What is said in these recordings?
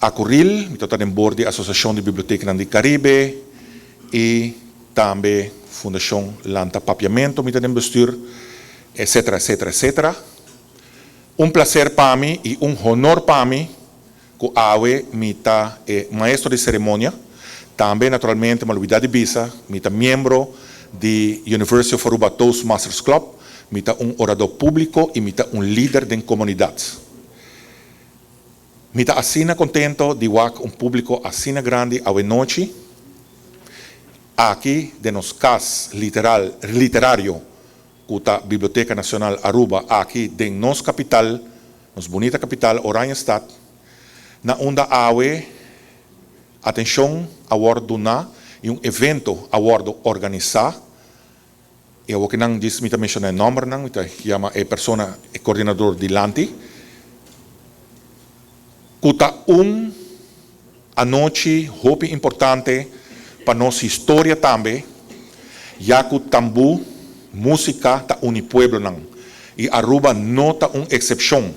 Acuril, mi ta den board di Asociacion di Bibliotecanan di Caribe y tambe Fundacion Lanta Papiamento mi ta den bestuur, etc. Etc. Etc. Un placer pa mi y un honor pa mi cu awe mi ta e maestro di ceremonia. Tambe naturalmente m'a lubida di bisa, mi ta miembro di University of Aruba Toastmasters Club, mi ta un orador publico y mi ta un lider den comunidad. Mi ta asina contento di wak un publico asina grandi awe nochi aki den nos cas literal literario cu ta Biblioteca Nacional Aruba aki den nos capital, nos bunita capital Oranjestad, na unda awe atencion a wordo duna y un evento a wordo organisa. Y awor ki nan djis mi ta menciona e nombernan, mi ta yama e persona, e coordinador dilanti, cu ta un anochi hopi importante pa nos historia tambe, ya cu tambu, musica ta uni pueblonan y Aruba no ta un excepcion.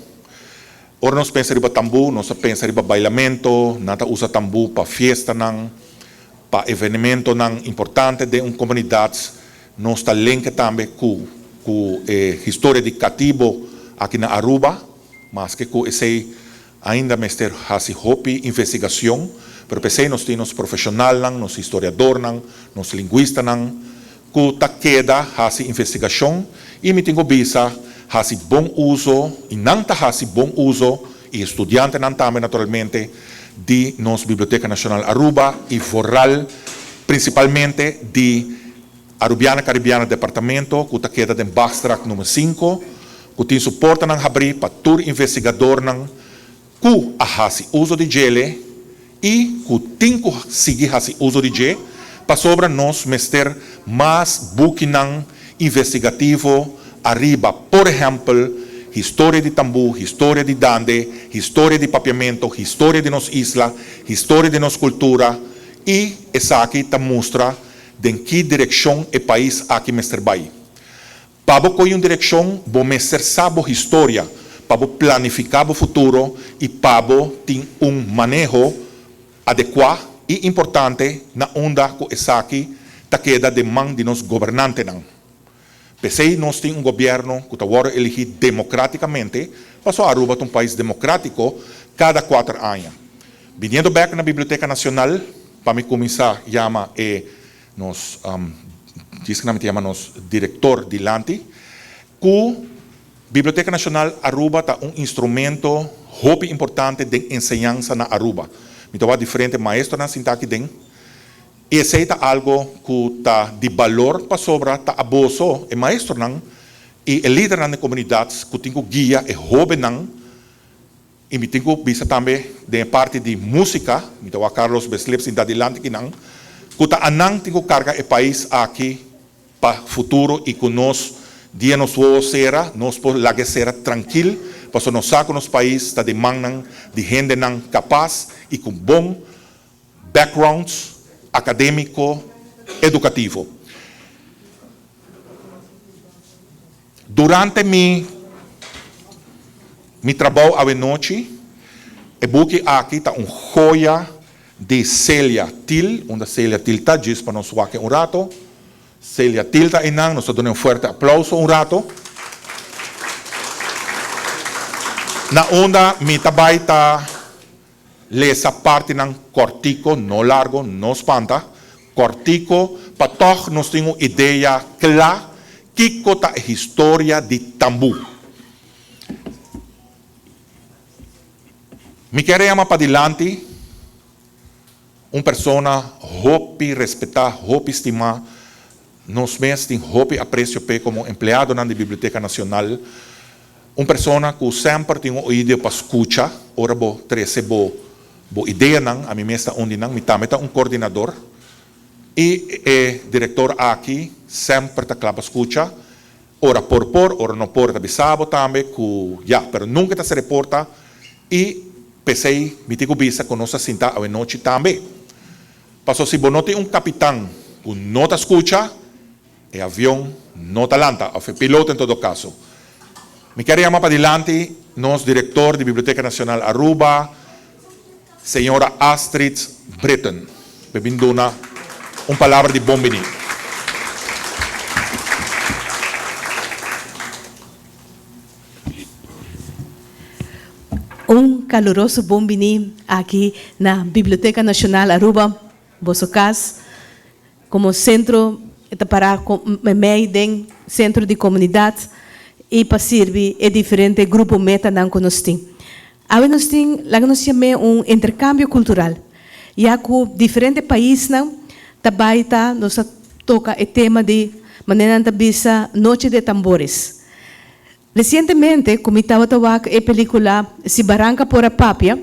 Ora nos pensa riba tambu, nos ta pensa riba bailamento, nan ta usa tambu pa fiestanan, pa evenementonan importante den un comunidad. Nos ta lenke tambe cu cu e historia di catibo aki na Aruba, maske cu esey Ainda mester hasi hopi investigacion, pero p'esey nos tin nos profesionalnan, nos historiadornan, nos linguistanan cu ta keda hasi investigacion y mi tin cu bisa hasi bon uso y nan ta hasi bon uso y e studiantenan tambe naturalmente di nos Biblioteca Nacional Aruba y vooral principalmente di Arubiana Caribiana Departamento cu ta keda den Bachstraat number sinku, cu tin su portanan habri pa tur investigadornan cu a haci uzo di djele y cu tin cu sigui haci uzo di dje, pasobra nos mester mas bukinan investigativo ariba, por ehempel, historia di tambú, historia di dande, historia di papiamento, historia di nos isla, historia di nos cultura y esaki ta mustra Den ki direkshon e pais aki mester bai? Pa bo kohe un direkshon, bo mester sa bo historia pa bo planifiká bo futuro i pa bo tin un maneho adekuá i importante na unda ku esaki ta keda den man di nos gobernantenan. P'esei nos tin un gobièrnu ku ta wòrdu eligí demokratikamente, pasobra Aruba ta un pais demokratiko, kada kuater aña. Biniendo bèk na Biblioteka Nacional, pa mi kuminsá yama e nos, djis ku nan mi ta yama nos direktor dilanti, ku Biblioteka Nacional Aruba ta un instrumento hopi importante den enseñansa na Aruba. Mi ta wak diferente maestronan sintá aki den. I esei ta algo ku ta di balor pasobra ta aboso, e maestronan i e lidernan den komunidat ku tin ku guia e hóbennan. I mi tin ku bisa tambe den e parti di músika, mi ta wak Carlos Beslip sinta dilanti kinan, ku ta anan tin ku karga e pais aki pa futuro i ku nos dia nos wowo sera, nos por laga e sera trankil pasobra nos sa ku nos pais ta den mannan di hendenan kapas i ku bon backgrounds academico educativo. Durante mi mi trabou awenochi, e buki aki ta un joya di Celia Thiel, unda Celia Thiel ta, djis pa nos wak un rato. Celia Thiel ta einan, nos ta duna un fuerte aplauso un rato. Na unda mi ta bai ta Lesa partinan kòrtiko, no largo, no spanta, kòrtiko, pa tòg nos tin un idea kla kiko ta e historia di tambú. Mi kier yama padilanti un persona hopi respetá, hopi stimá, nos mes tin hopi apresio p'e komo empleadonan di Biblioteka Nacional, Un persona ku semper tin un oido pa skucha ora bo trese bo bo ideanan, ami mes ta un di nan, mi tambe ta un kordinador i e direktor aki semper ta kla pa skucha, ora por por, ora no por e ta bisa bo tambe ku ya, pero nunka e ta sere porta i p'esei mi tin ku bisa ku nos ta sinta awenochi tambe. Paso si bo no tin un kapitan ku no ta skucha, E avion no ta lanta, of e piloto en todo caso. Mi kier yama padilanti nos director di Biblioteca Nacional Aruba, Señora Astrid Britten pe bin duna un palabra di bon bini. Un caluroso bon bini aki na Biblioteca Nacional Aruba, boso cas. Como centro e ta para meimei den centro di comunidad y pa sirbi e diferente grupo metanan cu nos tin. Awe nos tin, laga nos yam'é un intercambio cultural, ya cu diferente paisnan ta bay ta nos ta toca e tema di manera nan ta bisa Noche de Tambores. Recientemente cu mi tabata wak e pelicula Si Baranca Por a Papia,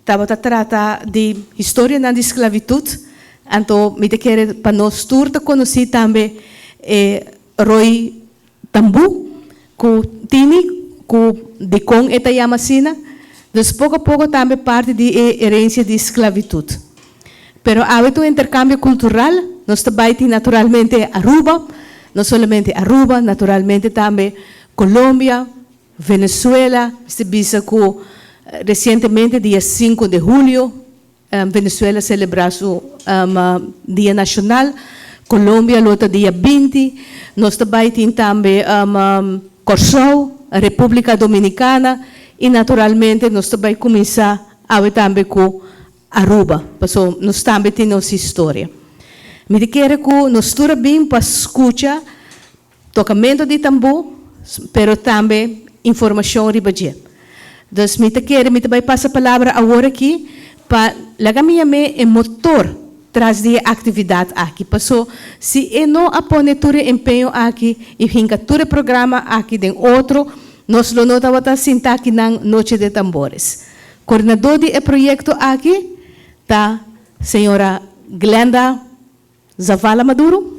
Tabata trata di historianan di sclavitud, anto mi ta kere pa nos tur ta conoci tambe e Roy Tambú cu tini cu dicon e ta yama asina, dus poco a poco tambe parti di e herencia di sclavitud. Pero awe ta un intercambio cultural, nos ta bay tin naturalmente Aruba, no solamente Aruba, naturalmente tambe Colombia, Venezuela, mester bisa cu recientemente dia sinku de julio Venezuela a celebra su dia nacional, Colombia lo ta dia binti, nos ta bay tin tambe Corsou, Republica Dominicana y naturalmente nos ta bay cuminsa awe tambe cu Aruba, paso nos tambe tin nos historia. Mi ta kere cu nos tur a bin pa scucha Tocamento di tambú, pero tambe informacion riba dje. Dus mi ta kere, mi ta bai pasa palabra awor aki pa laga mi yam'é e motor tras di e actividad aki. Paso si e no a pone tur e empeño aki y hinca tur e programa aki den otro, nos lo no tabata sinta aki nan Noche de Tambores. Coordinador di e proyecto aki ta señora Glenda Zavala Maduro.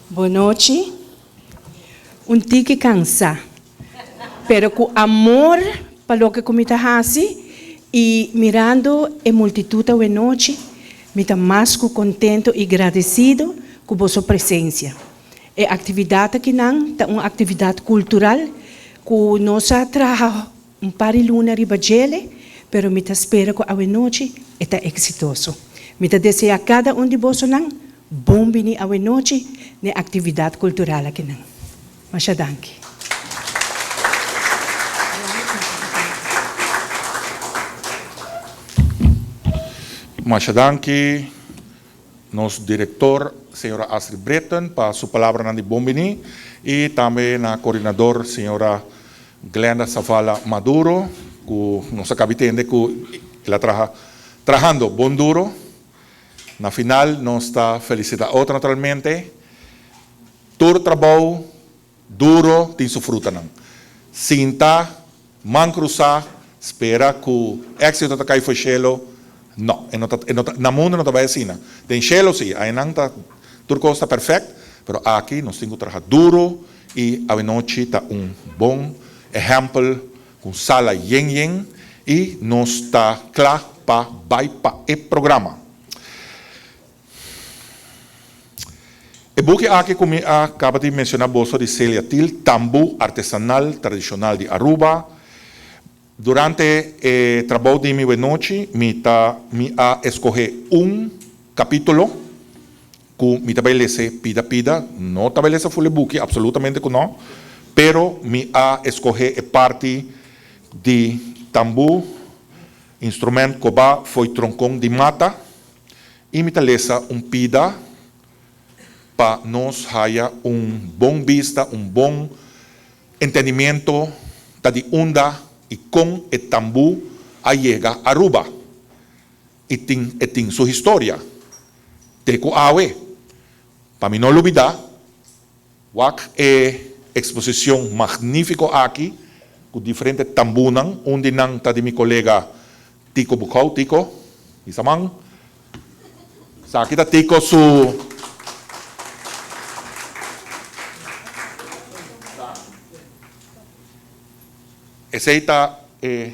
Bonochi. Un tiki cansa, pero cu amor pa loke cu mi ta haci y mirando e multitud awenochi, mi ta mas cu contento y gradecido cu boso presencia. E aktividat akinan ta un aktividat kultural ku nos a traha un par di luna riba djele, pero mi ta spera ku awenochi e ta eksitoso. Mi ta deseá kada un di bosonan bon bini awenochi n'e aktividat kultural akinan. Masha danki. Masha danki. Nos director, señora Astrid Britten, pa su palabranan di bon bini y tambe na coordinador, señora Glenda Zavala Maduro, cu nos a cabi tende cu el a traha trahando bon duro. Na final nos ta felicita otro naturalmente. Tur trabou Duro tin su frutanan. Sinta, man cruzá, spera cu éxito ta cay fo'i shelo, no, e no ta, e no ta, na mundo no ta bay asina. Den shelo si, aynan ta, tur cos ta perfect, pero aki nos tin cu traha duro y awenochi ta un bon ehempel cu un sala yen yen y nos ta cla pa bay pa e programa. E buki aki ku mi a kaba di menshoná boso di Celia Thiel, Tambú Artesanal Tradishonal di Aruba. Durante e trabou di mi wenochi mi ta mi a eskohé un kapítulo ku mi ta bai lese pida pida. No ta bai lesa ful e buki, absolutamente ku no, pero mi a eskohé e parti di tambú, instrument kobá fo'i tronkon di mata. I mi ta lesa un pida pa nos haya un bon bista, un bon entendimiento ta di unda i kon e tambú a yega Aruba. I tin e tin su historia te ku awe. Pa mi no lubida, wak e exposicion magnifico aki cu diferente tambunan, un di nan ta di mi colega Tico Bucau, Tico, bisa man. Esaki ta Tico su. Esey ta e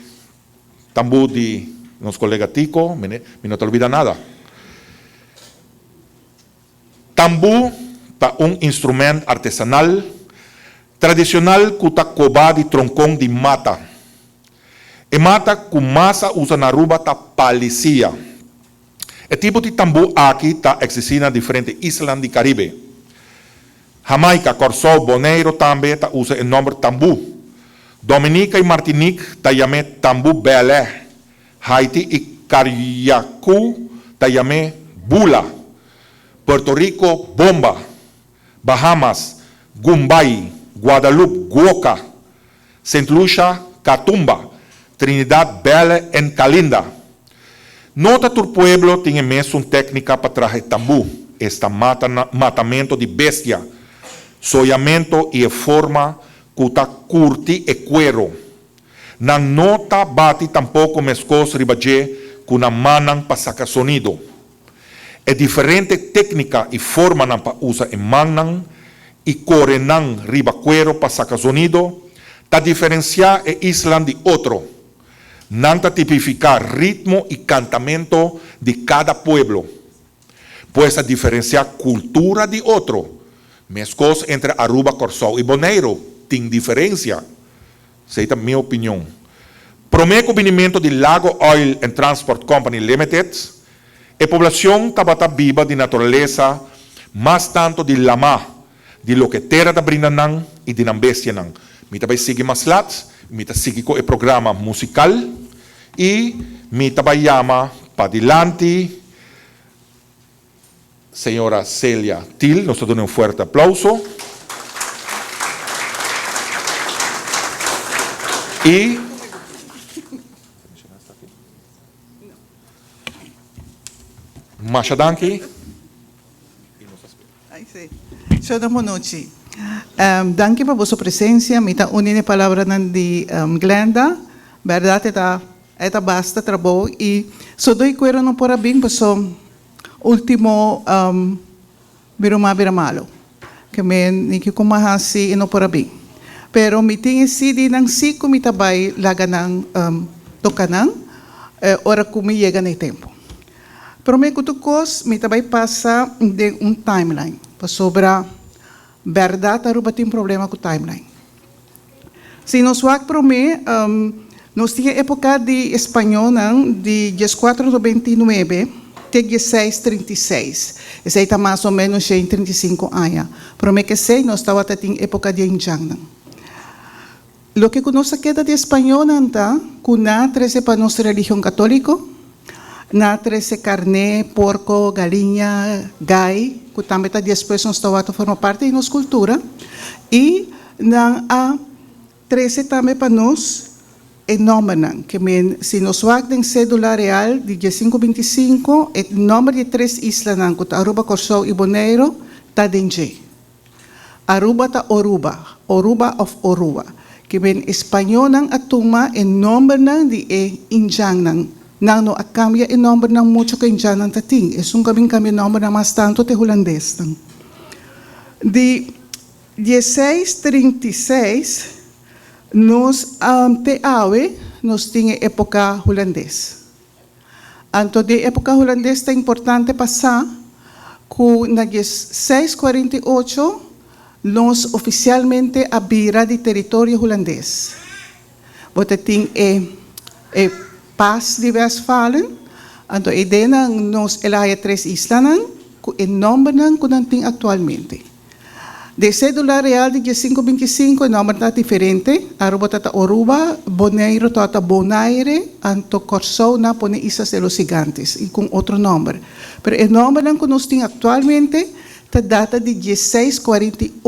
tambu di nos colega Tico, mi no ta lubida nada. Tambú ta un instrumènt artesanal tradishonal ku ta kobá di tronkon di mata. E mata ku mas a usa na Aruba ta palisia. E tipo di tambú aki ta eksistí na diferente islanan di Karibe. Jamaica, Kòrsou, Boneiru tambe ta usa e nòmber tambú. Dominica i Martinique ta yam'é tambú bèlè. Haiti i Carriacou ta yam'é bula. Puerto Rico, bomba. Bahamas, gumbay. Guadalupe, guoka. Sint Lucia, katumba. Trinidad, bèlè en kalinda. No ta tur pueblo tin e mesun téknika pa traha e tambú, esta mata matamento di bestia, soyamento i e forma ku ta kurti e kuero. Nan no ta bati tampoko meskos riba dje ku nan mannan pa saka sonido. E diferente téknika i formanan pa usa e mannan i kore nan riba kuero pa saka zonido ta diferensiá e islan di otro. Nan ta tipifiká ritmo i kantamento di kada pueblo. Pues ta diferensiá kultura di otro. Meskos entre Aruba, Kòrsou i Boneiru tin diferensia. Esei ta mi opinion. Promé ku binimento di Lago Oil and Transport Company Limited, e poblacion tabata biba di naturalesa mas tanto di lamá, di loke tera ta brinda nan i di nan bestianan. Mi ta bai sigui mas lat, mi ta sigui ku e programa musical i mi ta bai yama padilanti Señora Celia Thiel, nos ta duna un fuerte aplauso. Y Masha danki. Señor Bonucci, danki pa boso presencia. Mi ta uni n'e palabranan di Glenda. Berdad e ta e ta basta trabou y sodo y cuero no por a bin paso ultimo mi ruman a bira malo. Ke men ni kiko mas haci y no por a bin. Pero mi tin e CD nan si cu mi ta bay laga nan toca nan ora cu mi yega na e tempo. Prome ku tur kos mi ta bai pasa den un timeline pasobra bèrdat Aruba tin problema ku timeline. Si nos wak prome nos tin e epoka di españolnan di dieskuatro 99 te diesseis 36 esei ta mas o menos 135 aña. Prome ku esei nos tabata tin epoka di e indjannan. Loke ku nos a keda di españolnan ta ku nan a trese pa nos religion katóliko, nan a trese karné, porko, galiña, gai, ku tambe ta despues nos tawata forma parti di nos kultura, i nan a trese tambe pa nos e nòmbernan. Ke men, si nos wak den Sédula Real di diesinku bintisinko, e nòmber di e tres islanan ku ta Aruba, Kòrsou i Boneiru ta den dje. Aruba ta Oruba, Oruba of Orua. Ke ben e spañónan a tuma e nòmbernan di e indjannan. Nan no a kambia e nòmbernan muchu ku e indjannan ta tin. Esun ku a bin kambia e nòmbernan mas tantu ta e hulandesnan. Di dieseis 36 nos te awe nos tin e époka hulandes. Anto den époka hulandes ta importante pa sa ku na 1648 nos ofisialmente a bira di teritorio hulandes. Bo ta tin e e Pas di Westfalen, anto eidennan nos el a haya tres islanan ku e nòmbernan ku nan tin aktualmente. De Cédula Real di diesinco binticinco e nomber ta diferente, Aruba ta ta Oruba, Boneiru ta ta Bonaire, anto Corsou nan a pone Islas de los Gigantes y cu otro nomber. Pero e nombernan cu nos tin actualmente ta data di diesseis 48,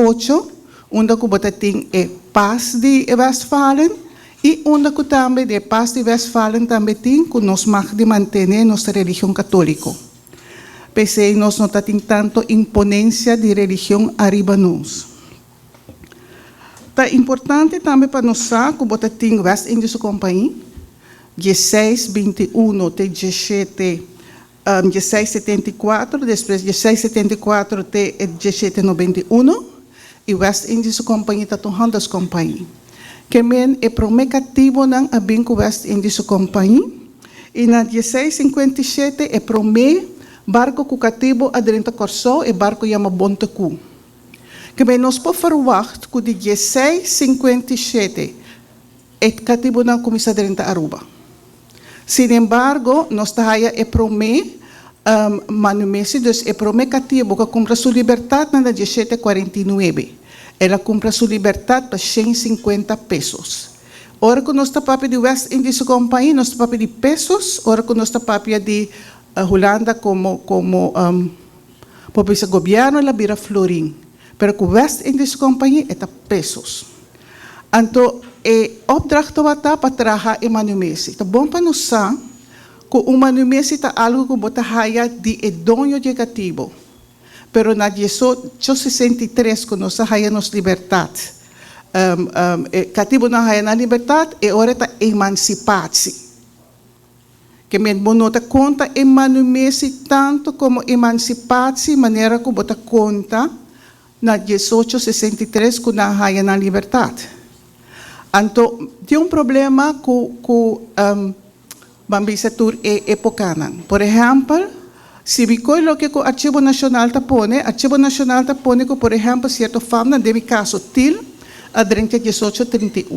unda cu bo ta tin e Pas di Westfalen y unda cu tambe di e Pas di Westfalen tambe tin cu nos mag di mantene nos religion catolico. P'esei nos no ta tin tanto imponencia di religion ariba nos. Ta importante tambe pa nos sa cu bo ta tin West Indische Compagnie, dieseis 21 te diesshete dieseis 74, despues dieseis 74 te e diesshete 91, y West Indische Compagnie ta un handelscompagnie. Ke men e prome catibonan a bin cu West Indische Compagnie. I na dieseis 57 e promé Barko ku katibu a drenta Kòrsou, e barko yama Bontekoe. Kemey nos por ferwagt ku di 1657 e katibunan a kuminsá drenta Aruba. Sinembargo, nos ta haya e promé manumesi, dus e promé katibu ku a kumpra su libertat na 1749. El a kumpra su libertat pa 150 pesos. Ora ku nos ta papia di West Indische Compagnie, nos ta papia di pesos, ora ku nos ta papia di Hulanda komo komo por bisa gobièrnu el a bira florin, pero ku West Indische Compagnie e ta pesos. Anto e opdracht tabata pa traha e manumesi. Ta bon pa nos sa ku un manumesi ta algu ku bo ta haya di e doño di e katibu. Pero na 1863 ku nos a haya nos libertat, e katibunan a haya nan libertat, e ora ta emansipatsi. Ke men bo no ta konta e manumesi tantu komo emansipatsi manera ku bo ta konta na 1863 ku nan haya nan libertat. Anto tin un problema ku ku ban bisa tur e epokanan. Por ehèmpel, si mi koe loke ku Archivo Nashonal ta pone, Archivo Nashonal ta pone ku por ehèmpel sierto famnan, den mi kaso Til, a drenta 1831.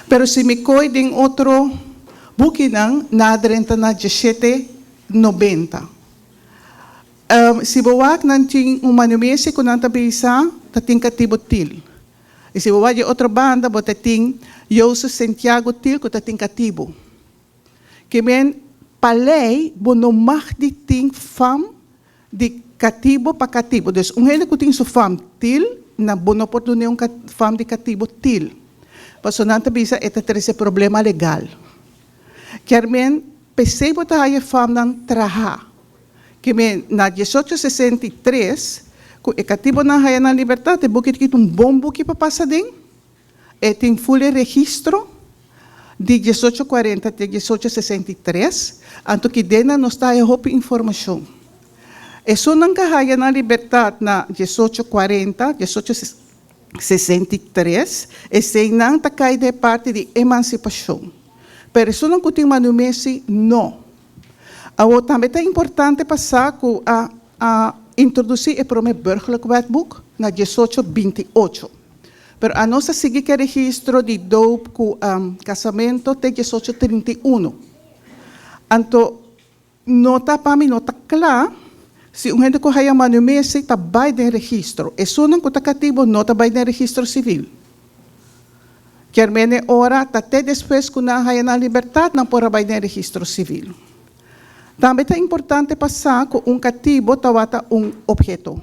Pero si mi koe den otro bukinan, nan a drenta na 1790. Si bo wak nan tin un manumesi ku nan ta bisa ta tin katibu Til. I si bo wak di otro banda bo ta tin Joseph Sentiago Til ku ta tin katibu. Ke men pa lei bo no mag di tin fam di katibu pa katibu. Dus un hende ku tin su fam Til na bo no por dun'é un fam di katibu Til. Pasobra nan ta bisa e ta trese problema legal. Kier men p'esei bo ta haya famnan traha. Ke men na 1863 ku e katibunan haya nan libertat e buki ta un bon buki pa pasa den. E tin ful e registro di 1840 te 1863, anto ki den nan nos ta haya hopi informashon. Esunnan ka haya nan libertat na 1840, 1863, eseinan ta kai den e parti di emansipashon. Pero esunnan ku tin manumesi no. Awor tambe ta importante pa sa ku a a introdusí e promé Burgerlijk Wetboek na 1828. Pero anos a sigui ku e registro di doop ku kasamento te 1831. Anto no ta pa mi no ta kla si un hende ku haya manumesi ta bai den registro. Esunnan ku ta katibu no ta bai den registro sivil. Kier mene ora ta te despues ku nan haya nan libertat nan por a bai den registro sivil. Tambe ta importante pa sa ku un katibo tawata un obheto.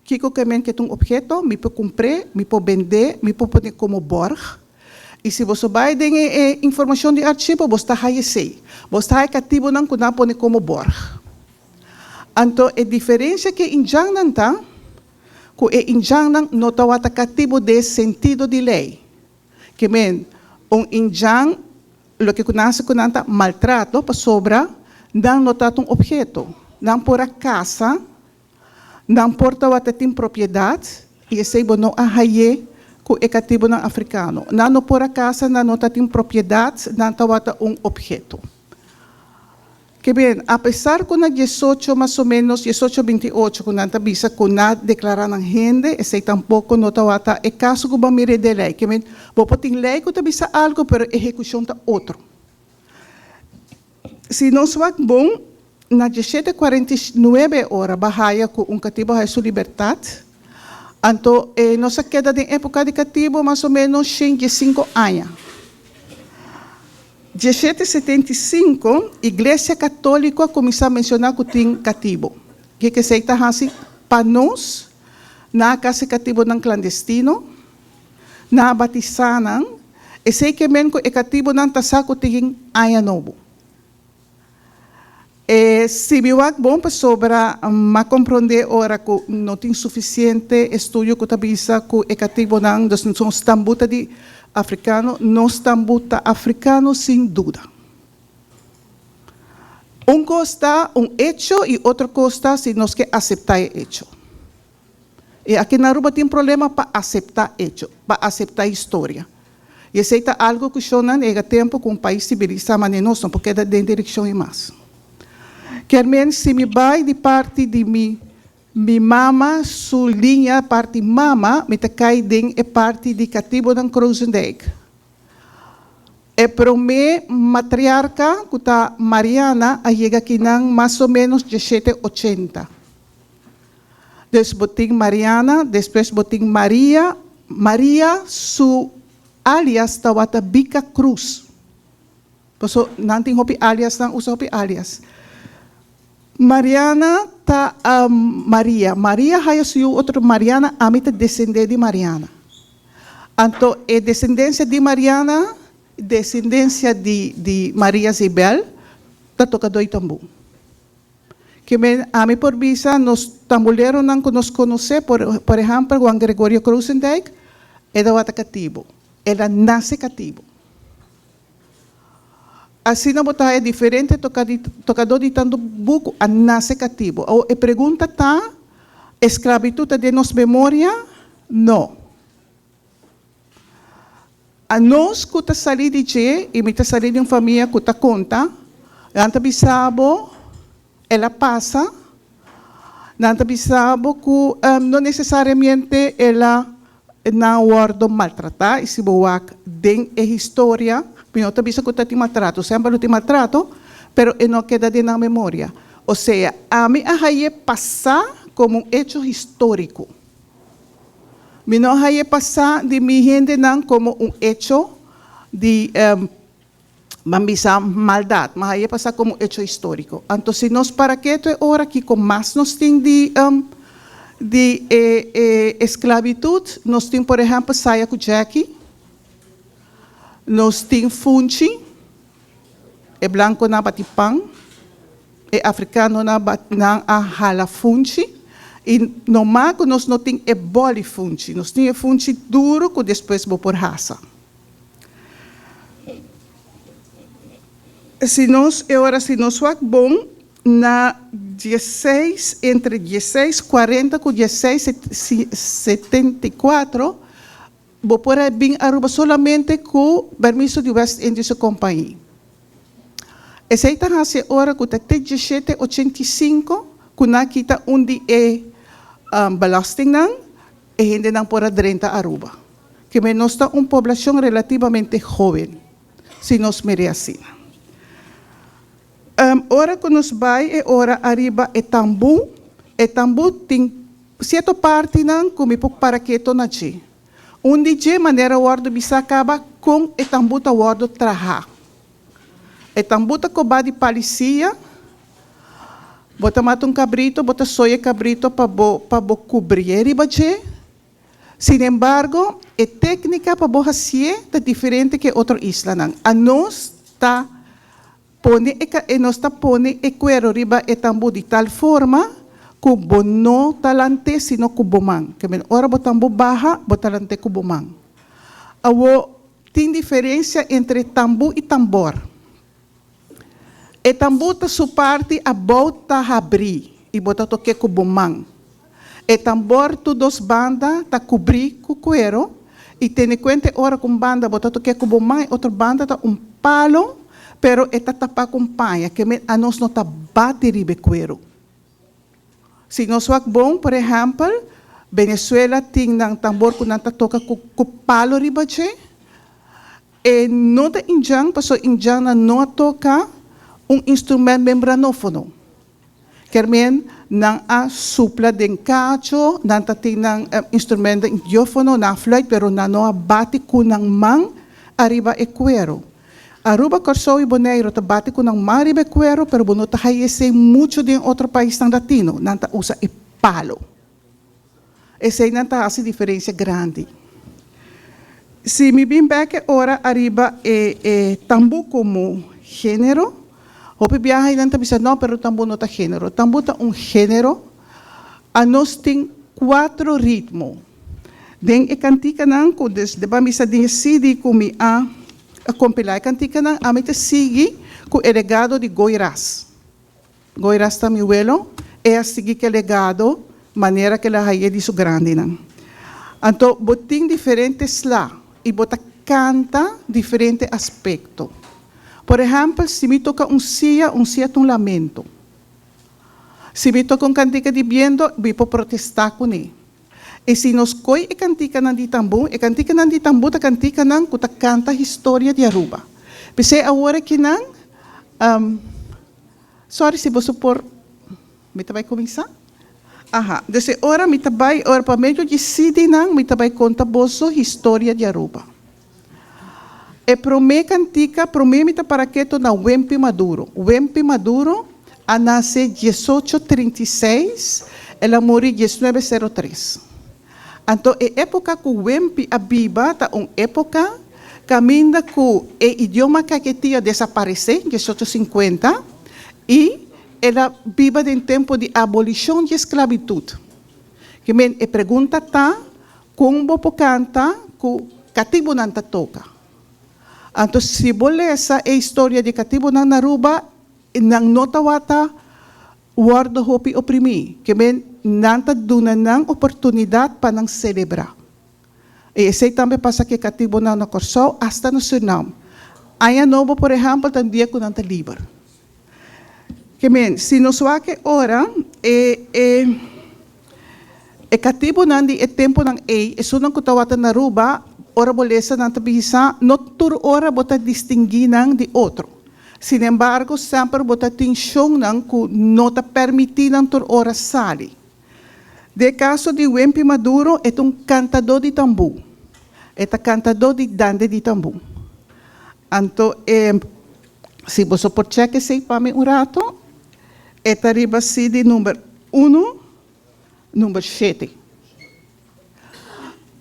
Kiko ke men ke ta un obheto? Mi por kumpr'é, mi por bend'é, mi por pon'é komo bòrg. I si boso bai den e informashon di archivo bos ta haya esei. Bos ta haya katibonan ku nan a pone komo bòrg. Anto e diferensia ke indjannan ta ku e indjannan no tawata katibu den sentido di lei. Ke men, un indjan loke ku nan hasi ku nan ta maltrato pasobra nan no tawata un obheto. Nan por a kasa, nan por tawata tin propiedat i esei bo no a hay'é ku e katibunan afrikano. Nan no por a kasa, nan no tatin propiedat, nan tawata un obheto. Ke bien, apesar ku na 18 mas o ménos, 18 28 ku nan ta bisa ku na deklará nan hende, esei tampoko no tawata e kaso ku bo a mira den lei. Ke men, bo por tin lei ku ta bisa algu, pero ehekushon ta otro. Si nos wak bon, na 1749 ora bo a haya ku un katibu a haya su libertat, anto nos a keda den époka di katibu mas o ménos 105 aña. 1775, Iglesia Katóliko a kuminsá menshoná ku tin katibu. Ke esei ta hasi pa nos? Nan a kasa e katibunan klandestino, nan a batisá nan. Esei ke men ku e katibunan ta sa ku tin aña nobo. E sibi wak bon pasobra m'a komprondé ora ku no tin sufisiente estudio ku ta bisa ku e katibonan, dus nos tambu ta di afrikano, nos tambu ta afrikano sin duda. Un kos ta un echo i otro kos ta si nos ke aseptá e echo. I aki na Aruba tin problema pa aseptá echo, pa aseptá historia. I esei ta algu ku shonnan yega tempu ku un pais sibilisá manera nos no por keda den direkshon i mas. Kier men si mi bai di parti di mi mi mama su liña parti mama mi ta kai den e parti di katibonan Krozendijk. E promé matriarka ku ta Mariana a yega akinan mas o ménos dieshete ochenta. Dus bo tin Mariana, despues bo tin Maria, Maria su alias tawata Bica Cruz. Paso nan tin hopi alias, nan usa hopi alias. Mariana ta Maria, Maria haya su yu otro Mariana, ami ta desendé di Mariana. Anto e desendensia di Mariana, desendensia di di Maria Zibel ta toka doi tambú. Ke men ami por bisa nos tambuleronan ku nos konosé, por por ehèmpel Juan Gregorio Krozendijk, e tabata katibu, el a nase katibu. Asina bo ta haya diferente toka di tokadó di tambú ku a nase katibu. Awor e pregunta ta, esklabitut ta den nos memoria? No. Anos ku ta sali di dje, i mi ta sali di un famia ku ta konta, nan ta bisa bo el a pasa, nan ta bisa bo ku no nesesariamente el a nan a wòrdu maltratá, i si bo wak den e historia, mi no ta bisa ku ta tin maltrato, semper lo tin maltrato, pero e no a keda den nan memoria. Osea, ami a haye pasá komo un echo históriko. Mi no haye pasá di mi hendenan komo un echo di, ban bisa, maldat, ma haye pasá komo un echo históriko. Anto si nos para ketu e ora, kiko mas nos tin di di e e esklabitut? Nos tin, por ehèmpel, saya ku djèki, nos tin funchi, e blankonan bati pan. E afrikanonan nan a hala funchi i normal ku nos no tin e bòli funchi, nos tin e funchi duru ku despues bo por hasa. Si nos e ora si nos wak bon na dieseis entre dieseis kuarenta ku dieseis 74 bo por a bin Aruba solamente ku permiso di West Indische Compagnie. Esei ta hasi e ora ku ta te dieshete ochenta i sinku ku nan a kita un di e belastingnan, e hendenan por a drenta Aruba. Keme nos ta un poblashon relativamente hoben, si nos mira asina. Ora ku nos bai e ora ariba e tambú, e tambú tin sierto partinan ku mi por para keto na dje. Un di dje manera wòrdu bisá kaba kon e tambú ta wòrdu trahá. E tambú ta kobá di palisia, bo ta mata un kabrito, bo ta soya e kabrito pa bo pa bo kubrié riba dje. Sinembargo, e téknika pa bo hasié ta diferente ku e otro islanan. Anos ta pone e e nos ta pone e kuero riba e tambú di tal forma ku bo no ta lant'é sino ku bo man. Ke men ora bo tambú baha, bo ta lant'é ku bo man. Awor, Tin diferencia entre tambú y tambor. E tambú ta su parti abou ta habrí y bo ta toké cu bo man. E tambor tur dos banda ta cubrí cu cuero y tene cuenta e ora cu un banda bo ta toké cu bo man e otro banda ta un palo pero e ta tapá cu un paña ke men anos no ta bati riba e cuero. Si nos wak bon, por ehèmpel, Venezuela tin nan tambor ku nan ta toka ku ku palo riba dje. E no ta indjan pasobra indjannan no a toka un instrumènt membranófono. Kier men nan a supla den kacho, nan ta tin nan instrumènt idiófono, nan a fluit, pero nan no a bati ku nan man ariba e kuero. Aruba, Kòrsou i Boneiru ta bati ku nan man riba e kuero, pero bo no ta haña esei muchu den otro paisnan latino. Nan ta usa e palo. Eseinan ta hasi diferensia grandi. Si mi bin bèk e ora ariba e e tambú komo género, hopi biaha nan ta bisa, no, pero tambú no ta género. Tambú ta un género. Anos tin kuatro ritmo. Den e kantikanan ku des de ban bisa den e CD ku mi a kompilá e kantikanan, ami ta sigui ku e legado di Goy Ras. Goy Ras ta mi welo, e a sigui ku e legado manera ku el a haye di su grandinan. Anto bo tin diferente sla i bo ta kanta diferente aspekto. Por ehèmpel, si mi toka un sia, un sia ta un lamento. Si mi toka un kantika di biento, mi por protestá kuné. I si nos koi e kantikanan di tambú, e kantikanan di tambú ta kantikanan ku ta kanta historia di Aruba. P'esei awor akinan, sorry si boso por, mi ta bai kuminsá? Aha, dus e ora mi ta bai, ora pa medio di CD-nan mi ta bai konta boso historia di Aruba. E promé kantika, promé mi ta para keto na Wempi Maduro. Wempi Maduro a nase diesocho 36, el a muri diesnuebe sero tres. Anto e époka ku Wempi a biba ta un époka kaminda ku e idioma Caquetí a desaparesé, 1850, i el a biba den tempu di abolishon di esklabitut. Ke men e pregunta ta, Kon bo por kanta ku katibunan ta toka? Anto si bo lesa e historia di katibunan na Aruba, nan no tawata wòrdu hopi oprimí, ke men nan ta duna nan oportunidat pa nan selebrá. I esei tambe pasa ku e katibunan na Kòrsou, asta na Sürnam. Aña Nobo, por ehèmpel, ta un dia ku nan ta liber. Ke men, si nos wak e ora, e e e katibunan di e tempunan ei, esunnan ku tawata na Aruba, ora bo lesa nan ta bisa, no tur ora bo ta distinguí nan di otro. Sinembargo, semper bo ta tin shonnan ku no ta permití nan tur ora sali. Den e kaso di Wempi Maduro, e ta un kantadó di tambú. E ta kantadó di dande di tambú. Anto e. Si boso por check esey pa mi un rato, e ta riba CD number uno, number shete.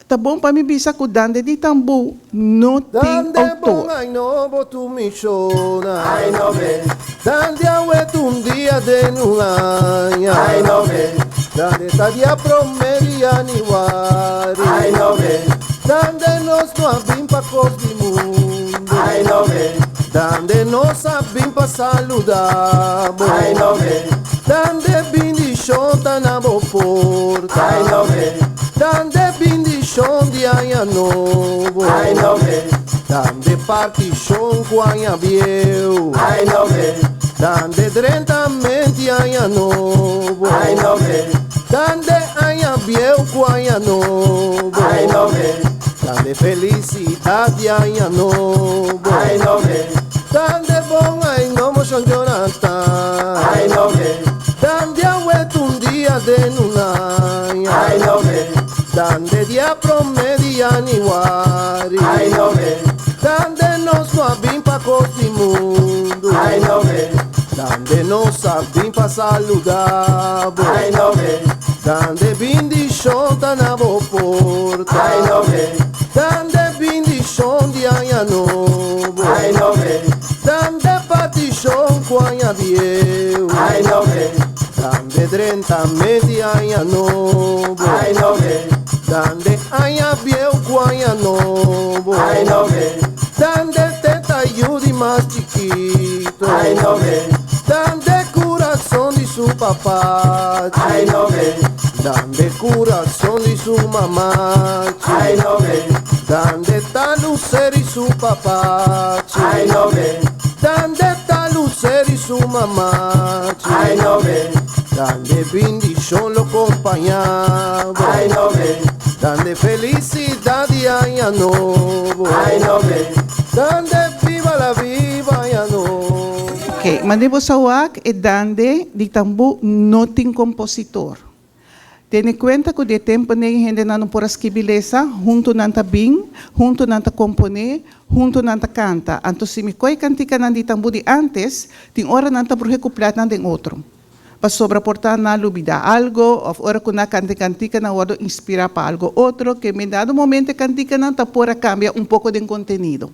Ta bon pa mi bisa cu Dande di Tambú no tin Dande bon autor. ay nobo tu mishona. Ay nobe. Dande awe tu un dia den un aña. Ay nobe. Dande ta dia prome di januari. Ay nobe. Dande nos no a bin pa cos di mundo. Ay nobe. Dande nos a bin pa saluda bo. Ay nobe. Dande bindishon ta na bo porta. Ay nobe. Dande bindishon di aña nobo. Ay nobe. Dande partishon ku aña bieu. Ay nobe. Dande drentament di aña nobo. Ay nobe. Dande aña bieu ku aña nobo. Ay nobe. Dande felisidat di aña nobo. Ay nobe. Dande bon ay nobo shon Jonathan. Ay nobe. Dande awet un dia den un aña. Ay nobe. Dande dia prome di januari. Ay nobe. Dande nos no a bin pa kos di mundu. Ay nobe. Dande nos a bin pa saluda bo. Ay nobe. Dande bindishon ta na bo porta. Ay nobe. Dande bindishon di aña nobo. Ay nobe. Dande partishon ku aña bieu. Ay nobe. Dande drenta mes di aña nobo. Ay nobe. Dande aña bieu ku aña nobo. Ay nobe. Dande teta yu di mas chikito. Ay nobe. Dande kurason di su papachi. Ay nobe. Dande kurason di su mamachi. Ay nobe. Dande ta Lucer i su papachi. Ay nobe. Dande ta Lucer i su mamachi. Ay nobe. Dande bindishon lo kompañá bo. Ay nobe. Dande felisidat di aña nobo. Ay nobe. Dande biba la biba aña nobo. Ok, mande bo sa wak e dande di tambú no tin kompositor. Tene kuenta ku di e tempu nei hendenan no por a skibi lesa, huntu nan ta bin, huntu nan ta komponé, huntu nan ta kanta. Anto si mi koe kantikanan di tambú di ántes, tin ora nan ta bruhe kupletnan den otro. Pasobra por ta nan lubidá algo òf ora ku nan kanta e kantika nan wòrdu inspirá pa algo otro, ke men dado momento e kantikanan ta por a kambia un poko den kontenido.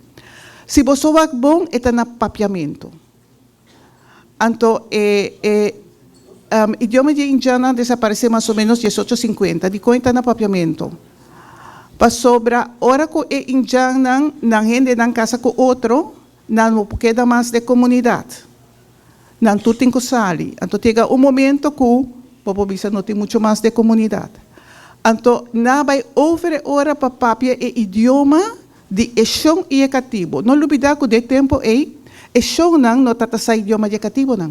Si boso wak bon, e ta na papiamentu. Anto e e idioma di e indjannan a desaparesé mas o ménos diesocho sinkuenta. Dikon e ta na papiamentu? Pasobra ora ku e indjannan, nan hendenan kasa ku otro, nan no por keda mas den komunidat. Nan tur tin ku sali. Anto ta yega un momento ku bo por bisa no tin muchu mas den komunidat. Anto nan a bai over e ora pa papia e idioma Di e shon i e katibu. No lubidá ku den e tempu ei, e shonnan no tabata sa idioma di e katibunan.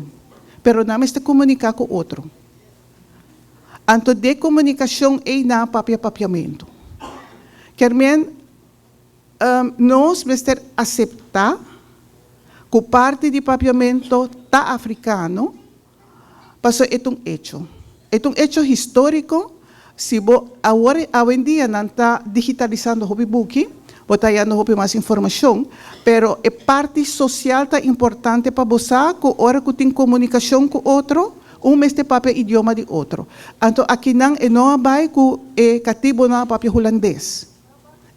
Pero nan mester komuniká ku otro. Anto den komunikashon ei nan a papia papiamentu. Kier men nos mester aseptá ku parti di papiamentu ta afrikano, pasobra e ta un echo. E ta un echo históriko, si bo awor awendia nan ta digitalisando hopi buki, bo ta hayando hopi mas informashon, pero e parti sosial ta importante pa bo sa ku ora ku tin komunikashon ku otro, un mester papia idioma di otro. Anto akinan e no a bai ku e katibonan a papia hulandes.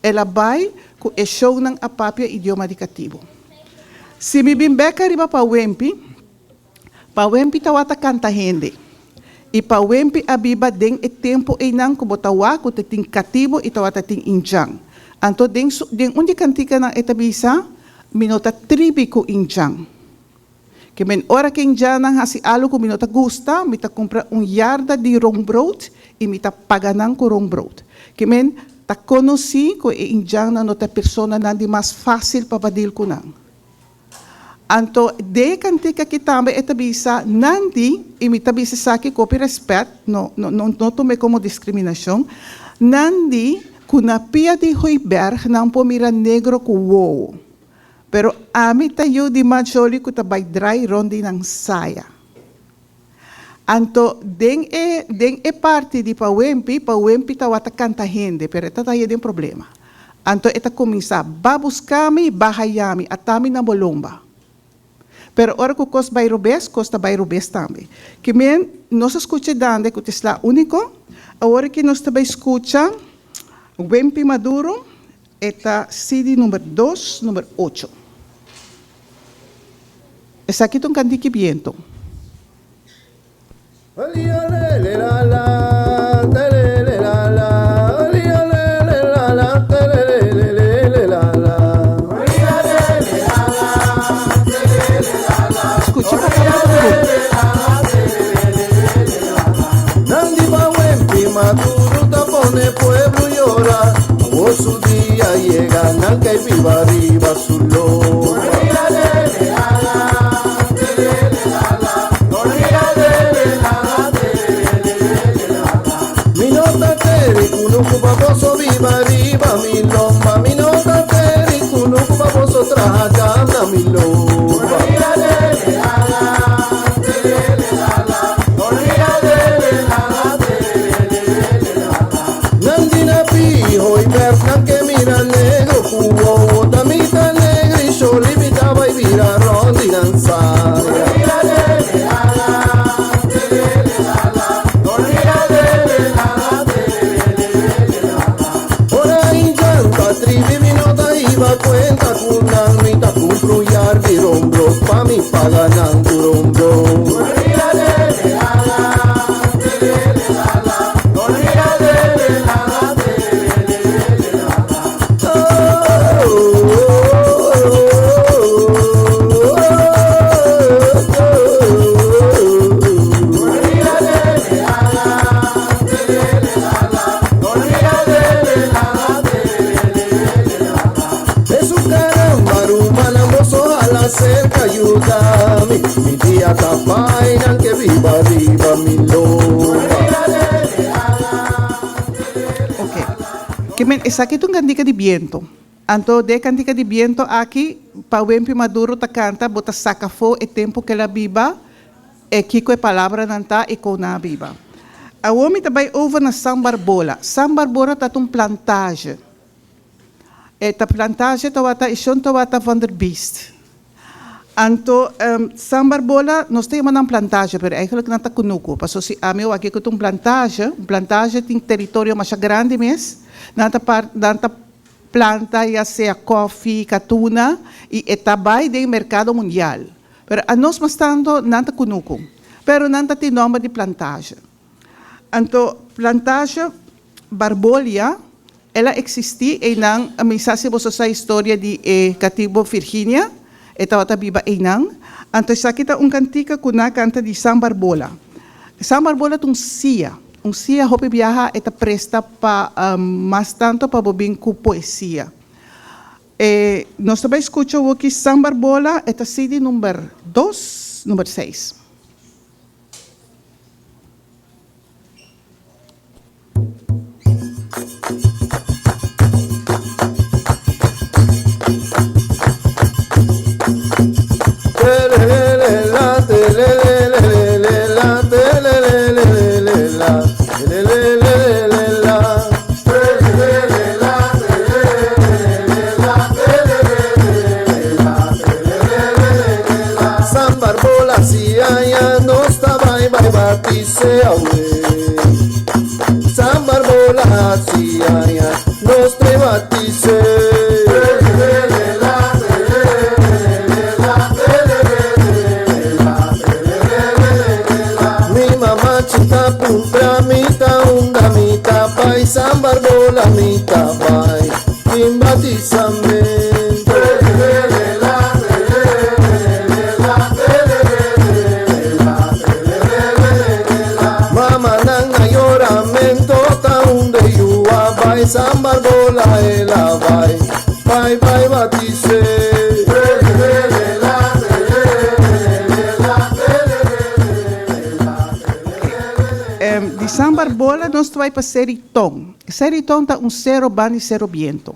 El a bai ku e shownan a papia idioma di katibo. Si mi bin bek ariba pa Wempi, Pa Wempi tawata kanta hende. I pa Wempi a biba den e tempu einan ku bo ta wak ku ta tin katibu i tawata tin indjan. Anto den su den un di kantikanan e ta bisa, Mi no ta tribi ku indjan. Ke men ora ku indjannan hasi alu ku mi no ta gusta, mi ta kumpra un yarda di rombrood i mi ta paga nan ku rombrood. Ke men ta konosí ku e indjannan no ta e personanan di mas fásil pa badil ku nan. Anto den e kantika aki tambe e ta bisa, Nan di, i mi ta bisa esaki ku hopi rèspèt, no no no no tum'é komo diskriminashon, nan di ku na pia di Hooiberg nan por mira negro ku wowo. Pero ami ta yu di Majoli ku ta bai drai rònt di nan saya. Anto den e den e parti di Pawempi, Pawempi tawata kanta hende, pero e ta haya den problema. Anto e ta kuminsá, Ba buska mi, ba haya mi, ata mi na bo lomba. Pero ora ku kos bai robes, kos ta bai robes tambe. Ki men, nos a skucha e dande ku ta esla úniko, awor aki nos ta bai skucha Wempi Maduro, e ta CD number dos, number ocho. Esaki ta un kantiki biento. Skucha pa kaba ku bo. Ok. Ke men esaki ta un kantika di biento. Anto den e kantika di biento aki pa Wempi Maduro ta kanta bo ta saka afó e tempu ku el a biba, e kiko e palabranan ta i kon nan a biba. Awor mi ta bai over na San Barbola. San Barbola ta un plantage. E ta plantage tawata e shon tawata Van der Biest. Anto San Barbola nos ta yama nan plantage pero eigenlijk nan ta kunuku paso si ami wak ku ta un plantage, un plantage tin teritorio masha grandi mes, nan ta par nan ta planta ya sea kofi, katuna i e ta bai den merkado mundial. Pero anos mas tanto nan ta kunuku pero nan ta tin nomber di plantage. Anto plantage Barbolia El a eksistí einan, mi sa si boso sa historia di e katibo Virginia, e tabata biba einan. Anto esaki ta un kantika ku nan a kanta di San Barbola. San Barbola ta un sia, un sia hopi biaha e ta presta pa mas tanto pa bo bin ku poesia. E nos ta bai skucha awoki San Barbola, e ta CD number dos, number seis. batise awe. San Barbola hasi aña, nos te batise. Mi mama chita puntra mi ta unda mi ta pai San Barbola mi ta pai Kim batisamento. Mama nan na yoramento ta unde yua bai San Barbola ela bai bai bai batise. Di San Barbola nos ta bai pa Seriton. Seriton ta un sero ban di Sero Biento.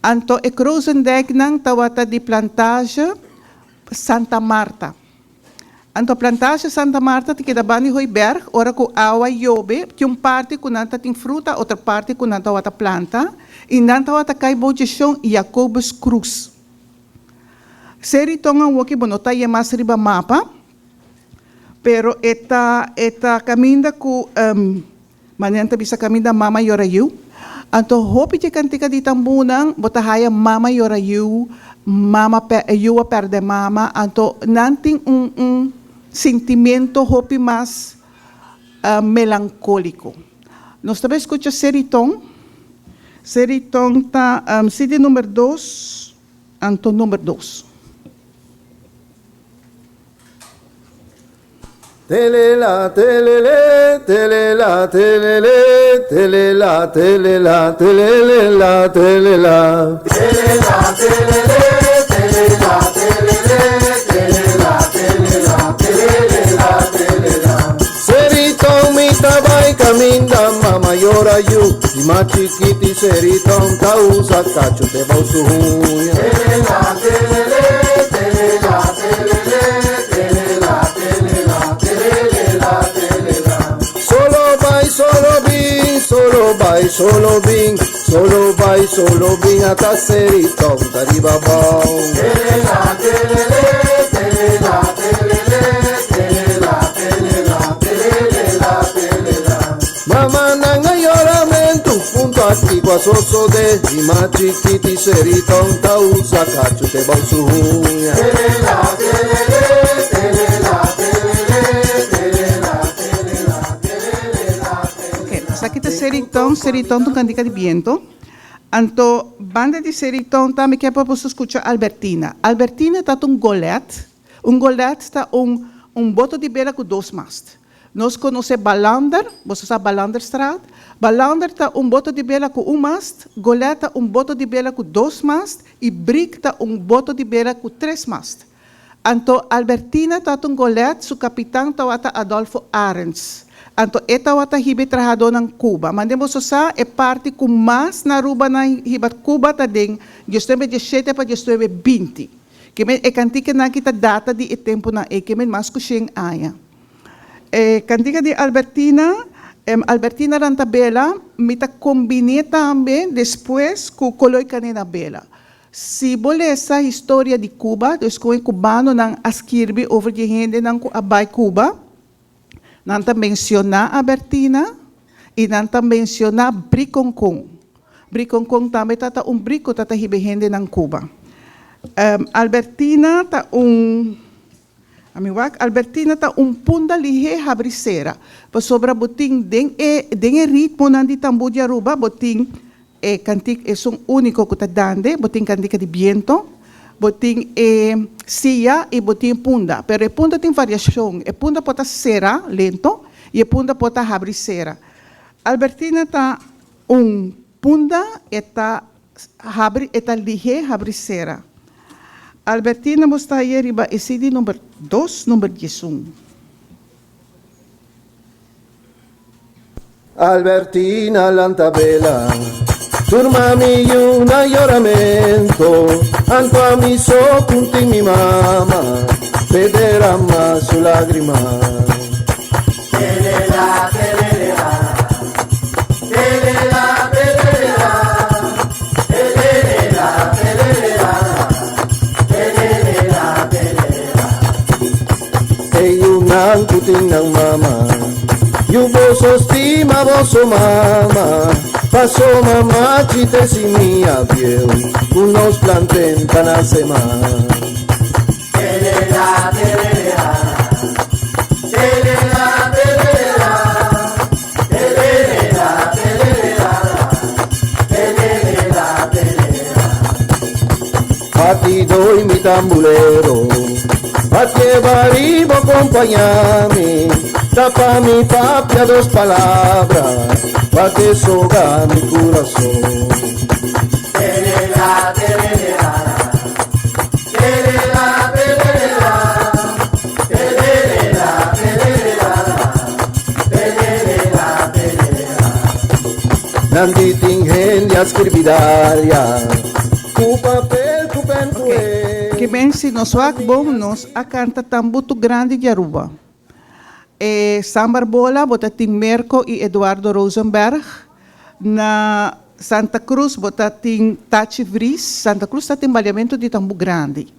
Anto e Krozendijknan tabata di plantage Santa Marta. Anto plantage Santa Marta ta keda ban di Hooiberg, ora ku awa yobe tin un parti ku nan ta tin fruta, otro parti ku nan tabata planta i nan tabata kai bou djeshon Jacobus Cruz. Seriton awoki bo no ta haña mas riba mapa, pero e ta e ta kaminda ku Manera nan ta bisa kaminda mama yora yu. Anto hopi dje kantika di tambunan bo ta haya mama yora yu, mama pe yu a pèrdè mama, anto nan tin un un sintimento hopi mas melankóliko. Nos ta bai skucha Seriton. Seriton ta CD number dos, anto number dos. Telela, telele, telela, telele, telela, telela, telelela, telela. Telela, telele, telela, telele, telela, telela, telelela, telela. Seriton mi ta bai caminda, mama yora yu, y ma chiquiti seriton ta usa cacho te bau su huña. Telela, telele, telela, telele, telela, telela, telelela, telela. Solo bai, solo bin, solo bai, solo bin, solo bai, solo bin, ata seriton ta riba bou. Telela, telele, telela, telele, telela, telela, telelela, telela. Mama nan a yoramentu punto aki ku a sosodé i ma chikiti seriton ta usa kachu te bou su huña. Telela, telele, telela, telele, telela, telela, telela, Ok, esaki ta Seriton, Seriton ta un kantika di biento. Anto banda di Seriton tambe ke pa boso skucha Albertina. Albertina ta un golet, un golet ta un un boto di bela ku dos mast. Nos konosé Balander, boso sa Balanderstraat? Balander ta un boto di bela ku un mast, Golet ta un boto di bela ku dos mast i Brik ta un boto di bela ku tres mast. Anto Albertina tabata un golet, su kapitan tabata Adolfo Arends. Anto e tabata hiba e trahadónan Cuba. Mande boso sa, e parti ku mas na Aruba nan hiba Cuba ta den diesnuebe diesshete pa diesnuebe binti. Ke men e kantikanan aki ta data di e tempunan ei, ke men mas ku shen aña. E kantika di Albertina, Albertina Rantabela, mi ta kombiné tambe despues ku Koloy Kanena Bela. Si bo lesa historia di Cuba, dus kon e cubanonan a skirbi over di e hendenan ku a bai Cuba, nan ta mensioná Albertina i nan ta mensioná Briconcon. Briconcon tambe ta ta un brik ku ta ta hiba e hendenan Cuba. Albertina ta un. Ami wak, Albertina ta un punda lihé habri sera, pasobra bo tin den e den e ritmonan di tambú di Aruba bo tin e kantik esun úniko ku ta dande, bo tin kantika di biento, bo tin e sia i bo tin e punda. Pero e punda tin variashon, e punda por ta sera lento i e punda por ta habri sera. Albertina ta un punda, e ta Habri e ta lihé habri sera. Albertina bo sta aye riba e CD number dos number 11. Albertina lanta bela Tur mami yu na yoramento Anto ami so kunti mi mama Pe derama su lagrima. Yunan ku tin nan mama. Yu boso stima boso mama, paso mama chite simia bieu, ku nos planten pa nase mas. Batido y mi tambulero, pa' baribo acompañame, tapa mi papia dos palabras, pa' que soga mi corazón. Nandi tin hende a skirbi dalia, ku papel ku pen ku e. Ke men si nos wak bon nos a kanta tambutu grandi di Aruba. E Sambar Bola bo ta tin Merco y Eduardo Rosenberg. Na Santa Cruz bo ta tin Tachi Vries. Santa Cruz ta tin baliamentu di tambu grandi.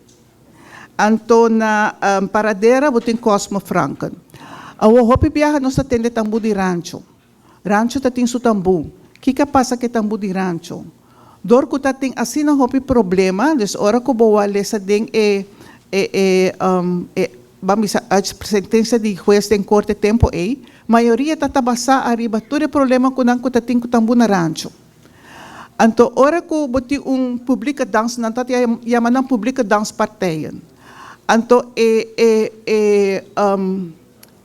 Anto na Paradera bo tin Cosmo Franken. Awor hopi biaha nos ta tende tambu di rancho. Rancho ta tin su tambú. Kiko a pasa ku e tambú di rancho? Dor ku ta tin asina hopi problema, dus ora ku bo wak lesa den e e e e ban bisa sentensia di hues den korte tempu ei, mayoria ta ta basá ariba tur e problema ku nan ku ta tin ku tambú na rancho. Anto ora ku bo tin un publike dans, nan ta yama nan publike danspartijen. Anto e e e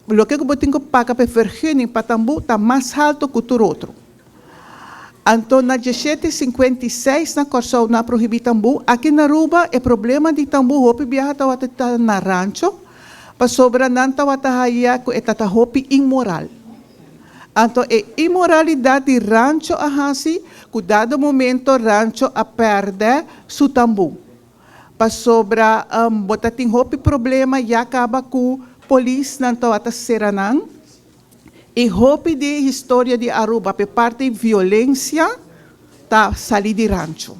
Loke ku bo tin ku paga pa e vergunning pa tambú ta mas haltu ku tur otro. Anto na diesshete 56 na Kòrsou nan a prohibí tambú. Aki na Aruba e problema di tambú hopi biaha tabata ta na rancho pasobra nan tabata haya ku e ta ta hopi inmoral. Anto e inmoralidat di rancho a hasi ku dado momento rancho a pèrdè su tambú. Pasobra bo ta tin hopi problema ya kaba ku polisnan tabata sera nan i hopi di historia di Aruba pe parti violencia ta sali di rancho.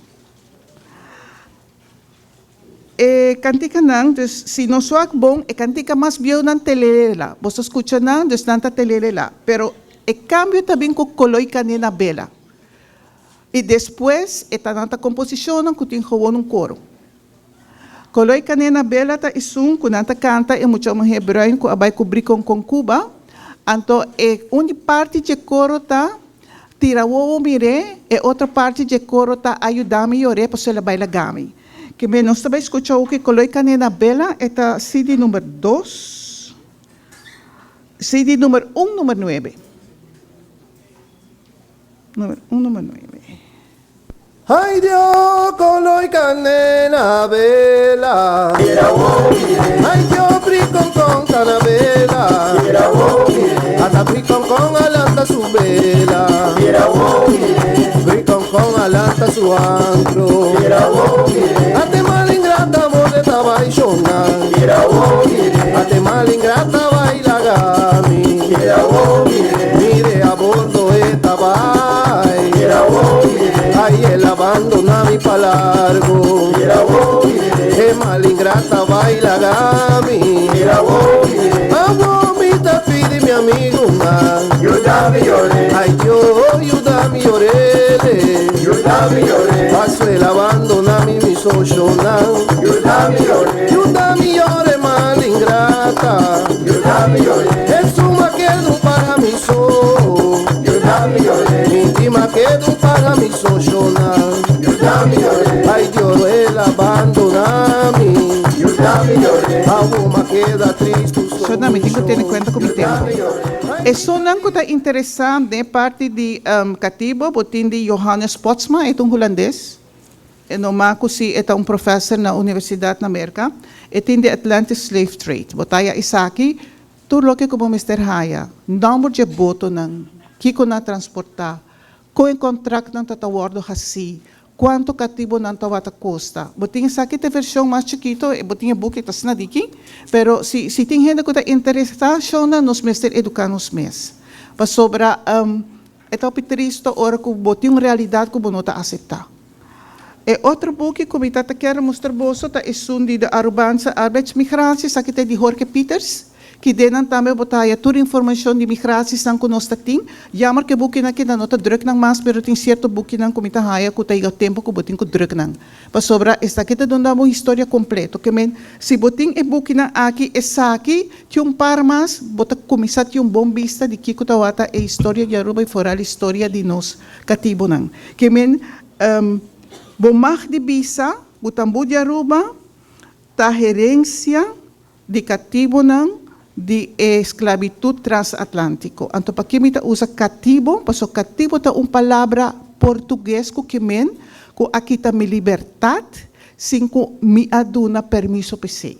E kantikanan dus si nos wak bon e kantika mas bieunan telelela bo ta skucha nan dus nan ta telelela pero e kambio ta bin ku koloi kanena bela. I despues e ta nan ta komposishonnan ku tin gewon un koro. Koloi Kanena Bela ta esun ku nan ta kanta e mucha muhé bruin ku a bai kubrí kon kon Cuba. Anto e un di parti dje koro ta tira wowo mir'é, e otro parti dje koro ta ayudami yor'é pasobra el a bai lagami. Ke men nos ta bai skucha oki Koloi Kanena Bela e ta CD number dos, CD number un number nuebe. Numero un, numero nuebe. Ay Dios, color canela vela. Ay Dios, bricon con canabela. Hasta bricon con alanta su vela. Bricon con alanta su antro. Ate mal ingrata boleta baishona. Ate mal ingrata baila gami. Mire a bordo e ta bai. Ay el abandona mi pa largo. E mal ingrata baila gami. Awo mi ta pidi mi amigo man. Ay Dios, yuda mi yorele. Paso el abandona mi mi socional. Yuda mi yore mal ingrata. Jesús ma quedo para mi so. Mi ma quedo para mi socional. Ay Dios, el abandona mi. Awo ma queda triste. Shona, mi tin ku tene kuenta ku mi tempu. Esunnan ku ta interesá den e parti di katibo, bo tin di Johannes Potsma, e ta un hulandes. E no mas ku si e ta un professor na universidat na Merka. E tin di Atlantic Slave Trade. Bo ta haya esaki tur loke ku bo mester haya, nòmber dje botonan, kiko nan a transportá, kon e kontraktnan ta ta wòrdu hasí, kuantu katibonan tabata kosta. Bo tin esaki ta e vershon mas chikito, bo tin e buki ta asina diki, pero si si tin hende ku ta interesá shownan nos mester eduká nos mes. Pasobra e ta hopi tristo ora ku bo tin un realidat ku bo no ta aseptá. E otro buki ku mi ta ta kier mustra boso ta esun di De Arubaanse Arbeidsmigratie, esaki ta e di Jorge Pieters. Ki den nan tambe bo ta haya tur informacion di migratiesnan cu nos ta tin. Jammer cu e bukinan keda no ta druk nan mas, pero tin cierto bukinan cu mi ta haya cu ta yega tempo cu bo tin cu druk nan. Pasobra esaki ta duna bo un historia completo. Ke men, si bo tin e bukinan aki, esaki tin un par mas, bo ta cuminsa tin un bon bista di kico tawata e historia di Aruba y foral historia di nos catibonan. Ke men, bo mag di bisa cu Tambú di Aruba ta herencia di katibonan di e sklabitut transatlantiko. Anto pakí mi ta usa katibo? Paso katibo ta un palabra portugues ku ke men ku a kita mi libertat sin ku mi a duna permiso p'esei.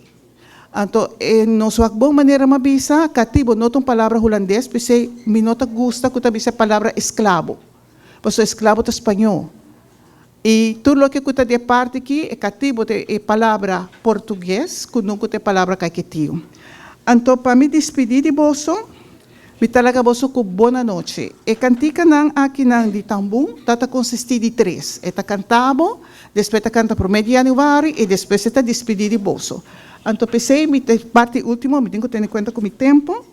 Anto e nos wak bon manera mi a bisa, katibo no ta un palabra hulandes, p'esei mi no ta gusta ku ta bisa e palabra esklabo, paso esklabo ta spañó. I tur loke ku ta di e parti aki, e katibo ta e palabra portugues ku nunku ta e palabra kaiketio. Anto pa mi dispidí di boso, mi ta laga boso ku bona nochi. E kantikanan akinan di tambú ta ta konsistí di tres. E ta kanta bo, despues e ta kanta promé di yanüari i despues e ta dispidí di boso. Anto p'esei mi ta e parti último, mi tin ku tene kuenta ku mi tempu.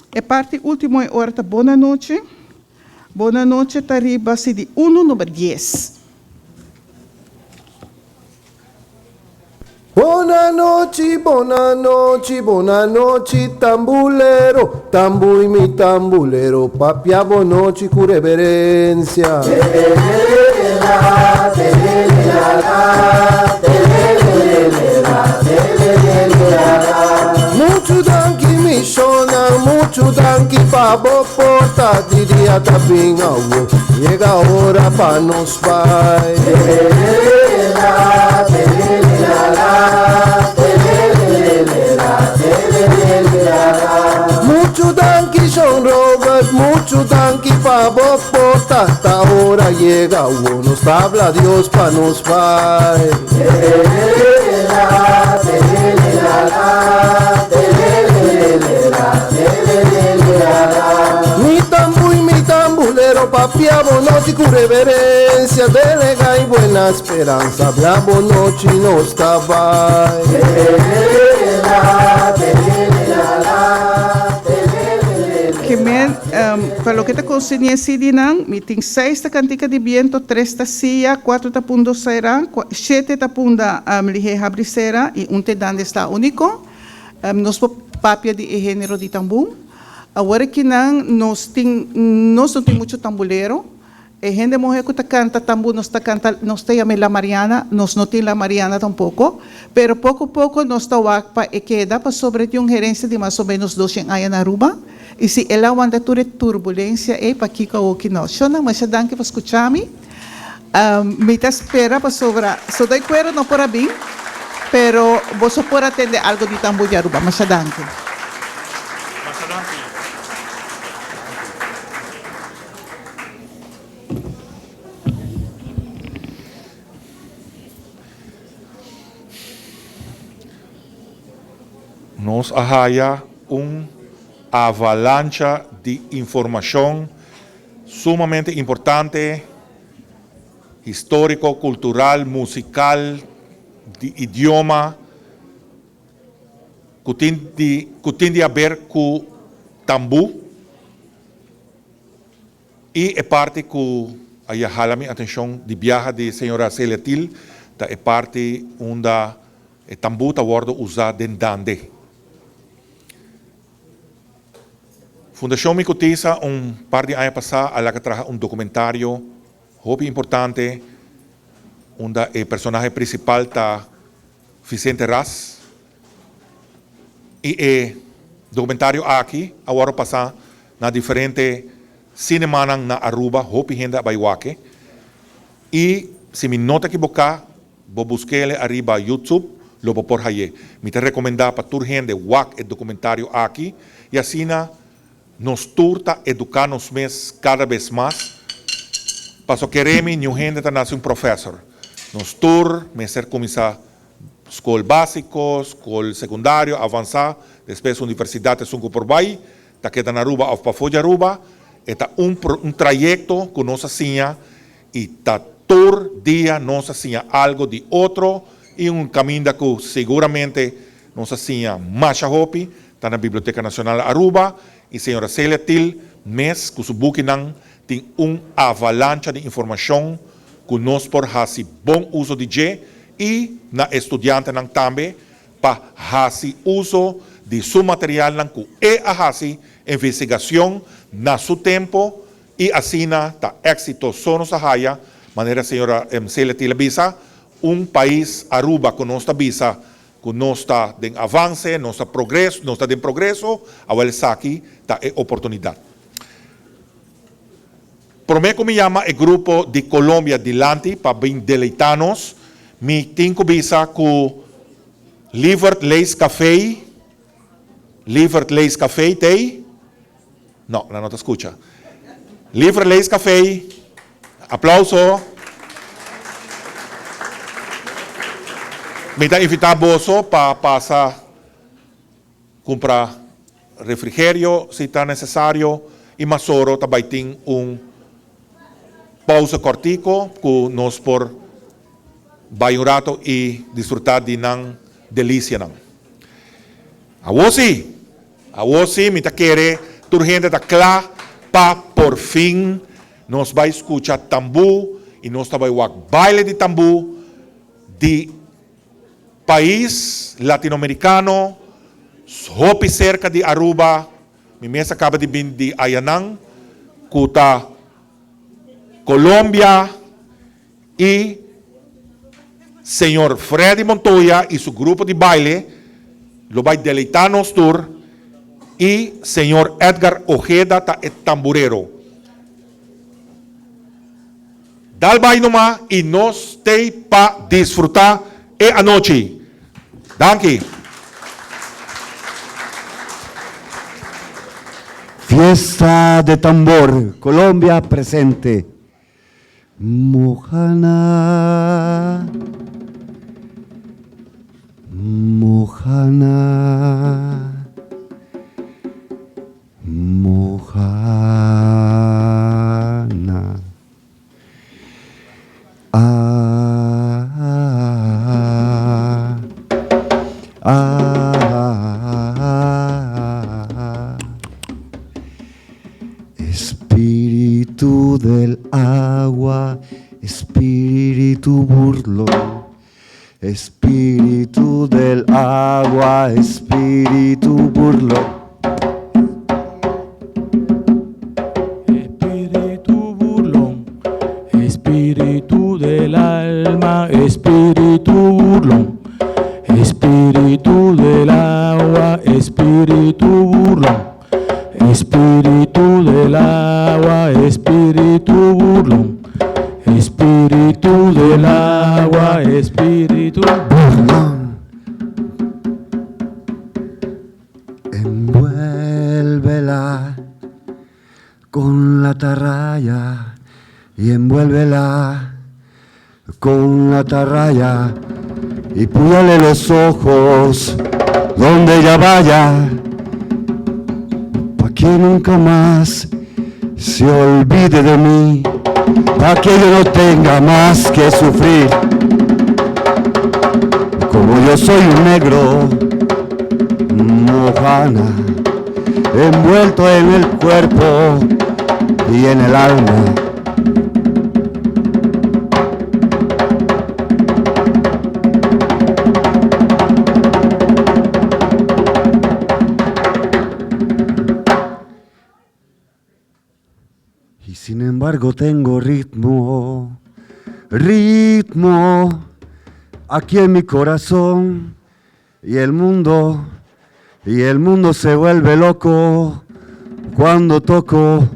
E parti último e ora ta bona nochi. Bona noche ta riba si di uno number dies. Bona nochi, bona nochi, bona nochi tambulero, tambui mi tambulero, papia bonochi ku reverencia. Muchu danki mi shonnan, muchu danki pa bo porta di dia ta bin awo, yega ora pa nos bai. Muchu danki shon Robert, muchu danki pa bo porta, ta ora yega awo, nos ta habla Dios pa nos bai. Mi tambú y mi tambulero papia bonochi cu reverencia delega y buena speranza bla bonochi nos ta bai. Ke men, pa loke ta konserní e CD-nan, mi tin seis ta Kantika di Biento, tres ta Sia, kuater ta Pundo Sairá, shete ta Punda Lihé Habri Sera i un te Dande Sta Úniko. Nos por papia di e género di tambú. Awor akinan nos tin, nos no tin muchu tambulero. E hende muhé ku ta kanta tambú nos ta kanta, nos ta yam'é La Mariana, nos no tin La Mariana tampoko. Pero poko poko nos ta wak pa e keda pasobra e tin un herensia di mas o ménos doshen aña na Aruba. I si el a wanta tur e turbulensia ei, pakiko awoki no? Shonnan, masha danki pa skucha mi. Mi ta spera pasobra Sodoy Cuero no por a bin, pero boso por a tende algo di Tambú di Aruba. Masha danki. Masha danki. Nos a haya un avalancha di informacion sumamente importante, historico, cultural, musical, di idioma, cu tin di cu tin di haber cu tambú y e parti cu a ya hala mi atencion di biaha di señora Celia Thiel ta e parti unda e tambú ta wordo usa den dande. Fundashon Mi Kotisa un par di aña pasá a laga traha un dokumentario hopi importante unda e personahe prinsipal ta Vicente Ras i e dokumentario aki a wòrdu pasá na diferente sinemanan na Aruba, hopi hende a bai wak e i si mi no ta kiboká Bo busk'ele ariba YouTube, lo bo por hay'é. Mi ta rekomendá pa tur hende wak e dokumentario aki i asina nos tur ta eduká nos mes kada bes mas. Paso kere mi niun hende ta nase un profèsor. Nos tur mester kuminsá skol básiko, skol sekundario, avansá, despues universidat esun ku por bai, ta keda na Aruba òf pafó di Aruba. E ta un un trayekto ku nos a siña I ta tur dia nos a siña algo di otro i un caminda cu seguramente nos a siña masha hopi. ta na Biblioteca Nacional Aruba y señora Celia Thiel mes cu su bukinan tin un avalancha di informacion cu nos por haci bon uso di dje y na e studiantenan tambe pa haci uso di su materialnan cu e a haci investigacion na su tempo y asina ta exito so nos a haya, manera señora Celia Thiel a bisa, un pais Aruba cu nos ta bisa cu nos ta den avance, nos ta progres, nos ta den progreso, awel esaki ta e oportunidad. Prome cu mi yama e grupo di Colombia dilanti pa bin deleita nos, mi tin cu bisa cu Lievert Leys Café, Lievert Leys Café t'ey? No, nan no ta scucha. Lievert Leys Café, aplauso. Mi ta invita boso pa pasa cumpra refrigerio si ta necesario y masoro ta bay tin un pausa cortico cu nos por bay un rato y disfruta di nan delicianan. Awor si, awor si mi ta kere tur hende ta cla pa por fin nos bay scucha tambu y nos ta bay wak baile di tambu di pais Latinoamericano hopi cerca di Aruba, mi mes a caba di bin di ayanan cu ta Colombia y Señor Freddy Montoya y su grupo di baile lo bay deleita nos tur y Señor Edgar Ojeda ta e tamburero. Dal bay numa y nos tey pa disfruta e anochi. Danki. Fiesta de tambor, Colombia presente. Mojana, Mojana, Mojana. Ah, ah, ah. Espíritu del agua, espíritu burlón. Espíritu del agua, espíritu burlón. Espíritu burlón, espíritu del alma, espíritu burlón, espíritu del agua, espíritu burlón, espíritu del agua, espíritu burlón, espíritu del agua, espíritu burlón. Envuélvela con la atarraya y envuélvela con la atarraya y púyale los ojos donde ella vaya, pa' que nunca más se olvide de mí, pa' que yo no tenga más que sufrir. Como yo soy un negro, mojana, envuelto en el cuerpo y en el alma. Y sin embargo tengo ritmo, ritmo aquí en mi corazón y el mundo, y el mundo se vuelve loco cuando toco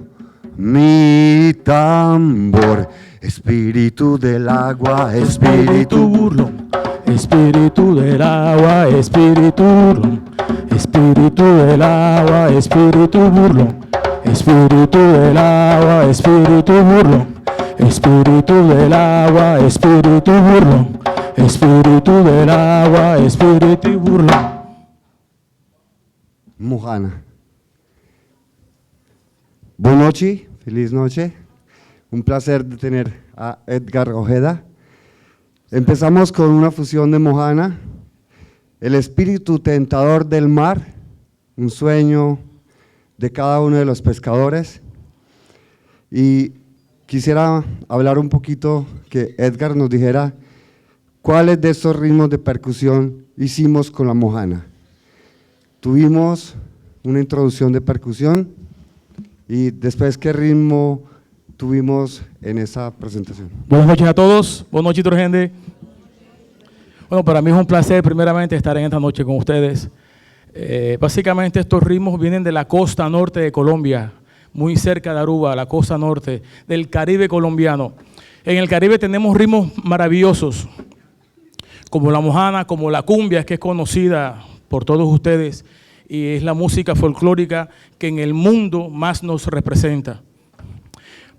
mi tambor. Espíritu del agua, espíritu burlón, espíritu del agua, espíritu burlón, espíritu del agua, espíritu burlón, espíritu del agua, espíritu burlón, espíritu del agua, espíritu burlón, espíritu del agua, espíritu burlón. Mojana. Buenas noches, feliz noche. Un placer de tener a Edgar Ojeda. Empezamos con una fusión de Mojana, el espíritu tentador del mar. un sueño de cada uno de los pescadores. Y quisiera hablar un poquito, que Edgar nos dijera cuáles de esos ritmos de percusión hicimos con la mojana. Tuvimos una introducción de percusión y después qué ritmo tuvimos en esa presentación. Buenas noches a todos, buenas noches, gente. Bueno, para mí es un placer primeramente estar en esta noche con ustedes. Básicamente estos ritmos vienen de la costa norte de Colombia, muy cerca de Aruba, la costa norte del Caribe colombiano. En el Caribe tenemos ritmos maravillosos, como la mojana, como la cumbia, que es conocida por todos ustedes, y es la música folclórica que en el mundo más nos representa.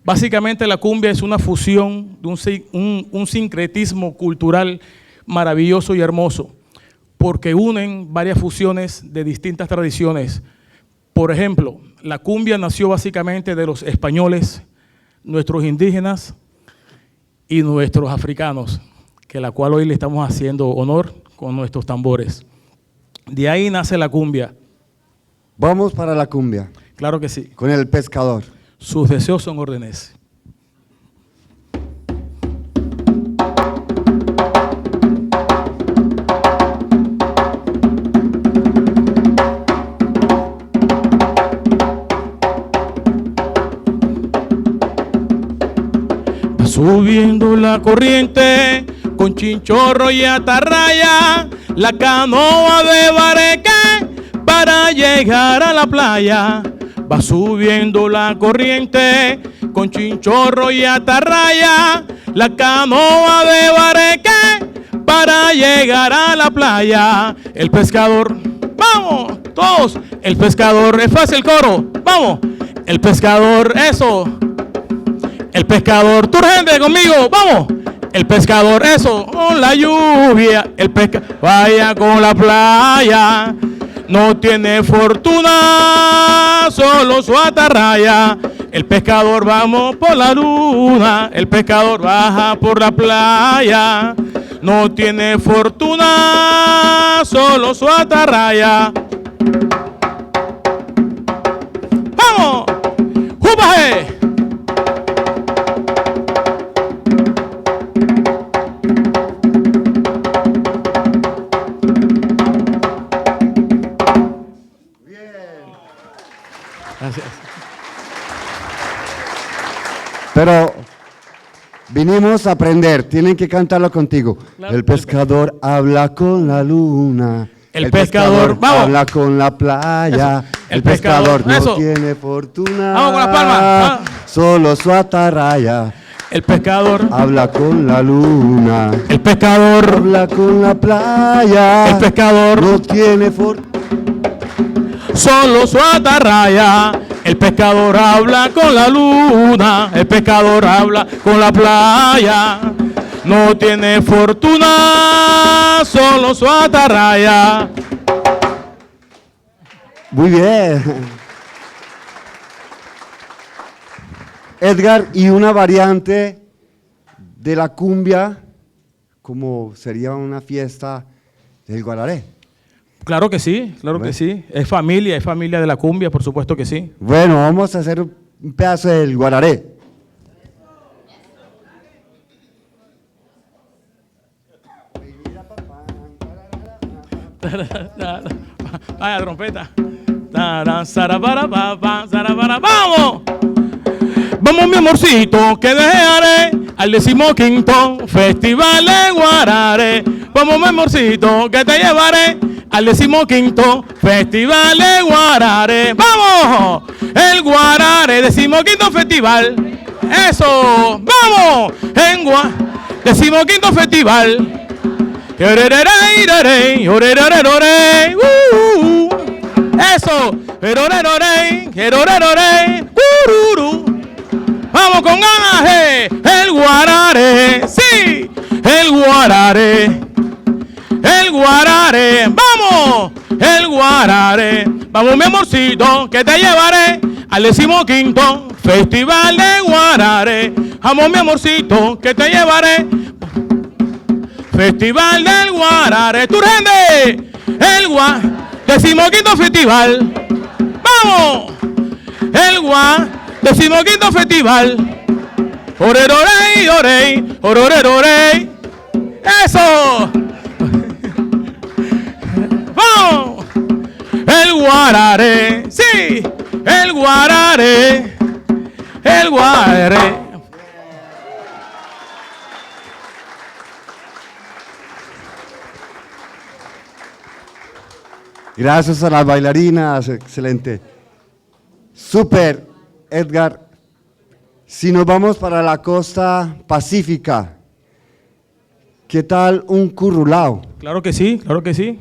Básicamente la cumbia es una fusión de un sincretismo cultural maravilloso y hermoso, porque unen varias fusiones de distintas tradiciones. Por ejemplo, la cumbia nació básicamente de los españoles, nuestros indígenas y nuestros africanos, que la cual hoy le estamos haciendo honor con nuestros tambores. De ahí nace la cumbia. Vamos para la cumbia. Claro que sí. Con el pescador. Sus deseos son órdenes. Va subiendo la corriente con chinchorro y atarraya, la canoa de bareque para llegar a la playa. Va subiendo la corriente con chinchorro y atarraya, la canoa de bareque para llegar a la playa. El pescador, vamos, todos, el pescador, es fácil el coro, vamos, el pescador, eso, el pescador, tú gente conmigo, vamos, el pescador, eso, con la lluvia, el pesca, vaya con la playa. No tiene fortuna, solo su atarraya. El pescador vamos por la luna, el pescador baja por la playa. No tiene fortuna, solo su atarraya. ¡Vamos! ¡Júpaje! Gracias. Pero vinimos a aprender, tienen que cantarlo contigo. Claro. El pescador habla con la luna. El pescador, vamos. Habla con la playa. Eso. El El pescador, pescador no eso. tiene fortuna. Vamos con las palmas. Ah. Solo su atarraya. El pescador habla con la luna. El pescador habla con la playa. El pescador no tiene fortuna. Solo su atarraya. El pescador habla con la luna. El pescador habla con la playa. No tiene fortuna, solo su atarraya. Muy bien. Edgar, y una variante de la cumbia, como sería una fiesta del Guararé. Claro que sí, claro que sí. Es familia de la cumbia, por supuesto que sí. Bueno, vamos a hacer un pedazo del Guararé. Vaya trompeta. ¡Vamos! Vamos, mi amorcito, que dejaré al 15º Festival de Guararé. Vamos, mi amorcito, que te llevaré al 15º Festival de Guararé. ¡Vamos! El Guararé, 15º Festival. ¡Eso! ¡Vamos! En 15º Festival. Eso. Vamos con ganas, el Guararé, sí, el Guararé, el Guararé, vamos, el Guararé, vamos mi amorcito, que te llevaré al 15º Festival de Guararé, vamos mi amorcito, que te llevaré, Festival del Guararé, ¡tu gente! El Decimoquinto festival. ¡Vamos! El gua, decimoquinto festival. Orerorey, orey, ororerorey. ¡Eso! ¡Vamos! El guararé, sí, el guararé, el guararé. Gracias a las bailarinas, excelente. Super, Edgar. Si nos vamos para la costa pacífica, ¿qué tal un currulao? Claro que sí, claro que sí.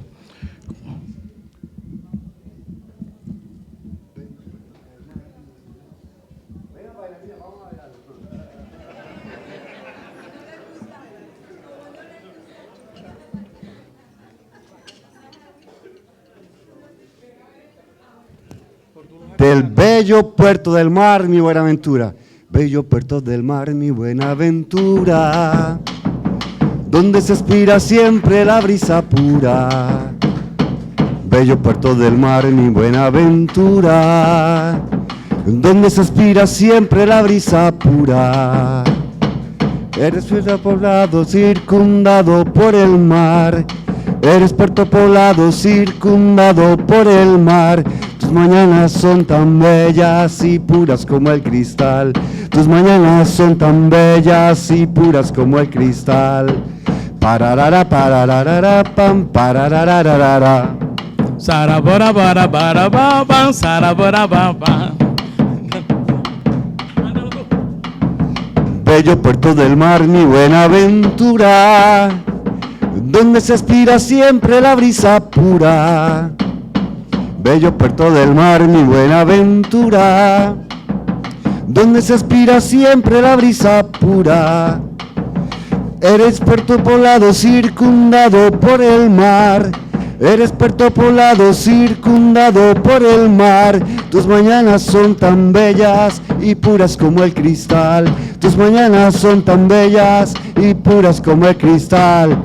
Del bello puerto del mar, mi buena aventura. Bello puerto del mar, mi buena aventura. Donde se aspira siempre la brisa pura. Bello puerto del mar, mi buena aventura. Donde se aspira siempre la brisa pura. Eres puerto poblado circundado por el mar. Eres puerto poblado circundado por el mar. Tus mañanas son tan bellas y puras como el cristal. Tus mañanas son tan bellas y puras como el cristal. Pararara, pararara, pam, pararararara. Sarabara, bara, bara, ba, ba, sarabara, ba, ba. Bello puerto del mar, mi buena aventura, donde se aspira siempre la brisa pura. Bello puerto del mar, mi buena aventura, donde se aspira siempre la brisa pura. Eres puerto poblado circundado por el mar. Eres puerto poblado circundado por el mar. Tus mañanas son tan bellas y puras como el cristal. Tus mañanas son tan bellas y puras como el cristal.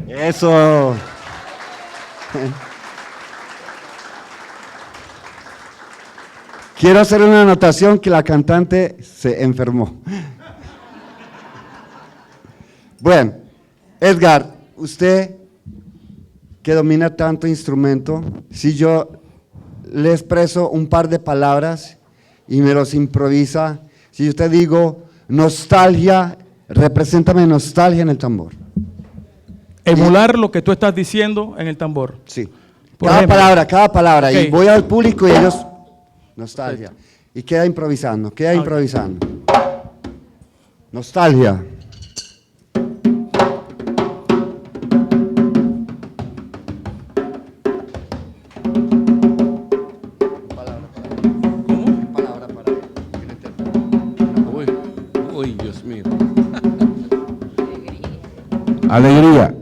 Eso. Quiero hacer una anotación que la cantante se enfermó. Bueno, Edgar, usted que domina tanto instrumento, si yo le expreso un par de palabras y me los improvisa, si yo te digo nostalgia, represéntame nostalgia en el tambor. Emular lo que tú estás diciendo en el tambor. Sí. Por cada ejemplo. palabra, cada palabra. Y Ok. voy al público y ellos, nostalgia. Y queda improvisando, queda Ok. improvisando. Nostalgia. Uy, uy, Dios mío. Alegría.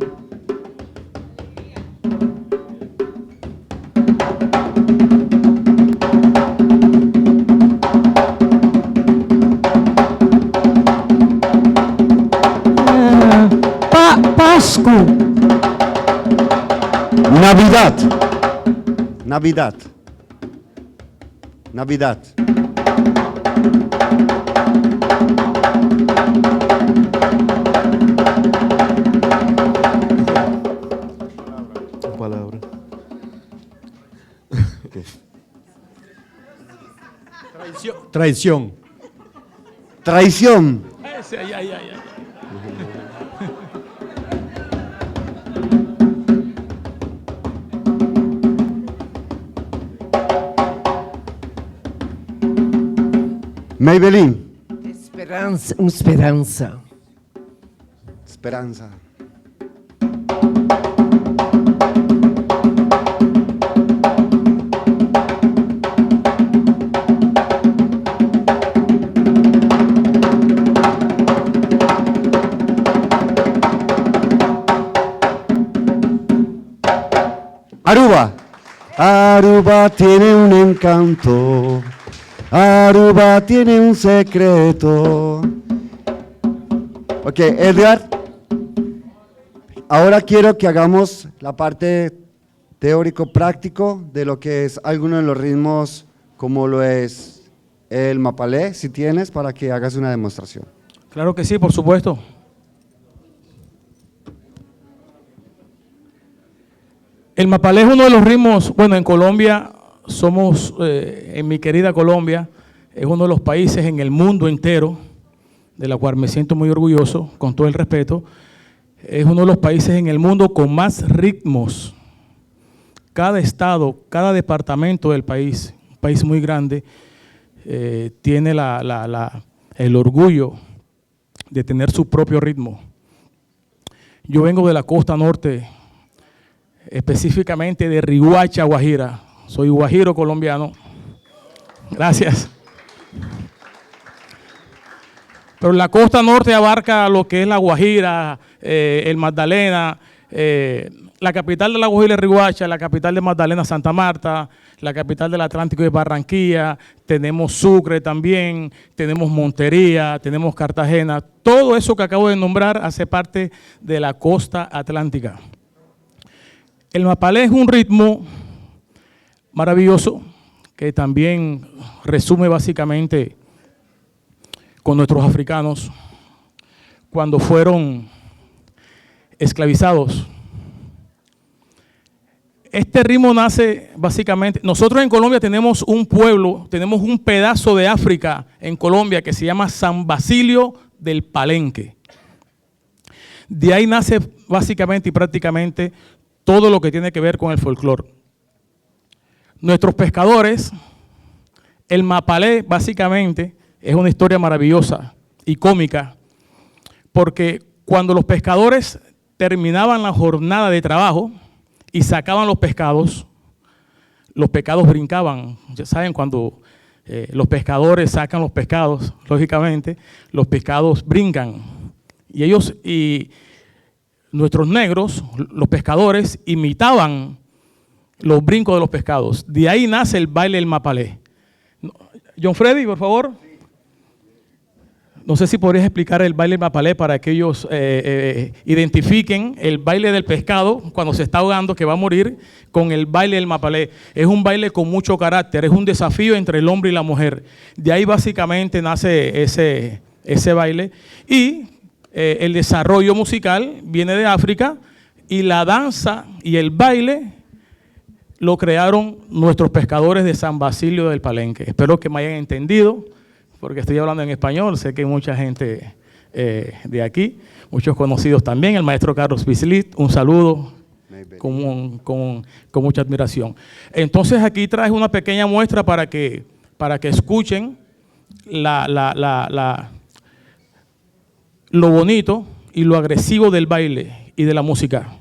Pa Pascu. Navidad. Navidad. Navidad. Palabra. Traición. Traición. Ese, ay, ay, ay, ay. Maybelline. Esperança, uma esperança. Esperanza. Aruba. Aruba tiene un encanto. Aruba tiene un secreto. Ok, Edgar, ahora quiero que hagamos la parte teórico-práctico de lo que es alguno de los ritmos, como lo es el mapalé, si tienes, para que hagas una demostración. Claro que sí, por supuesto. El mapalé es uno de los ritmos, bueno, en Colombia somos, en mi querida Colombia, es uno de los países en el mundo entero, de la cual me siento muy orgulloso, con todo el respeto, es uno de los países en el mundo con más ritmos. Cada estado, cada departamento del país, un país muy grande, tiene el orgullo de tener su propio ritmo. Yo vengo de la costa norte, específicamente de Riohacha, Guajira. Soy guajiro colombiano. Gracias. Pero la costa norte abarca lo que es la Guajira, el Magdalena, la capital de la Guajira es Riohacha, la capital de Magdalena, Santa Marta, la capital del Atlántico es Barranquilla, tenemos Sucre también, tenemos Montería, tenemos Cartagena. Todo eso que acabo de nombrar hace parte de la costa atlántica. El mapalé es un ritmo maravilloso que también resume básicamente con nuestros africanos cuando fueron esclavizados. Este ritmo nace básicamente, nosotros en Colombia tenemos un pueblo, tenemos un pedazo de África en Colombia que se llama San Basilio del Palenque. De ahí nace básicamente y prácticamente todo lo que tiene que ver con el folclore. Nuestros pescadores, el mapalé básicamente es una historia maravillosa y cómica, porque cuando los pescadores terminaban la jornada de trabajo y sacaban los pescados, los pescados brincaban. Ya saben, cuando los pescadores sacan los pescados, lógicamente, los pescados brincan. Y nuestros negros, los pescadores, imitaban los brincos de los pescados. De ahí nace el baile del mapalé. John Freddy, por favor. No sé si podrías explicar el baile del mapalé para que ellos identifiquen el baile del pescado cuando se está ahogando, que va a morir, con el baile del mapalé. Es un baile con mucho carácter, es un desafío entre el hombre y la mujer. De ahí básicamente nace ese baile. Y el desarrollo musical viene de África y la danza y el baile lo crearon nuestros pescadores de San Basilio del Palenque. Espero que me hayan entendido, porque estoy hablando en español, sé que hay mucha gente de aquí, muchos conocidos también, el maestro Carlos Bislit, un saludo con mucha admiración. Entonces aquí traes una pequeña muestra para que escuchen lo bonito y lo agresivo del baile y de la música.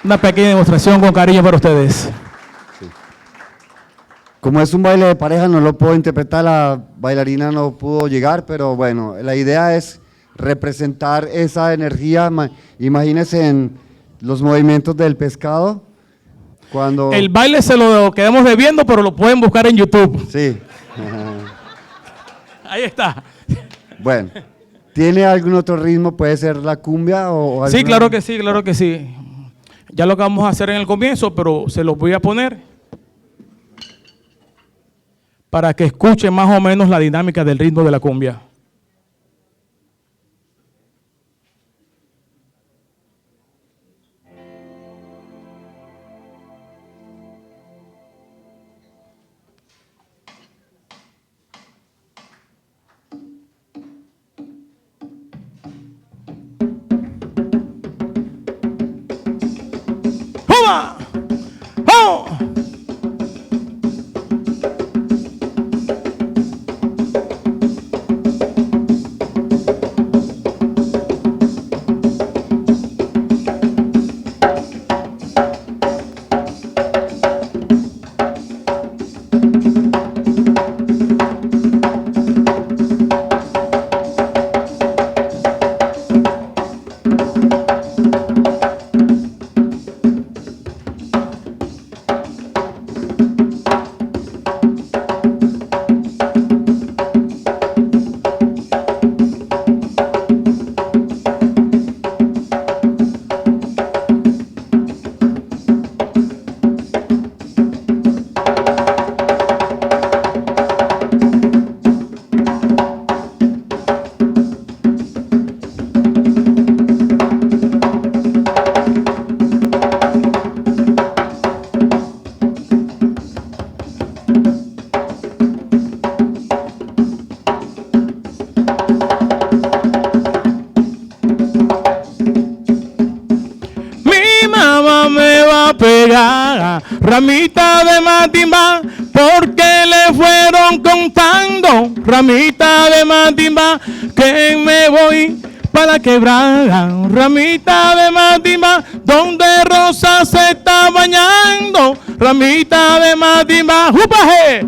Una pequeña demostración con cariño para ustedes. Sí. Como es un baile de pareja, no lo puedo interpretar, la bailarina no pudo llegar, pero bueno, la idea es representar esa energía. Imagínense en Los movimientos del pescado cuando... El baile se lo quedamos debiendo, pero lo pueden buscar en YouTube. Sí. Ahí está. Bueno, ¿tiene algún otro ritmo? ¿Puede ser la cumbia o, o Sí, alguna- claro que sí, claro que sí. Ya lo que vamos a hacer en el comienzo, pero se los voy a poner para que escuchen más o menos la dinámica del ritmo de la cumbia. ¡Juma! ¡Oh! Mi mamá me va a pegar, ramita de matimba, porque le fueron contando, ramita de matimba, que me voy para quebrar, ramita de matimba, donde Rosa se está bañando, ramita de matimba, ¡jupaje!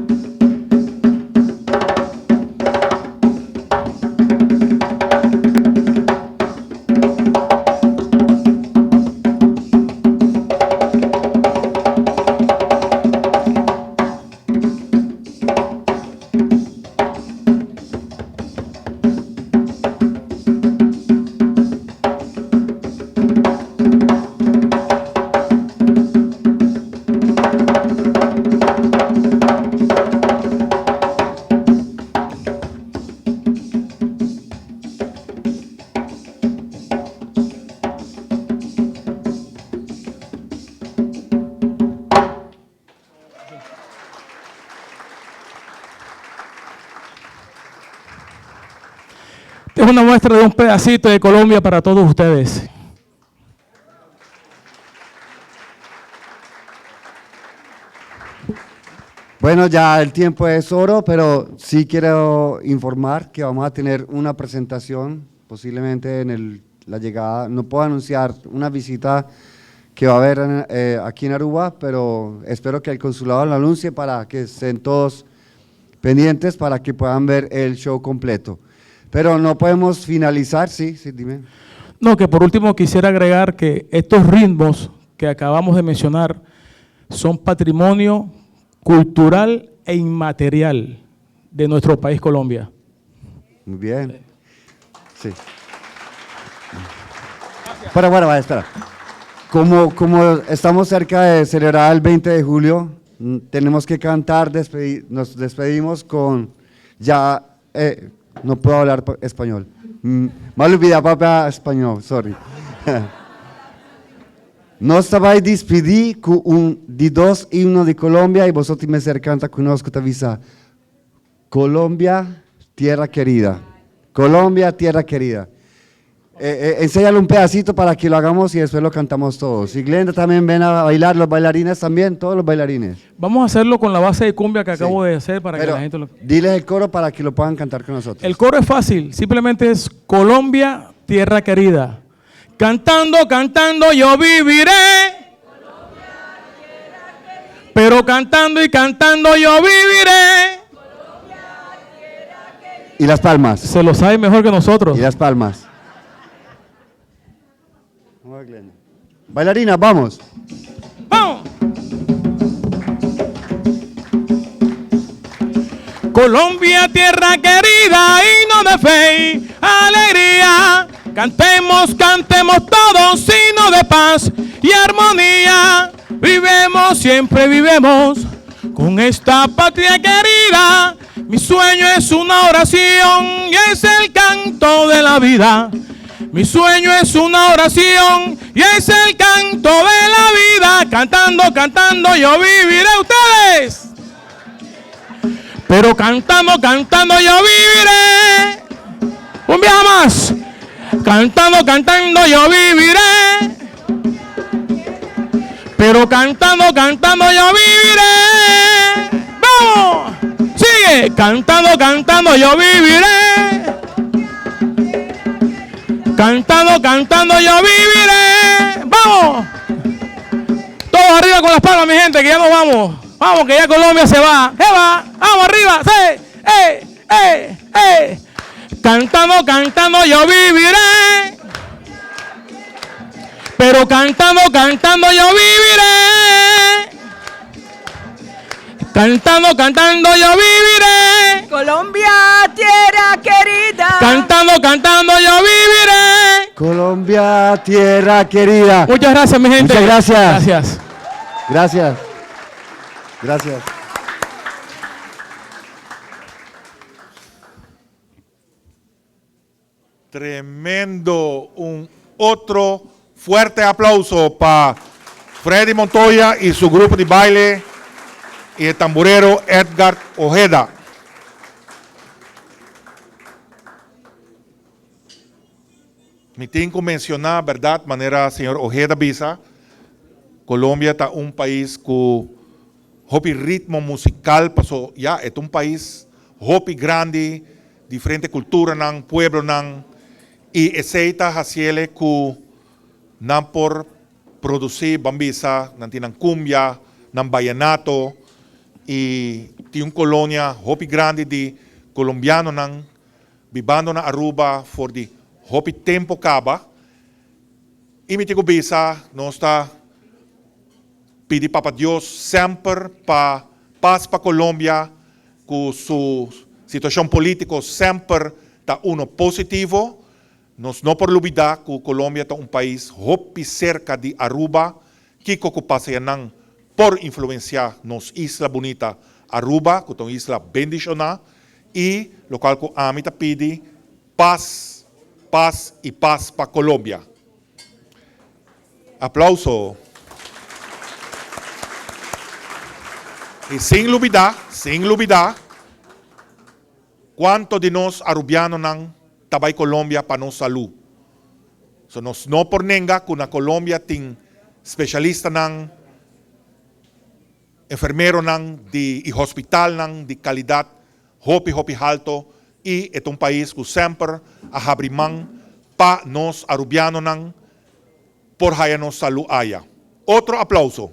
Esta es una muestra de un pedacito de Colombia para todos ustedes. Bueno, ya el tiempo es oro, pero sí quiero informar que vamos a tener una presentación, posiblemente en el- la llegada, no puedo anunciar una visita que va a haber en, aquí en Aruba, pero espero que el consulado lo anuncie para que estén todos pendientes para que puedan ver el show completo. Pero no podemos finalizar, sí, sí, dime. No, que por último quisiera agregar que estos ritmos que acabamos de mencionar son patrimonio cultural e inmaterial de nuestro país Colombia. Muy bien. Sí. Pero bueno, va, espera. Como, como estamos cerca de celebrar el 20 de julio, tenemos que cantar, nos despedimos con, ya, no puedo hablar español. Mal olvidado papá español, sorry. Nos vai despedir com um de dos himnos de Colombia e vosotros me canta conosco te avisa. Colombia, tierra querida. Colombia, tierra querida. Enséñale un pedacito para que lo hagamos y después lo cantamos todos. Y Glenda también ven a bailar, los bailarines también, todos los bailarines. Vamos a hacerlo con la base de cumbia que acabo de hacer para que Pero la gente lo... Diles el coro para que lo puedan cantar con nosotros. El coro es fácil, simplemente es Colombia, tierra querida. Cantando, cantando yo viviré. Pero cantando y cantando yo viviré. Y las palmas. Se lo sabe mejor que nosotros. Y las palmas. Vamos a ver, Glenda. Bailarina, vamos. Vamos. Colombia, tierra querida, himno de fe y alegría. Cantemos, cantemos todos, signo de paz y armonía. Vivemos, siempre vivemos con esta patria querida. Mi sueño es una oración y es el canto de la vida. Mi sueño es una oración y es el canto de la vida. Cantando, cantando, yo viviré ustedes. Pero cantando, cantando, yo viviré. Un viaje más. Cantando, cantando, yo viviré. Pero cantando, cantando, yo viviré. ¡Vamos! Sigue. Cantando, cantando, yo viviré. Cantando, cantando, yo viviré. ¡Vamos! Todos arriba con las palmas, mi gente, que ya nos vamos. Vamos, que ya Colombia se va. ¡Se va! ¡Vamos arriba! ¡Sí! ¡Eh! ¡Eh! ¡Eh! Cantando, cantando, yo viviré. Pero cantando, cantando, yo viviré. Cantando, cantando, yo viviré. Colombia, tierra querida. Cantando, cantando, yo viviré. Colombia, tierra querida. Muchas gracias, mi gente. Muchas gracias. Gracias. Gracias. Gracias. Tremendo. Un otro fuerte aplauso pa Freddy Montoya y su grupo di baile y e tamburero Edgar Ojeda. Mi tin cu menciona, berdad, manera señor Ojeda bisa, Colombia ta un pais cu hopi ritmo musical paso ya e ta un pais hopi grandi, diferente culturanan, pueblonan y esey ta haciele cu nan por produci, ban bisa, nan tin nan cumbia, nan vallenato y tin un colonia hopi grandi di colombianonan bibando na Aruba for di hopi tempo caba y mi tin cu bisa nos ta pidi Papa Dios semper pa pas pa Colombia cu su situacion politico semper ta uno positivo. Nos no por lubida cu Colombia ta un pais hopi cerca di Aruba, kico cu pasa yanan por influencia nos isla bunita Aruba cu ta un isla bendiciona y locual cu ami ta pidi pas, pas y pas pa Colombia. Aplauso. Y sin lubida, sin lubida, cuanto di nos Arubianonan ta bay Colombia pa nos salud. So nos no por nenga cu na Colombia tin specialistanan, enfermeronan di y hospitalnan di calidad hopi hopi halto y e ta un pais cu semper a habri man pa nos Arubianonan por haya nos salu aya. Otro aplauso.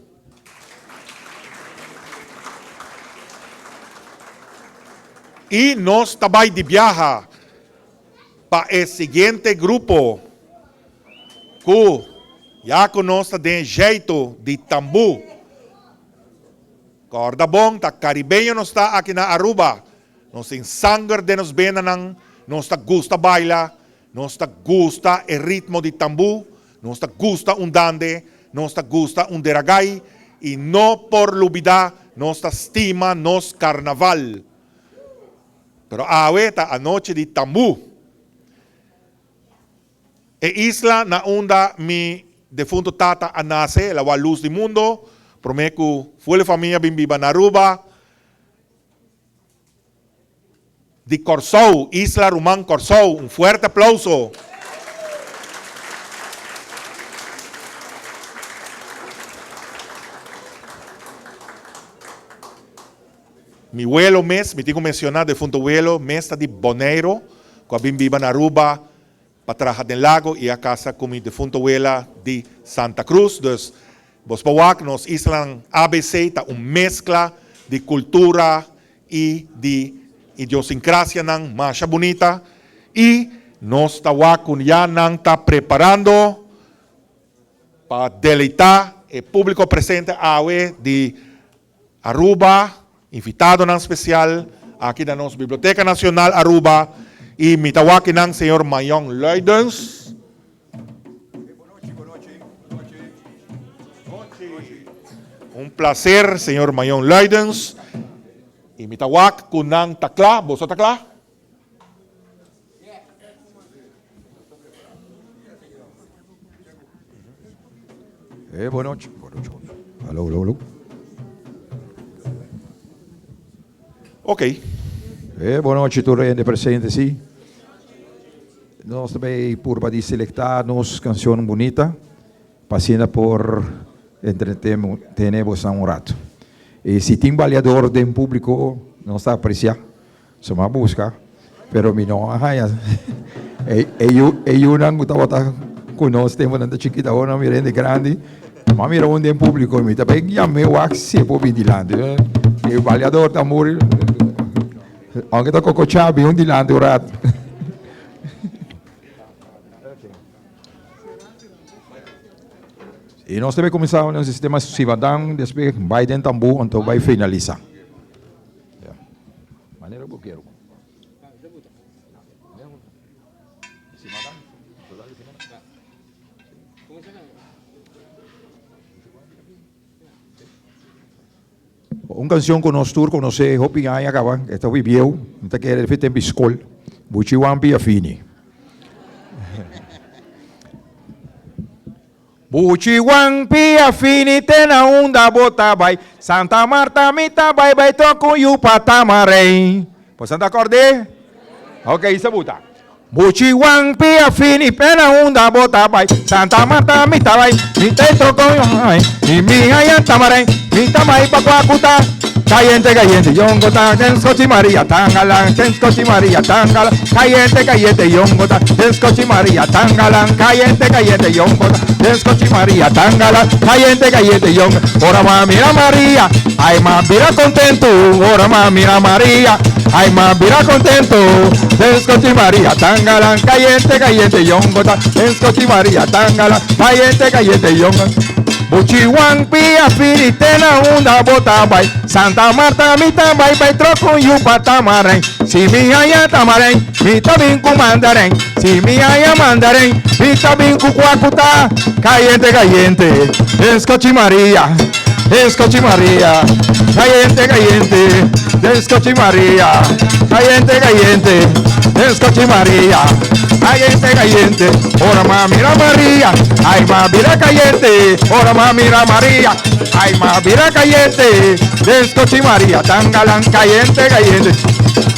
Y nos ta bay di biaha pa e siguiente grupo cu ya cu nos ta den jeito di tambu. Corda bon, ta Caribeño nos ta aki na Aruba. Nos tin sanger den nos benanan, nos ta gusta baila, nos ta gusta e ritmo di tambú, nos ta gusta un dande, nos ta gusta un deragay y no por lubida nos ta stima nos carnaval. Pero awe ta anochi di tambú. E isla na unda mi defunto tata a nace, el a wak luz di mundo, prome cu full e famia bin biba na Aruba. Di Kòrsou, Isla Ruman Kòrsou, un fuerte aplauso. Mi welo mes, mi tin ku menshoná defunto welo mes ta di Boneiru, ku a bin biba na Aruba pa traha den lago i a kasa ku mi defunto wela di Santa Cruz. Dus, bos por wak nos islanan ABC ta un meskla di kultura i di idiosincrasianan masha bunita i nos ta wak ku ya nan ta preparando. Pa deleitá e públiko presente awe di Aruba, invitadonan spesial aki na nos Biblioteka Nacional Aruba i mi ta wak nan señor Mayon Luidens. Un placer señor Mayon Luidens i mi ta wak ku nan ta kla, boso ta kla? Eh, buenas noches. Buenas noches. Aló, aló, aló. Ok. Eh, buenas noches, tur hende presente, sí. Nos tambe purba di selecta nos canción bunita, pa asina por entretene boso un rato. Y si tin baleador den publico, nos ta aprecia. So m'a buska, pero mi no a haña. E e yu e yunan ku tabata ku nos tempu nan ta chikit awor nan mira hende grandi. M'a mira un den públiko i mi ta bay yam'é wak si e por bin dilanti. E baleador ta muri, aunke ta kokochá bin un dilanti un rato. I nos ta bay kuminsá un sistema sibadan, despues bay den tambú anto bay finalisá. Ya. Manera bo kier. Un canción cu nos tur conoce hopi aña caba, e ta hopi bieu, mi ta kere defi tempo di school, Buchi Wampi Afini. Buchi Wan pia fini te na unda bo ta bai Santa Marta mi ta bai bai tok un yu pa Tamarijn. Boso ta kord'é? Ok, sa buta. Buchi Wan pia fini te na unda bo ta bai Santa Marta mi ta bai mi ta tok un yu I mi haya Tamarijn mi ta bai pa Kwakuta Cayente cayente yongo ta den skochi Maria tangalan den skochi Maria tangalan cayente cayente yongo ta den skochi Maria tangalan cayente cayente yongo ta den skochi Maria tangalan cayente cayente yongo ora m'a mira Maria ay m'a bira contento ora m'a mira Maria ay m'a bira contento den skochi Maria tangalan cayente cayente yongo ta den skochi Maria tangalan cayente cayente yongo Buchi Juan pia firi te na unda bo ta bai Santa Marta mi ta bai bai trok un yu pa Tamarijn Si mi haña Tamarijn mi ta bin ku Mandarijn Si mi haña Mandarijn mi ta bin ku Kwakuta Kayente kayente den skochi Maria den skochi Maria Kayente kayente den skochi Maria Kayente kayente den skochi Maria Kayente kayente ora m'a mira Maria Ay m'a bira kayente ora m'a mira Maria Ay m'a bira kayente den skochi Maria Tangalan kayente kayente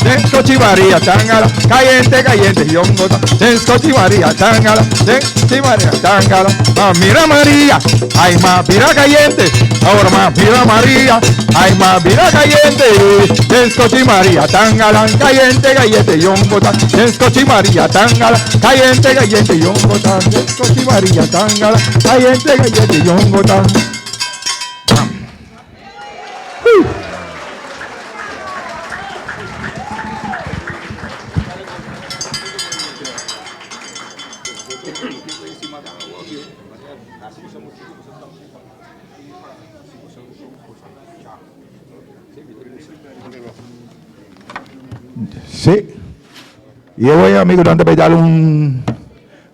den skochi Maria Tangalan kayente kayente yongota den skochi Maria Tangalan den skochi Maria Tangalan m'a mira Maria Ay m'a bira kayente ora m'a mira Maria Ay m'a bira kayente den skochi Maria Tangalan kayente kayente yongota den skochi Maria Tangalan kayente kayente yongota den skochi Maria Tangalan kayente kayente yongota. Sí. Y hoy amigonan ta bay dal un,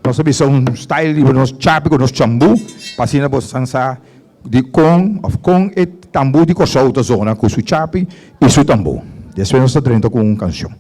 nos ta bisa un style di nos chapi cu nos chambú, pa asina boso sa di con of con e tambú di Corsou ta zona cu su chapi y su tambú. Despues nos ta drenta cu un cancion.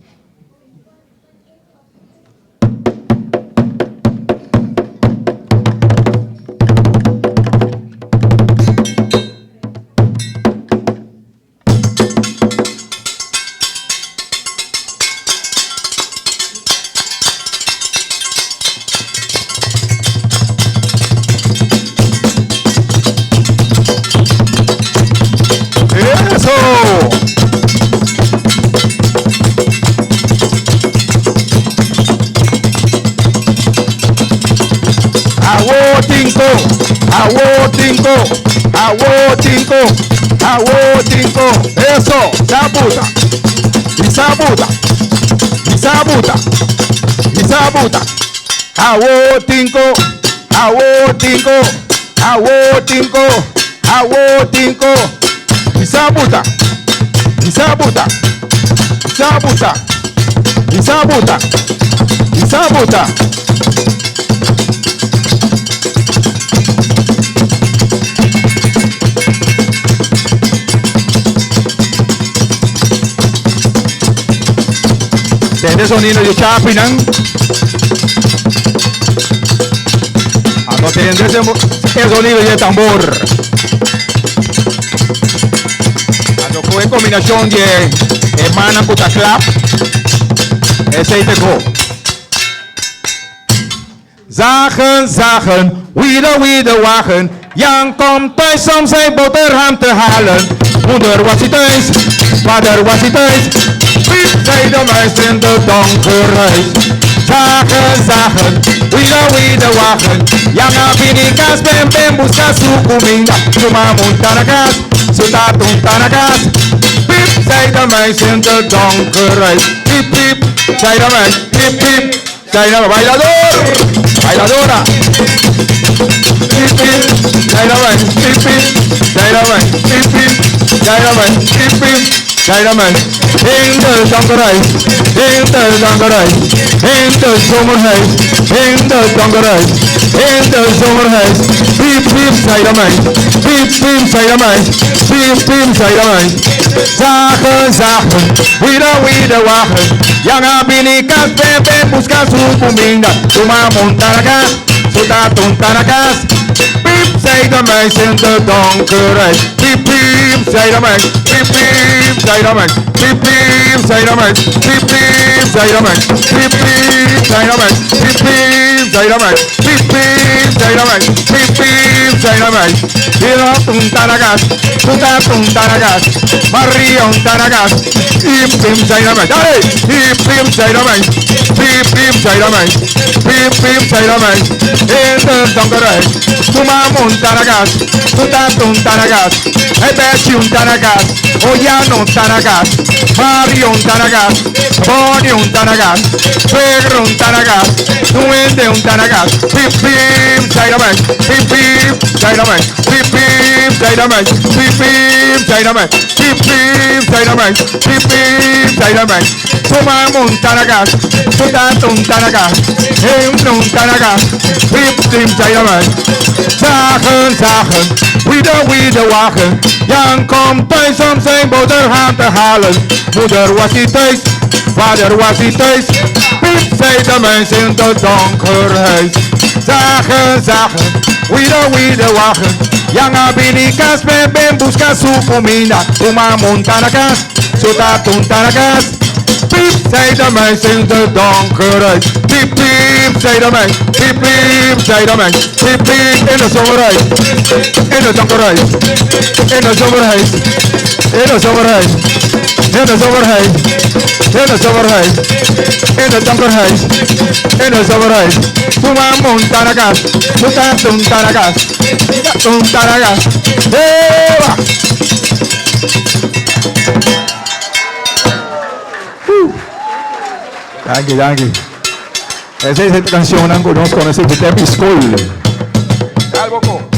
Eso! Awo tinko, awo tinko, awo tinko, awo tinko. Eso, sabuta. Isabuta. Isabuta. Isabuta. Awo tinko, awo tinko. Awo tinko, awo tinko. Isabuta, isabuta, isabuta, isabuta, isabuta. Tende sonido de chapinan. No tende ese sonido de tambor. Ando con combinación de hermana puta clap. Ese te go. Zagen, zagen, wiede, wiede, wagen. Jan komt thuis om zijn boterham te halen. Moeder was hij thuis, vader was hij thuis. Piep, zei de muis in de donker huis. Zagen, zagen, wiede, wiede, wagen. Jan a kas, ben, ben, busca su comida. Su mamá na kas, su tata na kas. Piep, zei de muis in de donker huis. Piep, piep, zei de muis, piep, piep. Zei de bailador, bailadora. Piep, piep, zei de muis, piep, piep. Zei de muis, piep, piep. Zei de muis, piep, piep. Zei de muis. In de donkerhuis, in de donkerhuis, in de zomerhuis, in de donkerhuis, in de zomerhuis. Piep, piep, zei de muis. Piep, piep, zei de muis. Piep, piep, zei de muis. Zagen, zagen, wiede, wiede, wagen. Jan a bini kas, ben, ben, busca su comida. Su mamá na kas, su tata na kas. Piep, zei de muis in de donkerhuis. Piep, piep, zei de muis. Piep, piep, zei de muis. Piep, piep, zei de muis. Piep, piep, zei de muis. Piep, piep, zei de muis. Piep, piep, zei de muis. Piep, piep, zei de muis. Piep, piep, zei de muis. Ira punta na gas, punta punta na gas. Maria unta na gas. Piep, piep, zei de muis. Dale! Piep, piep, zei de muis. Piep, piep, zei de muis. Piep, piep, zei de muis. In de donkerhuis. Su mamá unta na gas, su tata unta na gas. Hey, Betty unta na gas. Oya no unta na gas. Mario unta na gas. Bonnie unta na gas. Pedro unta na gas. Duende unta na gas. Piep, piep, zei de muis. Piep, piep, zei de muis. Piep, piep, zei de muis. Piep, piep, zei de muis. Piep, piep, zei de muis. Piep, piep, zei de muis. Su mamá unta na gas. Su tata unta na gas. Hem unta na gas. Piep, piep, zei de muis. Zagen, zagen, wiede, wiede, wagen. Jan komt thuis om zijn boterham te halen. Moeder was hij thuis, vader was hij thuis. Piep, zei de muis in de donkerhuis. Zagen, zagen, wiede, wiede, wagen. Jan a bini kas, ben, ben, busca su comida. Su mamá unta na kas, su tata unta na kas. Piep, zei de muis in de donkerhuis. Piep, piep, zei de muis. Piep, piep, zei de muis. Piep, piep, in de zomerhuis. In de donkerhuis. In de zomerhuis. In de zomerhuis. In de zomerhuis. In de zomerhuis. In de donkerhuis. In de zomerhuis. Su mamá unta na kas. Su tata unta na kas. Unta na gas. Eva! Dank je, dank je. Esa es esta canción conozco, ese de School. Algo.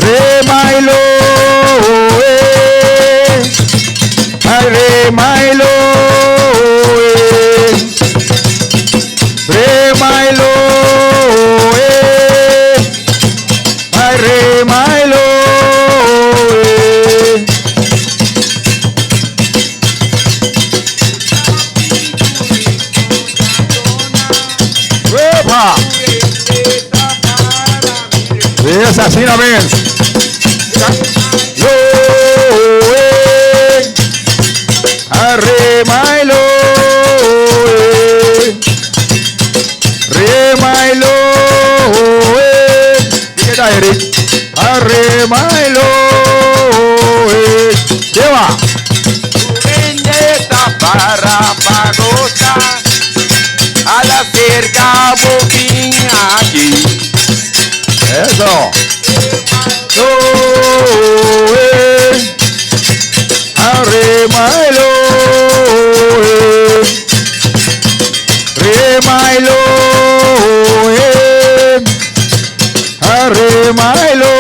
Remailo, eh. Ay, remailo, eh. Remailo, eh. Ay, remailo, eh. ¡Epa! Es así, ¿no ves? Lo, eh. Arremailo, eh. Remailo, Remailo, eh. Lleva. Vendetta para pagota a la cerca boquín aquí. Eso. Oh, eh. Arremailo, eh. Remailo, eh. Arremailo, eh.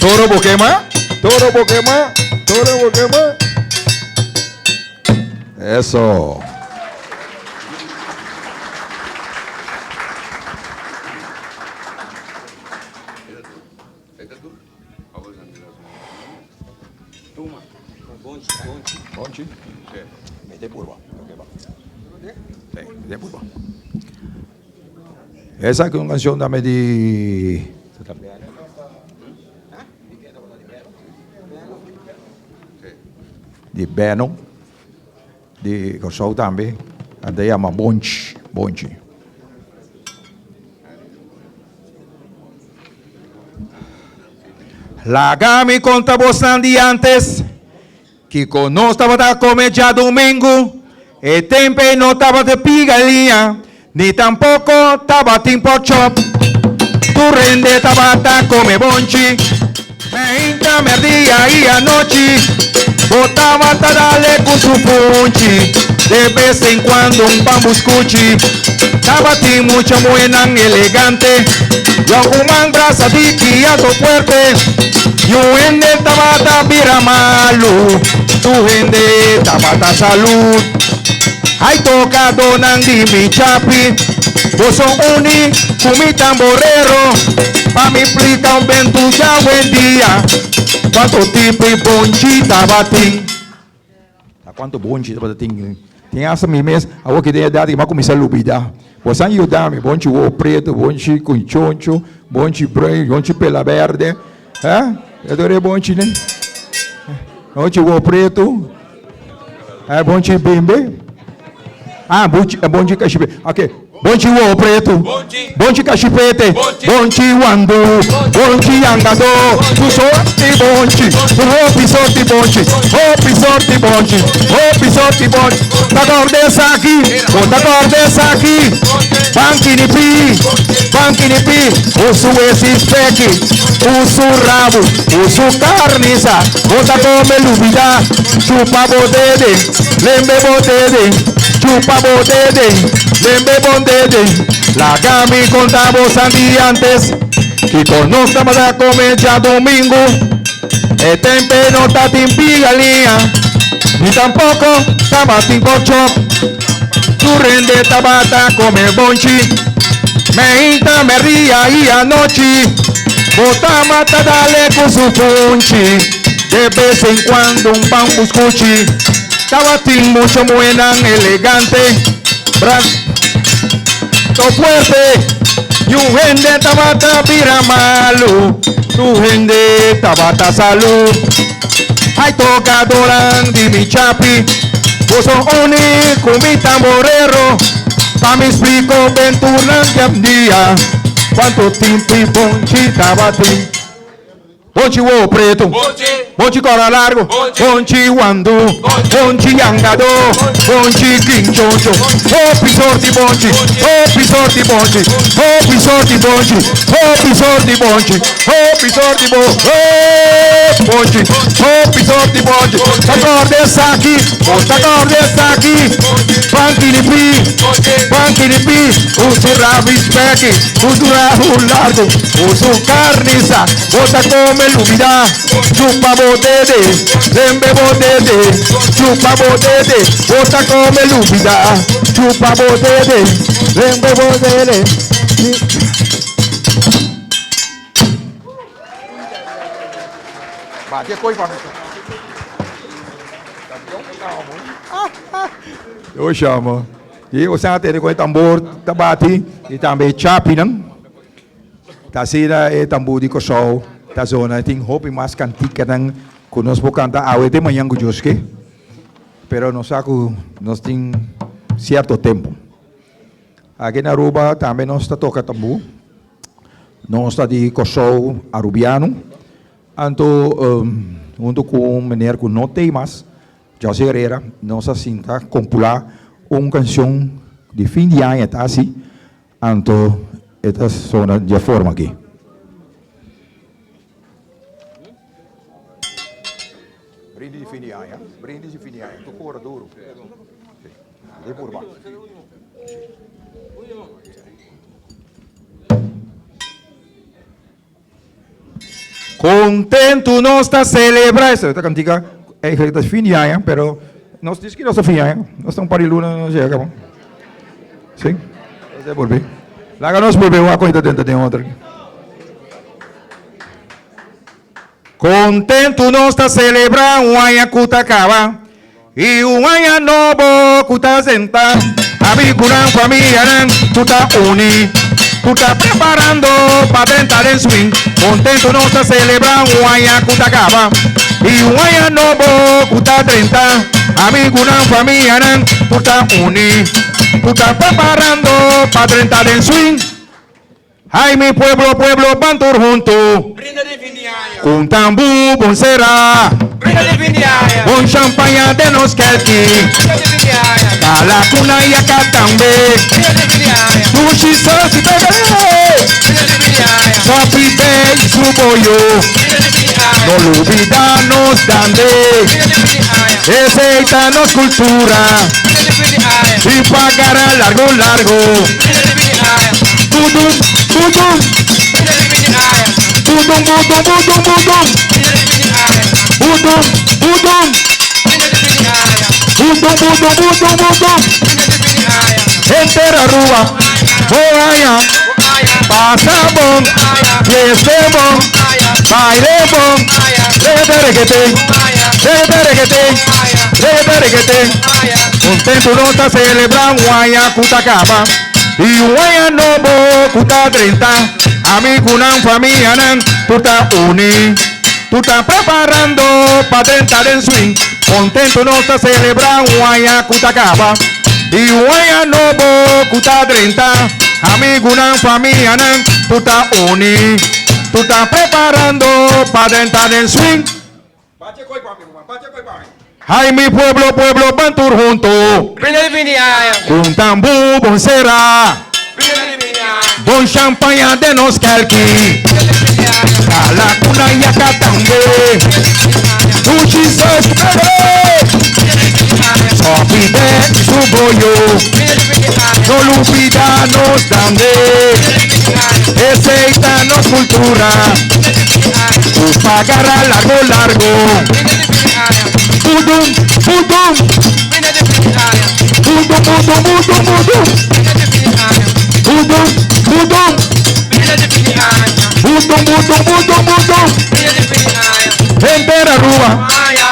Toro Bokema, Toro Bokema, Toro Bokema. Eso. Bonchi. Mete purba. Sí, mete purba. Esa es una canción dame di... Di Beno, di Kòrsou tambe, nan ta yama Bonchi, Bonchi. Laga mi konta bosnan di antes, kiko nos tabata kome djadumingu, e tempu ei no tabata pigalia, ni tampoko tabatin porkchop. Tur hende tabata kome bonchi, meinta, merdia i anochi. Bo tabata dale ku su funchi, de bes en kuando un pan buskuchi. Tabatin mucha muhénan elegante, yònkuman brasa diki anto fuerte. Niun hende tabata bira malu, tur hende tabata salud. Ai tokadonan di mi chapi, boso uni ku mi tamborero, pa mi plika un bentu djawendia, kuantu tipo i bonchi tabatin. Ta kuantu bonchi tabata tin? Tin hasta mi mes awor ki den edat mi a kuminsá lubidá. Boso a yuda mi, bonchi wowo pretu, bonchi ku choncho, bonchi bruin, bonchi pela bèrdè. Hè? E tur e bonchinan. Bonchi wowo pretu, bonchi bimbe. Ah, bonchi, bonchi kashipete. Ok. Bonchi wowo pretu, bonchi kashipete, bonchi wandu, bonchi yangado, tur sorti bonchi, tur hopi sorti bonchi, hopi sorti bonchi, hopi sorti bonchi. Ta kòrda esaki, bo ta kòrda esaki, banki di pi, banki di pi, ku su wesi speki, ku su rabu, ku su karnisa, bo ta kome lubidá, chupa bo dede, lembe bo dede. Chupa bo dede, lembe bon dede. Laga mi konta bo san di antes, kiko nos tabata kome djadumingu. E tempe no tatin pigalia, ni tampoko tabatin porkchop. Tur hende tabata kome bonchi, meinta, merdia i anochi. Bo tabata dale ku su funchi, de bes en kuando un pan buskuchi. Tabatin mucho muhénan elegante, brato fuerte, niun hende tabata bira malu, tur hende tabata salú. Ay tokadoran di mi chapi, boso uni ku mi tamborero, pa mi spliko bentunan dia kuantu timpi bonchi tabatin. Bonchi wowo pretu, bonchi kora largu, bonchi wandu, bonchi yangado, bonchi kinchoncho, hopi sorti bonchi, hopi sorti bonchi, hopi sorti bonchi, hopi sorti bonchi, hopi sorti bo, bonchi, hopi sorti bonchi. Ta kòrda esaki, bo ta kòrda esaki, banki di pi, banki di pi, ku su rabi spèki, ku su rabu largu, ku su karnisa. Bo ta come lubida, chupa bo dede, lembe bo dede, chupa bo dede. Bo ta come lubida, chupa bo dede, lembe bo dede. Bati e koi pa mi. Yo chama. I osea tene ku e tambor ta bati i tambe e chapinan. Ta asina e tambú di Kòrsou ta zona. Tin hopi mas kantikanan ku nos por kanta awe te mañan ku Dios ke, pero nos sa ku nos tin sierto tempu. Aki na Aruba tambe nos ta toka tambú. Nos ta di Kòrsou Arubiano. Anto huntu ku un meneer ku no t'ei mas, José Herrera, nos a sinta kompulá un kanshon di fin di aña ta asi, anto e ta sona di e forma aki. Brindis di fin di aña, brindis di fin di aña, tur kora duru. Di purba. Kontentu nos ta selebrá. Esta ta kantika eigenlijk ta fin di aña, pero nos dice que nos ta fin di aña. Nos ta un par di luna nos yega kaba. Sí? Nos ta bolbe. Laga nos bolbe wak kon ta den otro. Kontentu nos ta selebrá un aña ku ta kaba i un aña nobo ku ta senta. Amigunan, famianan ku ta uní, ku ta preparando pa drenta den swing. Kontentu nos ta selebrá un aña ku ta kaba i un aña nobo ku ta drenta. Amigunan, famianan ku ta uní, ku ta preparando pa drenta den swing. Ay mi pueblo pueblo ban tur huntu. Ku un tambú bon será. Bon champaña den nos kèlki. Kalakuna i aka tambe. Dushi sos i bebe. Sòpi te i su boyo. No lubidá nos dande. Esei ta nos kultura. I pa gara largu largu. Budum, budum. Budum, budum, budum, budum. Budum, budum. Budum, budum, budum, budum. Henter Aruba, bo aña. Pasa bon, fiesta bon, baile bon. Reggae, reggae, reggae, reggae, reggae, reggae. Contento nos ta celebra un aña cu ta caba y un aña nobo cu ta drenta. Amigunan, famianan tur ta uni, tur ta preparando pa drenta den swing. Contento nos ta celebra un aña cu ta caba y un aña nobo cu ta drenta. Amigunan, famianan tur ta uni, tur ta preparando pa drenta den swing. Ay mi pueblo, pueblo ban tur hunto. Ku un tambú bon será. Bon champaña den nos kèlki. Kalakuna i aka tambe. Dushi sos bebe. Sòpi bè i su boyo. No lubidá nos dande. Esei ta nos kultura. Ku pagará largo largo. Budum, budum. Budum, budum, budum, budum. Budum, budum. Budum, budum, budum, budum. Henter Aruba,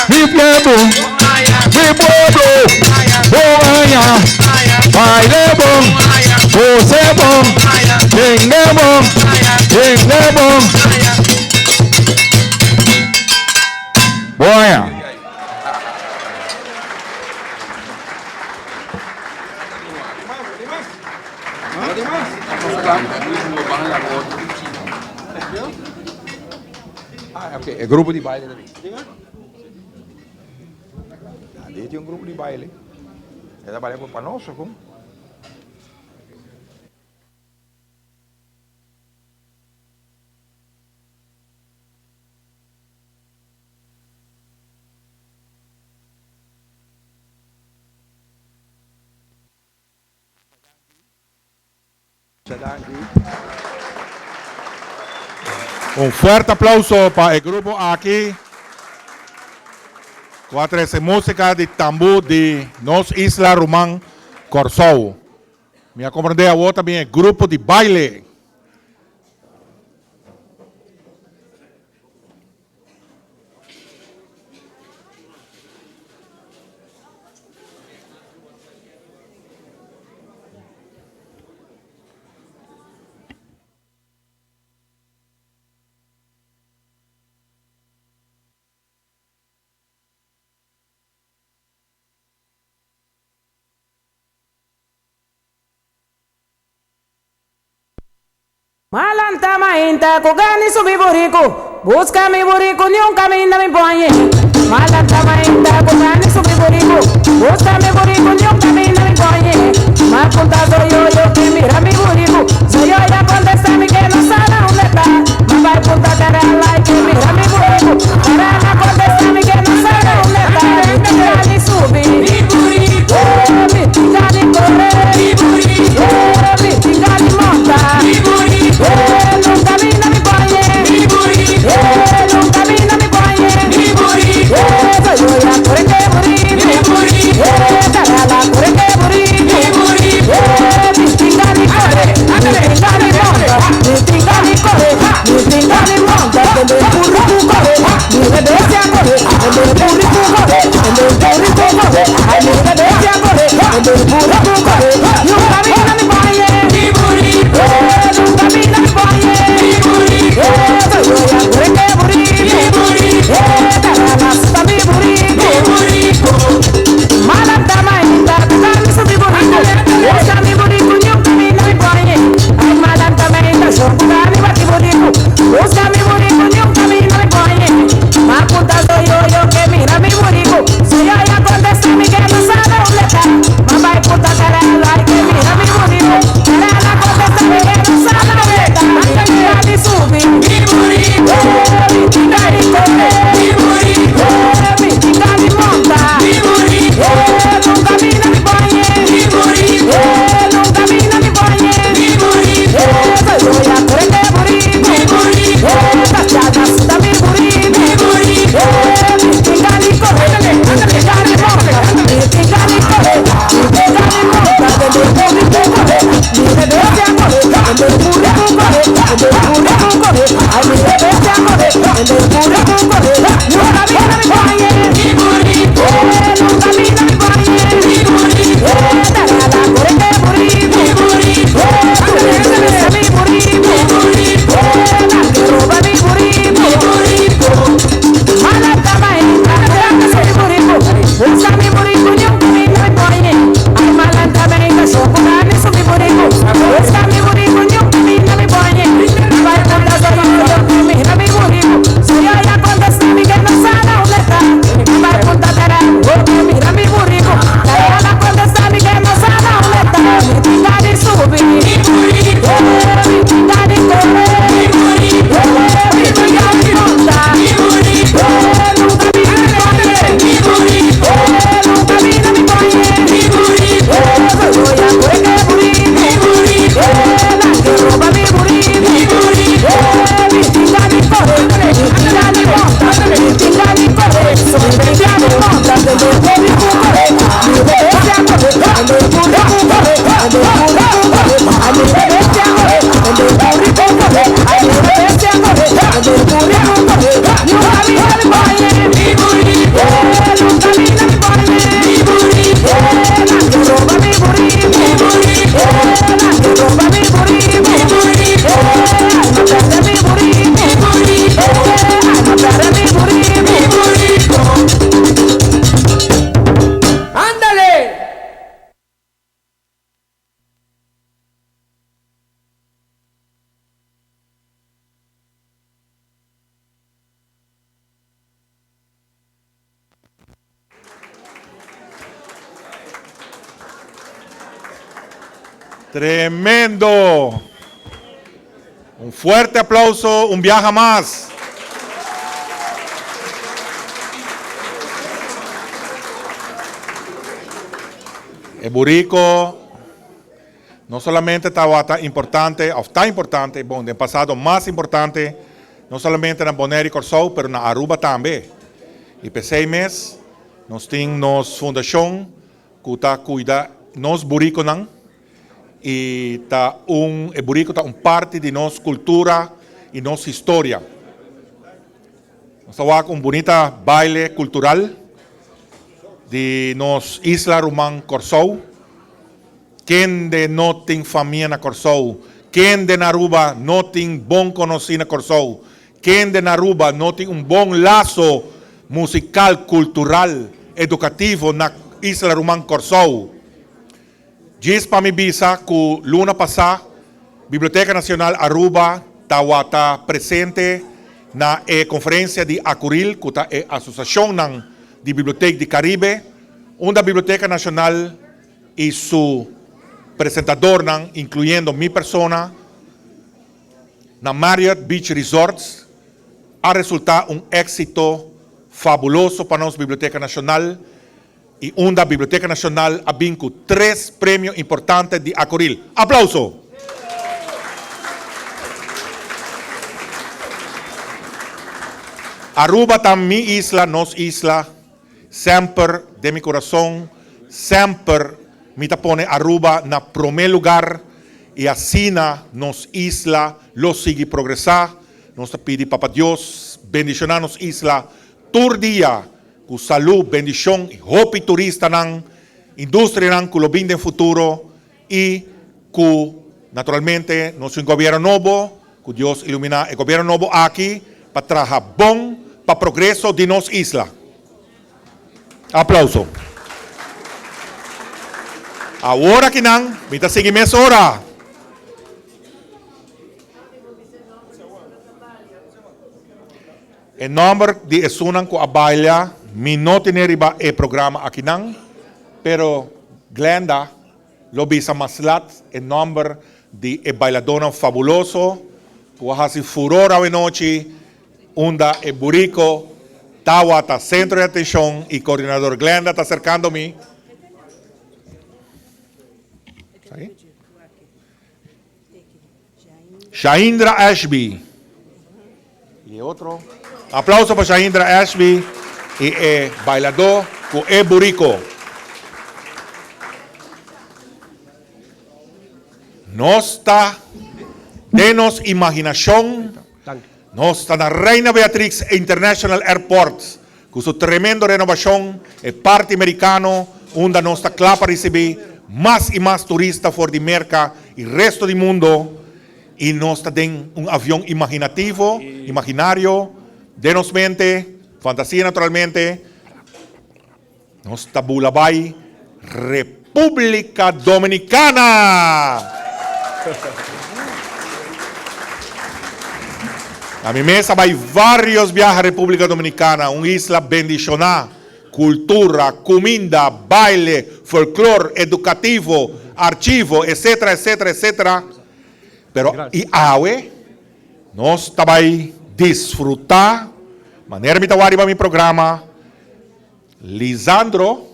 mi pueblo, mi pueblo. Bon aña, baile bon, goce bon, djenge bon, djenge bon. Bon aña. E grupo di baile ta bin. Tin un grupo di baile. E ta baile pa nos o kon? Un fuerte aplauso pa e grupo aki cu a trece musica di tambu di nos isla ruman Corsou. Mi a comprende awor ta bin e grupo di baile. Malanta mainta ku gana di subi buriku, buska mi buriku niun kaminda mi poñe. Malanta mainta ku gana di subi buriku, buska mi buriku niun kaminda mi poñe. Ma punta Zoyoyo ke mira mi buriku, Zoyoyo a kontesta mi ke no sa na unda e ta. Ma bai punta Karala e ke mira mi buriku, Karala a kontesta mi ke no sa na unda e ta. Mi tin gana di subi mi buriku, mi tin gana di kore mi buriku, mi tin gana di monta mi buriku, nunka mi no mi poñe mi buriku, nunka mi no mi poñe mi buriku. Zoyoyo a kore ke buriku mi buriku, Karala a kore ke buriku mi buriku, mi tin gana di kore, mi tin gana di monta, mi tin gana di kore, mi tin gana di monta, tende buriku kore, mi bestia kore, tende buriku kore, tende buriku kore, ay mi bestia kore, tende buriku kore, nunka mi no mi poñe mi buriku, nunka mi no mi poñe mi buriku, Zoyoyo a kore ke buriku mi buriku, Karala suta mi buriku mi buriku, Malanta mainta ku mi subi buriku, Busca mi buriku nunka mi no mi poñe, ay malanta mainta shon ku mi bati buriku, Busca mi buriku nunka mi no mi poñe, Ma punta Zoyoyo ke mira mi buriku, Zoyoyo a kontesta mi ke no sabe unda e ta, Ma bai punta Karala ay ke mira mi buriku, Karala a kontesta mi ke no sabe unda e ta, Mi tin gana di subi mi buriku, mi tin gana di kore mi buriku, mi tin gana di monta mi buriku, nunka mi no mi poñe mi buriku, nunka mi no mi poñe mi buriku, Zoyoyo a kore ke buriku mi buriku, Tatiana suta mi buriku mi buriku, mi tin gana di kore mi tin gana di monta mi tin gana di kore mi tin gana di monta tende buriku kore mi bestia kore tende buriku kore tende buriku kore ay mi bestia kore tende buriku kore nunka mi no mi poñe mi buriku, nunka mi no mi poñe mi buriku, Tarala kore ke buriku mi buriku, mi buriku mi buriku, nan ke roba mi buriku mi buriku, Malanta mainta mi buriku, busca mi buriku nunka mi no mi poñe, ay malanta mainta shon ku mi subi buriku, busca mi buriku nunka mi no mi poñe, Bai punta Zoyoyo ke mira mi buriku, Zoyoyo a kontesta mi ke no sa na unda e ta, Bai punta Tarala ke mira mi buriku, Tarala a kontesta mi ke no sa na unda e ta, Mi tin gana di subi mi buriku, mi tin gana di kore mi buriku, mi tin gana di monta mi buriku, nunka mi no mi poñe mi buriku, nunka mi no mi poñe mi buriku, Zoyoyo a kore ke buriku mi buriku, nan ke roba mi buriku mi buriku, mi tin gana di kore mi tin gana di monta mi tin gana di kore mi tin gana di monta tende buriku kore mi bestia kore tende buriku kore tende buriku kore ay mi bestia kore tende buriku kore ay mi bestia kore tende buriku kore nunka mi no mi poñe mi buriku, nunka mi no mi poñe mi buriku, nan ke roba mi buriku mi buriku, nan ke roba mi buriku mi buriku, ay m'a pèrdè mi buriku mi buriku, ay m'a pèrdè mi buriku mi buriku. Ándale! Tremendo! Un fuerte aplauso un biaha mas. E burico no solamente tabata importante of ta importante, bon den pasado mas importante, no solamente na Bonaire y Corsou, pero na Aruba tambe. Y p'esey mes nos tin nos fundacion cu ta cuida nos buriconan y ta un, e burico ta un parti di nos cultura y nos historia. Nos ta wak un bunita baile cultural di nos isla ruman Corsou. Kende no tin famia na Corsou? Kende na Aruba no tin bon conoci na Corsou? Kende na Aruba no tin un bon laso musical, cultural, educativo na isla ruman Corsou? Djis pa mi bisa cu luna pasa. Biblioteca Nacional Aruba tawata presente na e conferencia di Acuril cu ta e asociacionnan di bibliotek di Caribe unda Biblioteca Nacional y su presentadornan incluyendo mi persona na Marriott Beach Resorts a resulta un exito fabuloso pa nos Biblioteca Nacional y unda Biblioteca Nacional a bin cu tres premio importante di Acoril. Aplauso! Aruba ta mi isla, nos isla, semper den mi corazon, semper mi ta pone Aruba na prome lugar y asina nos isla lo sigui progresa. Nos ta pidi Papa Dios bendiciona nos isla tur dia. Ku salú, bendishon i hopi turistanan, industrianan ku lo bin den futuro i ku naturalmente nos tin gobierno nobo, ku Dios iluminá e gobierno nobo aki pa traha bon pa progreso di nos isla. Aplauso. Awor akinan mi ta sigui mesora. E nomber di esunnan cu a baila mi no tene riba e programa akinan, pero Glenda lo bisa mas lat e nomber di e bailadornan fabuloso cu a haci furor awenochi unda e burico tawata centro di atencion y coordinador Glenda ta acercando mi. Shaindra Ashby y e otro. Aplauso pa Shaindra Ashby y e bailadó cu e burico. Nos ta den nos imaginacion, nos ta na Reina Beatrix International Airport cu su tremendo renovacion, e parti Mericano unda nos ta cla pa ricibi mas y mas turista for di Merca y resto di mundo y nos ta den un avion imaginativo, imaginario, den nos mente, fantasia naturalmente, nos ta bula bay Republica Dominicana! Na mi mes a bai varios biaha Republica Dominicana, un isla bendiciona, cultura, cuminda, baile, folklor, educativo, archivo, etcetera, etcetera, etcetera. Pero y awe nos ta bai disfruta, manera mi ta wak riba mi programa, Lisandro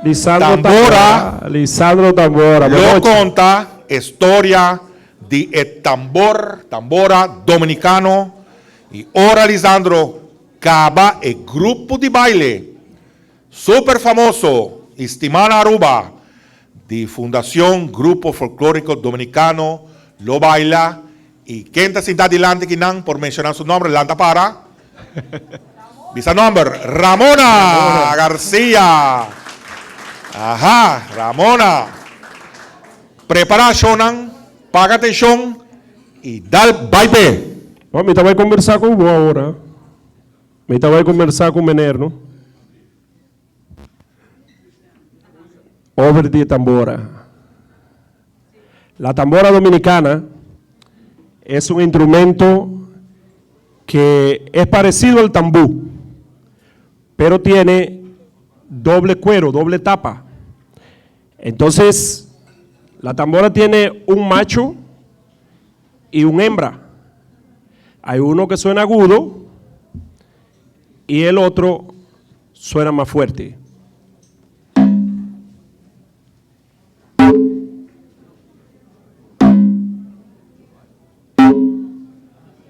Lisandro Tambora Lisandro Tambora, lo konta e storia di e tambor, tambora, dominikano i ora Lisandro kaba e grupo di baile super famoso i stimá na Aruba di Fundacion Grupo Folklorico Dominicano lo baila i ken ta sinta dilanti kinan por menciona su nomber lanta para. Bisa nomber, Ramona Garcia. Aha, Ramona. Prepara shownan, paga atencion y dal bai pe. Bon, mi ta bai combersa cu bo awor. Mi ta bai combersa cu meneer, no? Over di tambora. La tambora dominicana es un instrumento que es parecido al tambú, pero tiene doble cuero, doble tapa. Entonces, la tambora tiene un macho y un hembra. Hay uno que suena agudo y el otro suena más fuerte.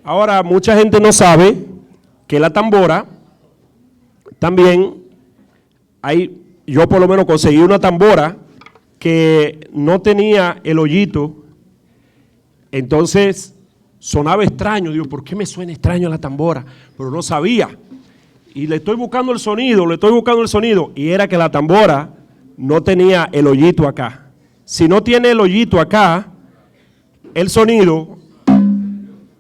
Ahora, mucha gente no sabe que la tambora también hay, yo por lo menos conseguí una tambora que no tenía el hoyito, entonces sonaba extraño, digo, ¿por qué me suena extraño la tambora? Pero no sabía. Y le estoy buscando el sonido, le estoy buscando el sonido, y era que la tambora no tenía el hoyito acá. Si no tiene el hoyito acá, el sonido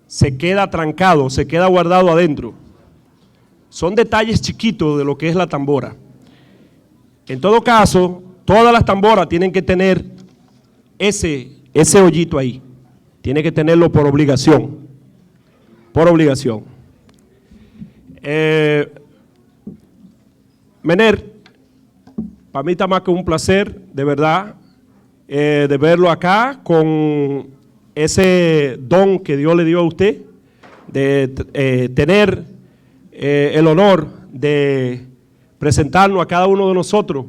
se queda trancado, se queda guardado adentro. Son detalles chiquitos de lo que es la tambora. En todo caso, todas las tamboras tienen que tener ese, ese hoyito ahí. Tiene que tenerlo por obligación. Por obligación. Eh, Mener, pa mi ta mas cu un placer, de verdad, eh, de verlo acá con ese don que Dios le dio a usted de eh, tener eh, el honor de presentarnos a cada uno de nosotros.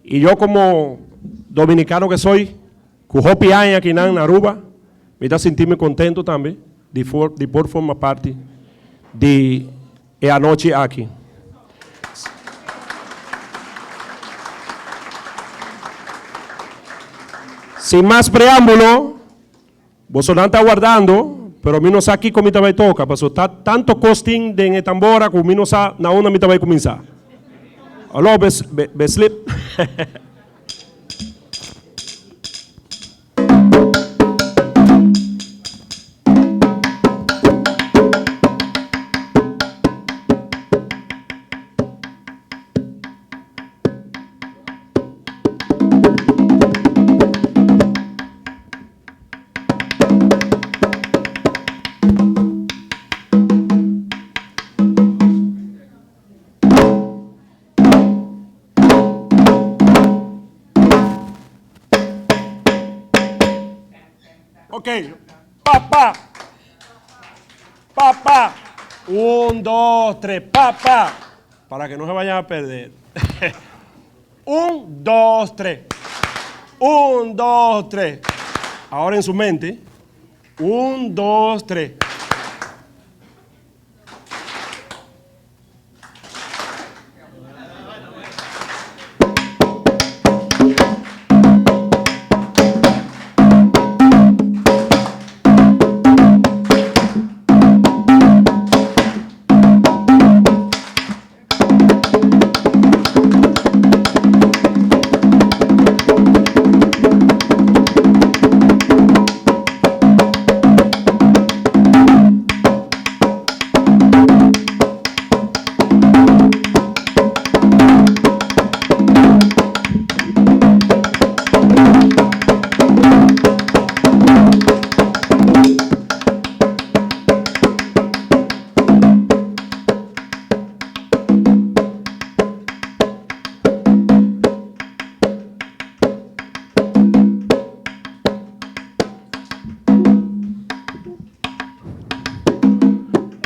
Y yo como dominicano que soy, cu hopi aña aki na Aruba, mi ta sinti contento tambe di, for, di por forma parti di e anochi aki. Sin mas preámbulo, boso ta wardando, pero mi no sa kico mi ta bay toca, paso ta tanto cos tin den tambora cu mi no sa na unda mi ta bay cuminsa. Aló, bes, be, slip. Ok, papá. Papá. Un, dos, tres, papá. Para que no se vayan a perder. Un, dos, tres. Un, dos, tres. Ahora en su mente. Un, dos, tres.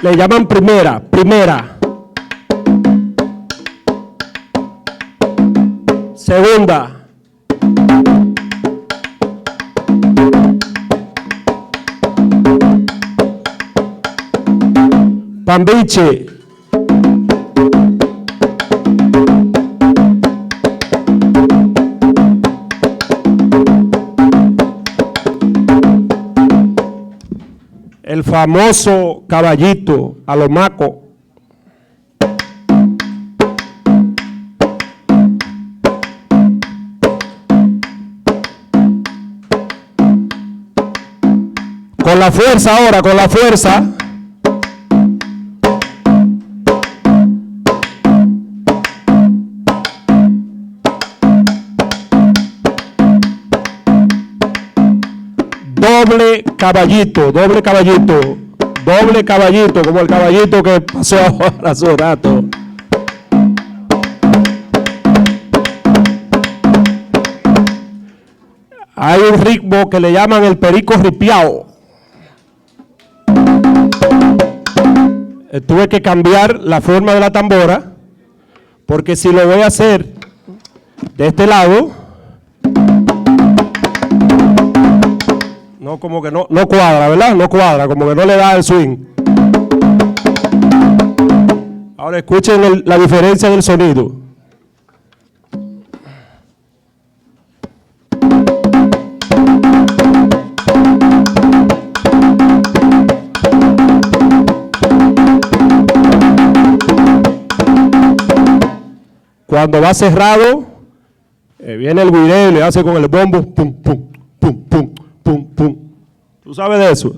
Le llaman primera, primera. Segunda. Pambiche. El famoso caballito a lo maco. Con la fuerza ahora, con la fuerza. Doble caballito, doble caballito, doble caballito, como el caballito que pasó ahora hace un rato. Hay un ritmo que le llaman el perico ripiao. Tuve que cambiar la forma de la tambora, porque si lo voy a hacer de este lado, no, como que no, no cuadra, ¿verdad? No cuadra, como que no le da el swing. Ahora escuchen la diferencia del sonido. Cuando va cerrado, viene el güiré y le hace con el bombo, pum, pum, pum, pum, pum, pum. ¿Tú sabes de eso?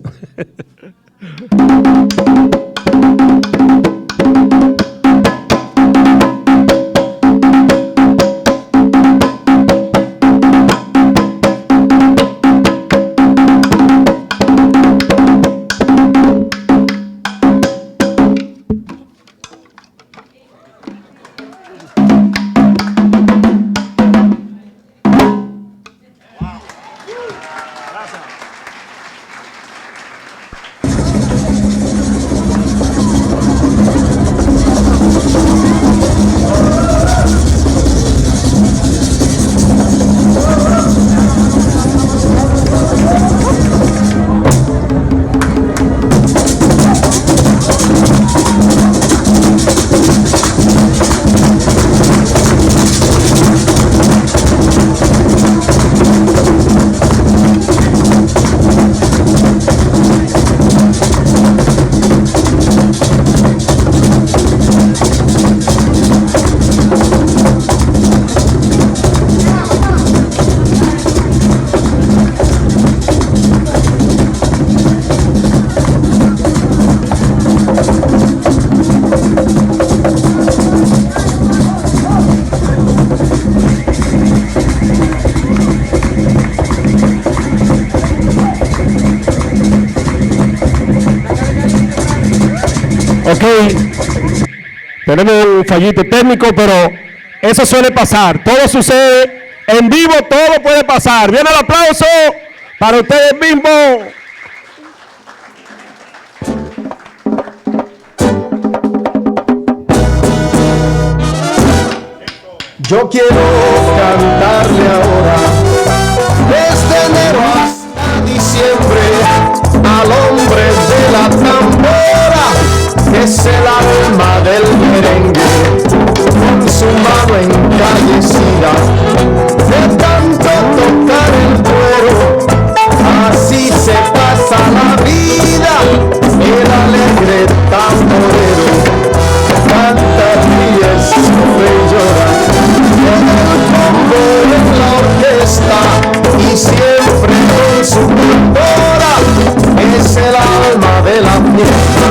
Ok, tenemos un fallito técnico, pero eso suele pasar. Todo sucede en vivo, todo puede pasar. Viene el aplauso para ustedes mismos. Yo quiero cantarle ahora, desde enero hasta diciembre, al hombre de la tambora, que es el alma del merengue, con su mano encallecida, de tanto tocar el cuero, así se pasa la vida, el alegre tamborero, canta, ríe, sufre y llora, en el bombo y en la orquesta, y siempre con su tambora, es el alma de la fiesta.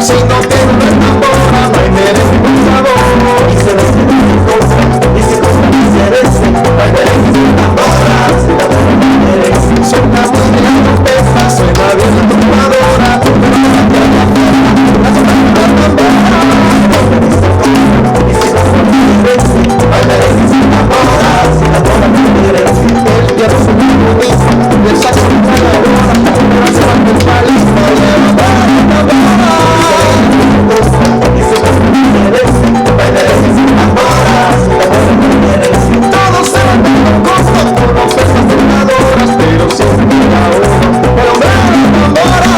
Si no tiene una tambora, no hay merengue con sabor. Y se y se y se tambora, sin tambora no hay merengue. Suena muy bien la trompeta, suena bien la tumbadora, Todos se van dando costo con ofertas tentadoras, pero siempre queda uno, el hombre de la tambora.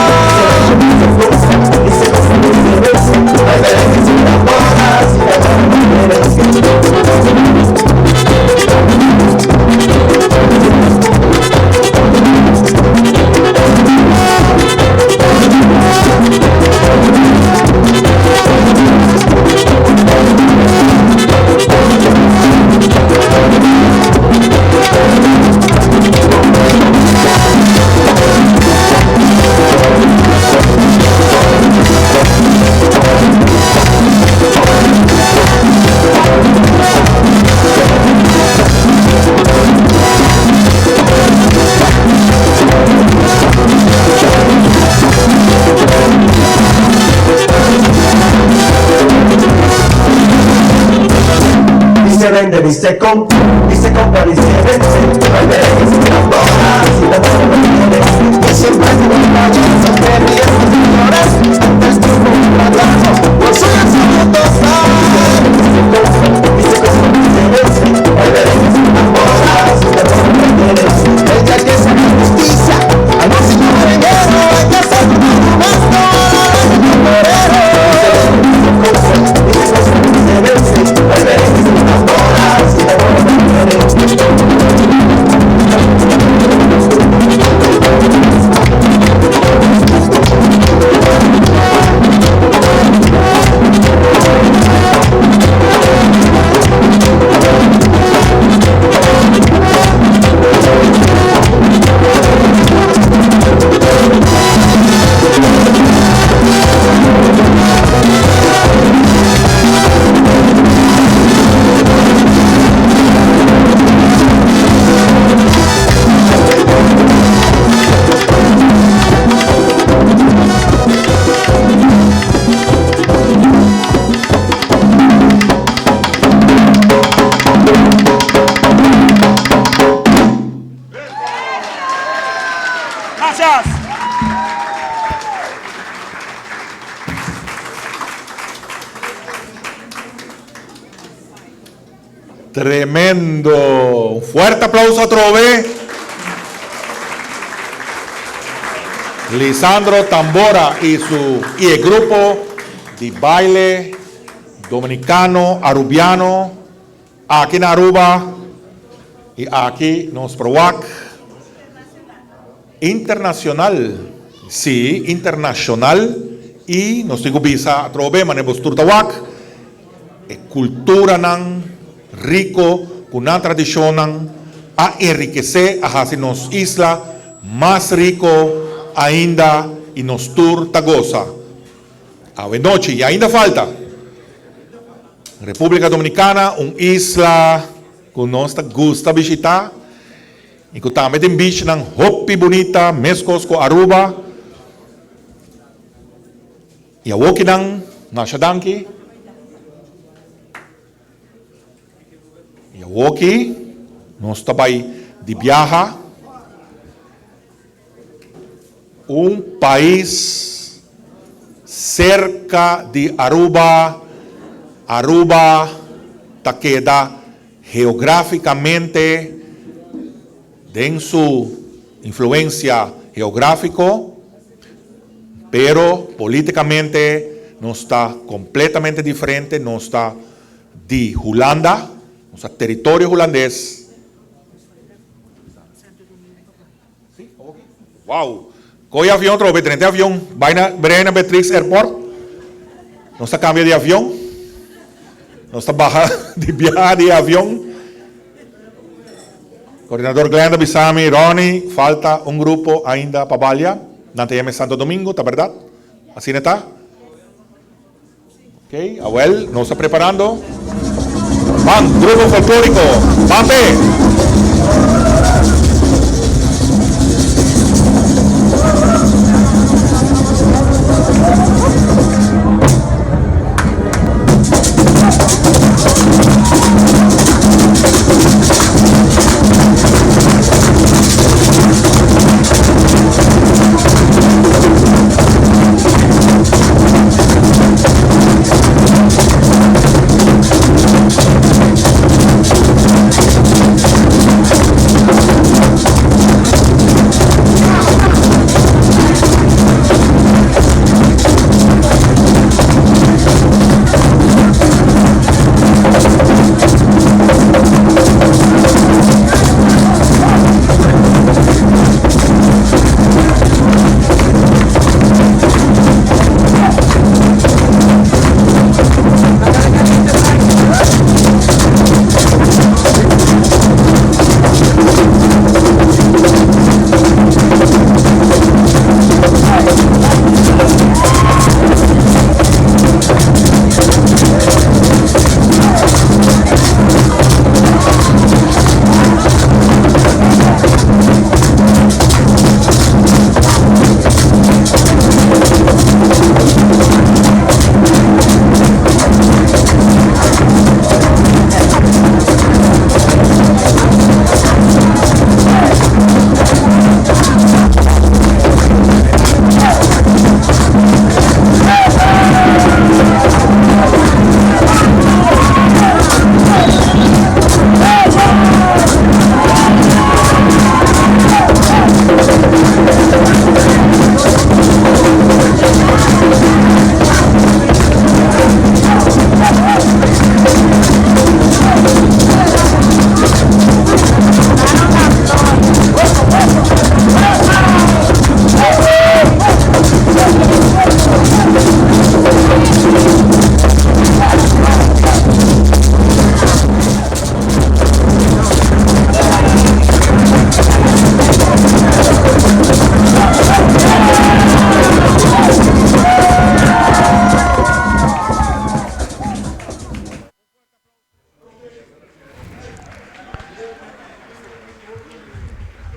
Y se vende, y se compra, y se compra, y se vende. No hay merengue sin tambora, sin tambora no hay merengue. Y siempre como un payaso que ríe con señoras, ante el triunfo un fracaso, los suyos son total. Y se compra, y se compra, y se vende. No hay merengue sin tambora, sin tambora no hay merengue. El día que se haga justicia, al músico merenguero hay que hacer un monumento al tamborero. Y se compra, y se compra, y se vende. No hay merengue sin tambora, sin tambora no hay merengue. Gracias. Tremendo. Un fuerte aplauso atrobe. Lisandro Tambora y su y el grupo de baile dominicano, arubiano, aki na Aruba y aki nos por wak internacional. Si, internacional y nos tin cu bisa atrobe manera bo tur ta wak e culturanan rico cu nan tradicionnan. a enrikesé, a hasi nos isla mas riko ainda i nos tur ta gosa. Awe nochi, i ainda falta, Repúblika Dominikana, un isla ku nos ta gusta bishitá i ku tambe tin bichnan hopi bunita meskos ku Aruba. I awokinan, masha danki. I awoki nos ta bai di biaha un pais serka di Aruba. Aruba ta keda geograficamente den su influencia geografico, pero politicamente nos ta completamente diferente, nos ta di Hulanda, nos ta teritorio Hulandes. Wow! Coge avion atrobe, drenta e avion, bai na Reina Beatrix Airport. Nos ta cambia di avion. Nos ta baha di biaha di e avion. Coordinador Glenda bisa mi, Ronnie, falta un grupo ainda pa balia. Nan ta yama e Santo Domingo, ta berdad? Asina ta? Ok, awel, nos ta preparando. Ban, grupo folklorico, ban pe!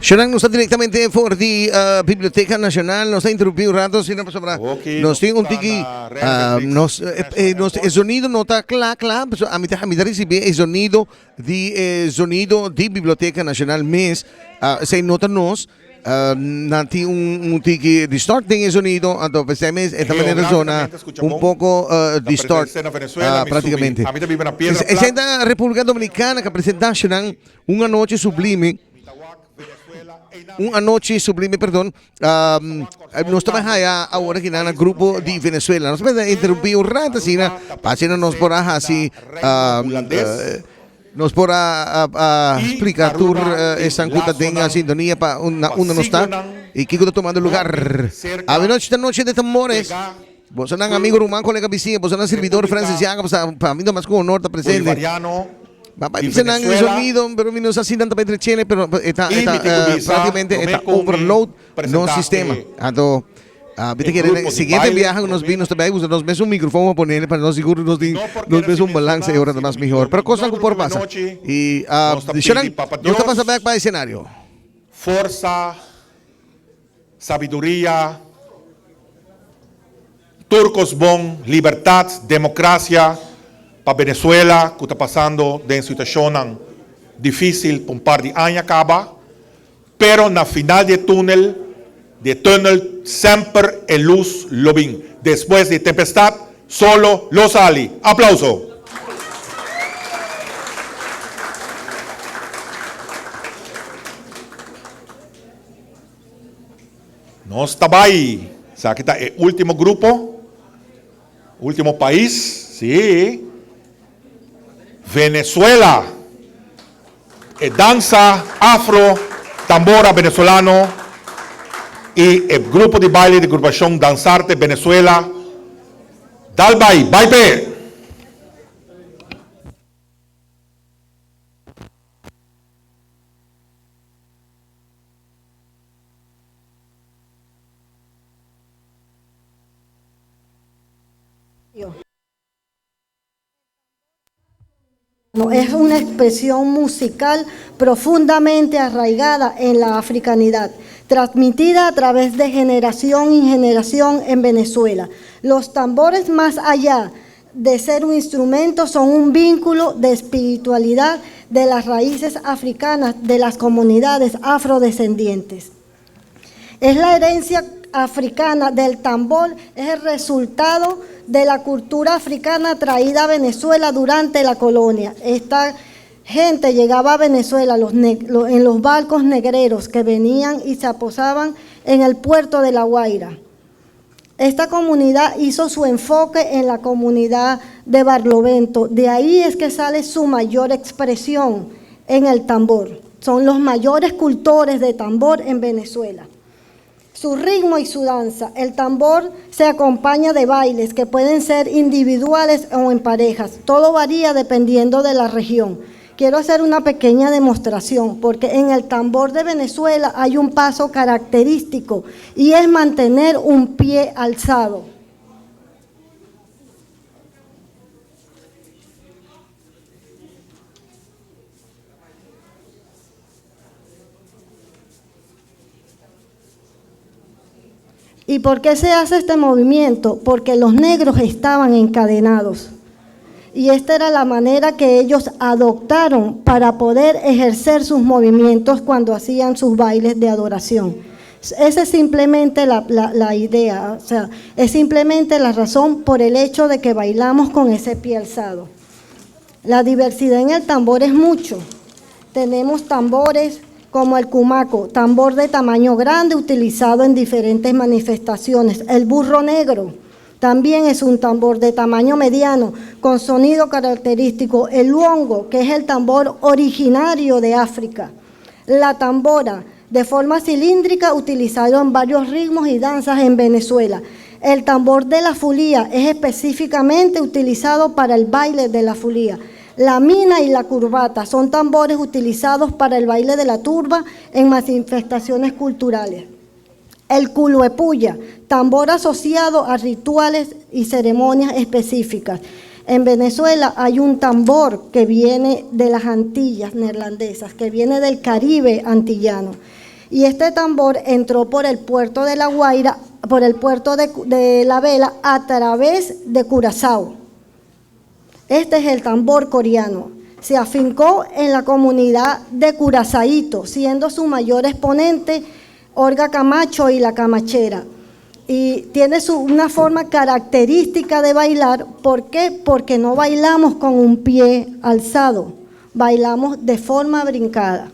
Shonan nos ta directamente for di uh, Biblioteca Nacional. Nos ta interrumpí un rato, sino pasobra Oké, nos tin un nos ta tiki na Reina ah, Beatrix nos eh, eh, nos e sonido no ta kla kla, pasobra a mi ta a mi ta ricibi e sonido di e sonido di Biblioteca Nacional mes. Ah, esei no ta nos. Nan tin un tiki distort den e sonido, anto p'esei mes e ta manera zona un poco distort practicamente. Esei ta Republica Dominicana cu a presenta nan un anochi sublime, un anochi sublime perdon, nos ta bay haya awor aki nan na grupo di Venezuela. Nos ta bay interumpi un rato asina pa asina nos por a haci. Nos por a splica tur esnan cu ta den sintonia pa na unda nos ta y kico ta tumando lugar. Awenochi ta noche de tambores. Bosonan amigo, ruman, colega, bisiña, bosonan sirbidor Francis Jacobs ta pa mi ta mas cu honor ta presente. Ma bai di bisa nan e Venezuela. sonido, pero mi no sa si nan ta bai drechele, pero e ta, Y e ta mi tin cu eh, bisa, prácticamente e prome ta cu mi overload nos presenta sistema. e Anto, ah, mi ta e kere grupo di siguiente baile, biaha cu nos prome bin, nos ta bai usa nos mes un microfoon pa ponele pa nos sigur nos tin No por nos kere mes sin un balance e menciona, ora ta sino mas mi mihor. lo Pero cosnan mi cu por no pasa. nochi, Y, ah, nos ta Sharon, pidi Papa nos ta Dios pasa bek pa escenario. Forsa, sabiduria, tur kos bon, libertat, demokrasia pa Venezuela ku ta pasando den situashonnan difísil pa un par di aña kaba, pero na final di e túnel, di e tùnel semper e lus lo bin. Despues di e tempestat, solo lo sali. Aplauso! Nos ta bai. Esaki ta e ultimo grupo, ultimo pais, si, Venezuela. E dansa afro, tambora venezolano y e grupo di baile di Agrupacion Danzarte Venezuela. Dal bai, bai p'e! No, es una expresión musical profundamente arraigada en la africanidad, transmitida a través de generación en generación en Venezuela. Los tambores, más allá de ser un instrumento, son un vínculo de espiritualidad de las raíces africanas de las comunidades afrodescendientes. Es la herencia africana del tambor, es el resultado de la cultura africana traída a Venezuela durante la colonia. Esta gente llegaba a Venezuela los en los barcos negreros que venían y se aposaban en el puerto de La Guaira. Esta comunidad hizo su enfoque en la comunidad de Barlovento. De ahí es que sale su mayor expresión en el tambor. Son los mayores cultores de tambor en Venezuela. Su ritmo y su danza. El tambor se acompaña de bailes que pueden ser individuales o en parejas. Todo varía dependiendo de la región. Quiero hacer una pequeña demostración, porque en el tambor de Venezuela hay un paso característico y es mantener un pie alzado. ¿Y por qué se hace este movimiento? Porque los negros estaban encadenados. Y esta era la manera que ellos adoptaron para poder ejercer sus movimientos cuando hacían sus bailes de adoración. Esa es simplemente la, la idea, o sea, es simplemente la razón por el hecho de que bailamos con ese pie alzado. La diversidad en el tambor es mucho. Tenemos tambores como el cumaco, tambor de tamaño grande utilizado en diferentes manifestaciones. El burro negro también es un tambor de tamaño mediano con sonido característico. El luongo, que es el tambor originario de África. La tambora, de forma cilíndrica, utilizado en varios ritmos y danzas en Venezuela. El tambor de la fulía es específicamente utilizado para el baile de la fulía. La mina y la curbata son tambores utilizados para el baile de la turba en manifestaciones culturales. El culuepuya, tambor asociado a rituales y ceremonias específicas. En Venezuela hay un tambor que viene de las Antillas neerlandesas, que viene del Caribe antillano. Y este tambor entró por el puerto de La Guaira, por el puerto de, de La Vela, a través de Curazao. Este es el tambor coreano. Se afincó en la comunidad de Curazaíto, siendo su mayor exponente Olga Camacho y la Camachera. Y tiene su, una forma característica de bailar. ¿Por qué? Porque no bailamos con un pie alzado, bailamos de forma brincada.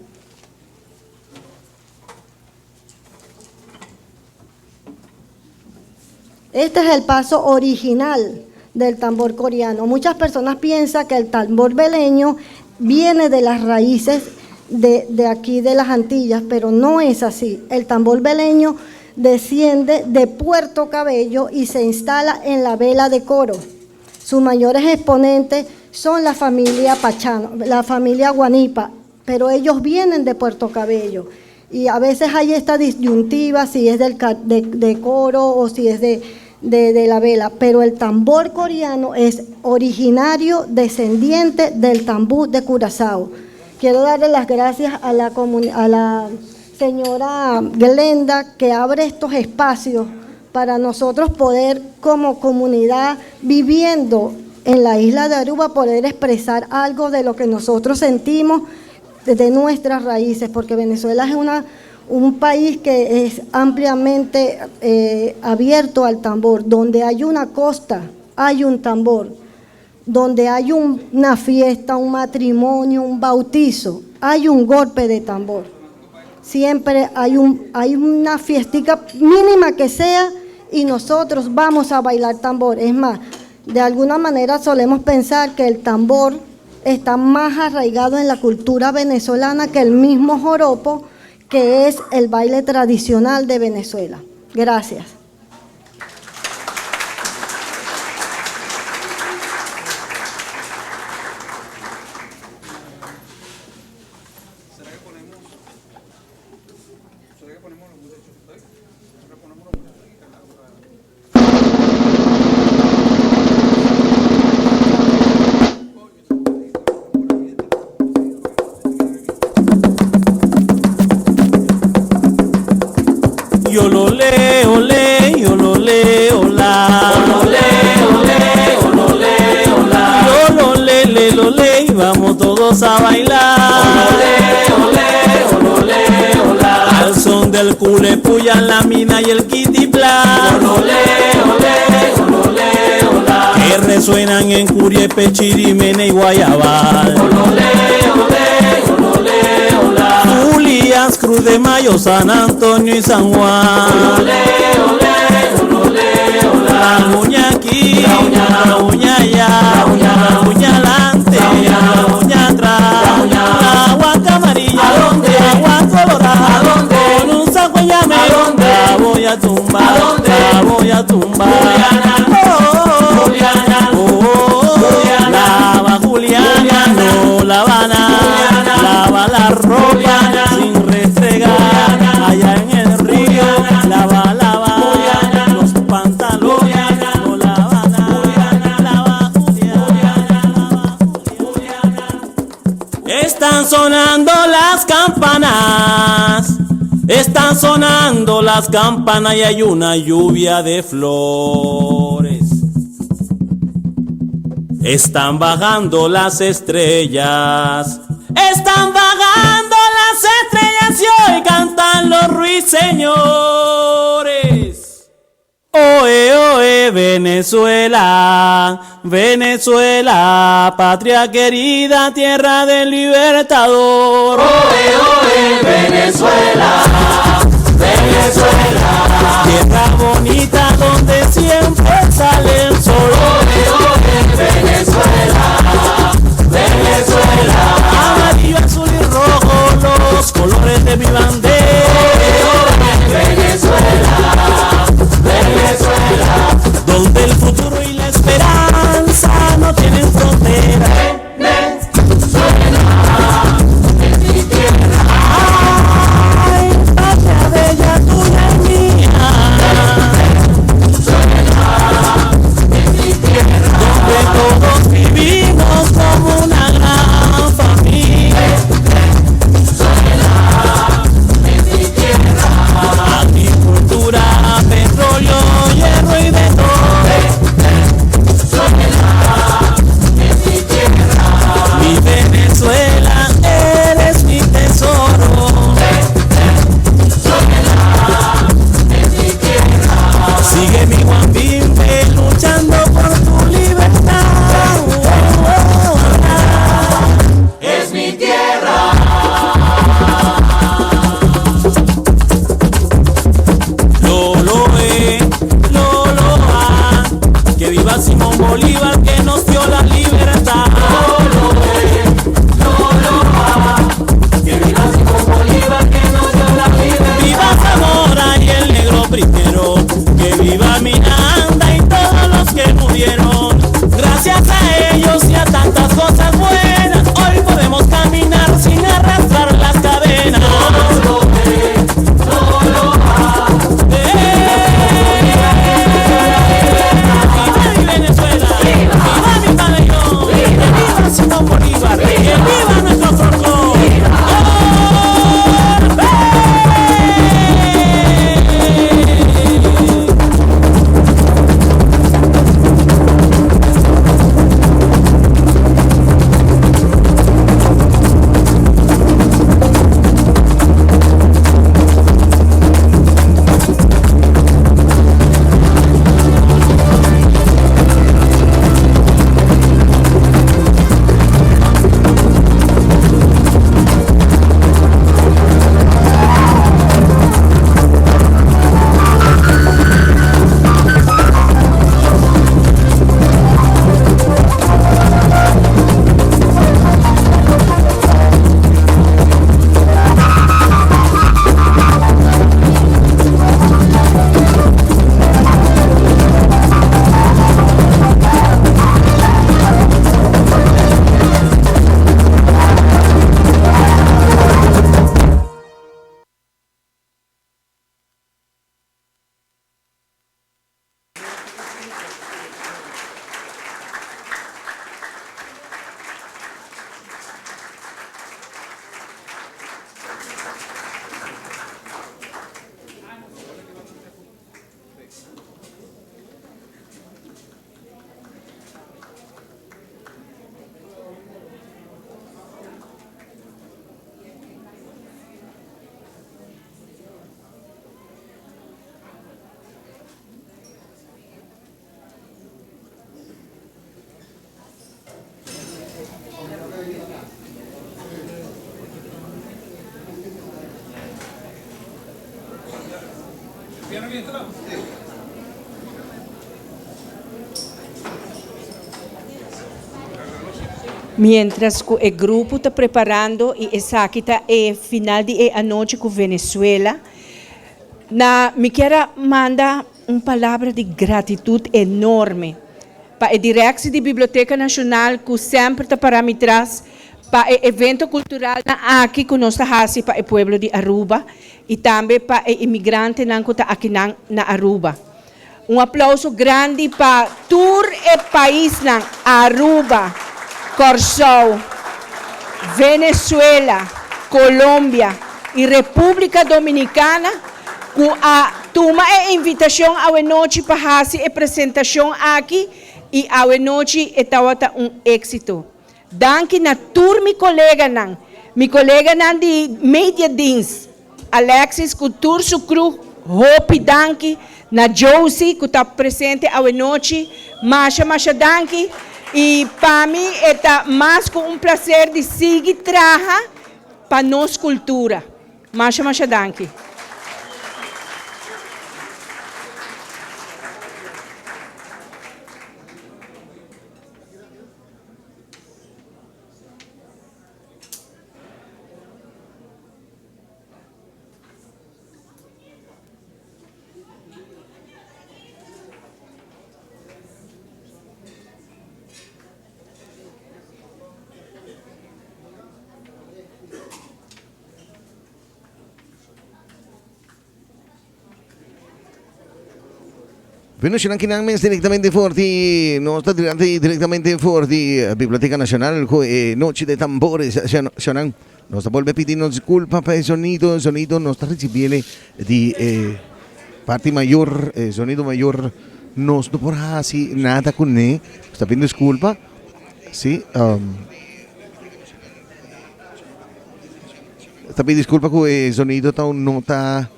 Este es el paso original del tambor coreano. Muchas personas piensan que el tambor beleño viene de las raíces de, de aquí de las Antillas, pero no es así. El tambor beleño desciende de Puerto Cabello y se instala en la Vela de Coro. Sus mayores exponentes son la familia Pachano, la familia Guanipa, pero ellos vienen de Puerto Cabello. Y a veces hay esta disyuntiva si es del, de Coro o si es de la Vela, pero el tambor coriano es originario, descendiente del tambú de Curazao. Quiero darle las gracias a la señora Glenda, que abre estos espacios para nosotros poder, como comunidad viviendo en la isla de Aruba, poder expresar algo de lo que nosotros sentimos desde nuestras raíces, porque Venezuela es un país que es ampliamente abierto al tambor. Donde hay una costa, hay un tambor. Donde hay una fiesta, un matrimonio, un bautizo, hay un golpe de tambor. Siempre hay una fiestica mínima que sea y nosotros vamos a bailar tambor. Es más, de alguna manera solemos pensar que el tambor está más arraigado en la cultura venezolana que el mismo joropo, que es el baile tradicional de Venezuela. Gracias. Yo lo leo, le, yo lo leo, la. Yo lo leo, le, yo lo leo, la. Yo lo le, le, lo le, y vamos todos a bailar. Yo lo leo, le, yo lo leo, la. Al son del culepuya, la mina y el kitipla. Yo lo leo, le, yo lo leo, la. Que resuenan en Curiepe, Chirimena y Guayabal. Yo lo leo, le, yo lo leo, la. Julián, Cruz de Mayo, San Antonio y San Juan. Olé, olé, olé, olé. La uña aquí, la uña allá, la uña adelante, la uña atrás, la agua amarilla, la agua colorada, con un saco de llame, la voy a tumbar, la voy a tumbar. Oh, oh, oh, lava Juliana, no la van a, lava la ropa sin restregar, allá en el río, lava, lava, los pantalones, no lava nada, lava Juliana, lava Juliana. Están sonando las campanas, están sonando las campanas y hay una lluvia de flores. Están bajando las estrellas, están bajando las estrellas y hoy cantan los ruiseñores. Oe, oe, Venezuela, Venezuela, patria querida, tierra del libertador. Oe, oe, Venezuela, Venezuela, tierra bonita donde siempre sale el sol. Oe, oe, Venezuela, Venezuela, amarillo, azul y rojo, los colores de mi bandera. Oe, oe, Venezuela, Venezuela, donde el futuro y la esperanza no tienen frontera. Venezuela, es mi tierra. Ay, patria bella, tuya y mía. Venezuela, es mi tierra. Donde todos vivimos como una gran familia. Venezuela, Mientras cu e grupo ta preparando y esaki ta e final di e anochi cu Venezuela, na mi kier a manda un palabra di gratitud enorme pa e directie di Biblioteca Nacional cu semper ta para mi tras pa e evento culturalnan aki cu nos ta haci pa e pueblo di Aruba y tambe pa e inmigrantenan cu ta akinan na Aruba. Un aplauso grandi pa tur e paisnan Aruba, Kòrsou, Venezuela, Colombia y Republica Dominicana cu a tuma e invitacion awenochi pa haci e presentacion aki y awenochi e tawata un exito. Danki na tur mi coleganan, mi coleganan di Mediadienst, Alexis cu tur su crew, hopi danki na Josie cu ta presente awenochi, masha masha danki y pa mi e ta mas cu un placer di sigui traha pa nos cultura. Masha masha danki. Bueno, si nan mes directamente for di nos ta durante directamente for di Biblioteca Nacional cu e Noche de Tambores. Shonan, nos ta bolbe pidi nos disculpa pa e sonido, sonido nos ta recibiele di e parti mayor, e sonido mayor nos no por haci nada cune. Nos ta pidi disculpa. Si, ta pidi disculpa cu e sonido ta un no ta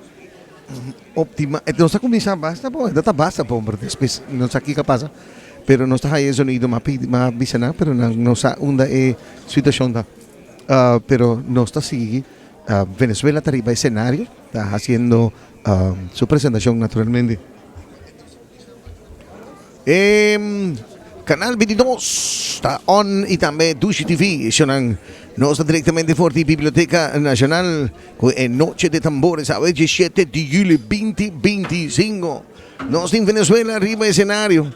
Optima, e nos a kuminsá basta bon, e ta basta bon, pero despues no sa kiko a pasa, pero nos ta haya e zonido mas pidi, mas bisa nan, pero nan no sa unda e situashon ta. Pero nos ta sigui, Venezuela ta riba e senario, ta hasiendo su presentashon naturalmente. E Canal 22 ta on y tambe Dushi TV. Eshonan nos ta directamente for di Biblioteca Nacional cu e Noche de Tambores awe 17 di juli 2025. Nos tin Venezuela riba escenario.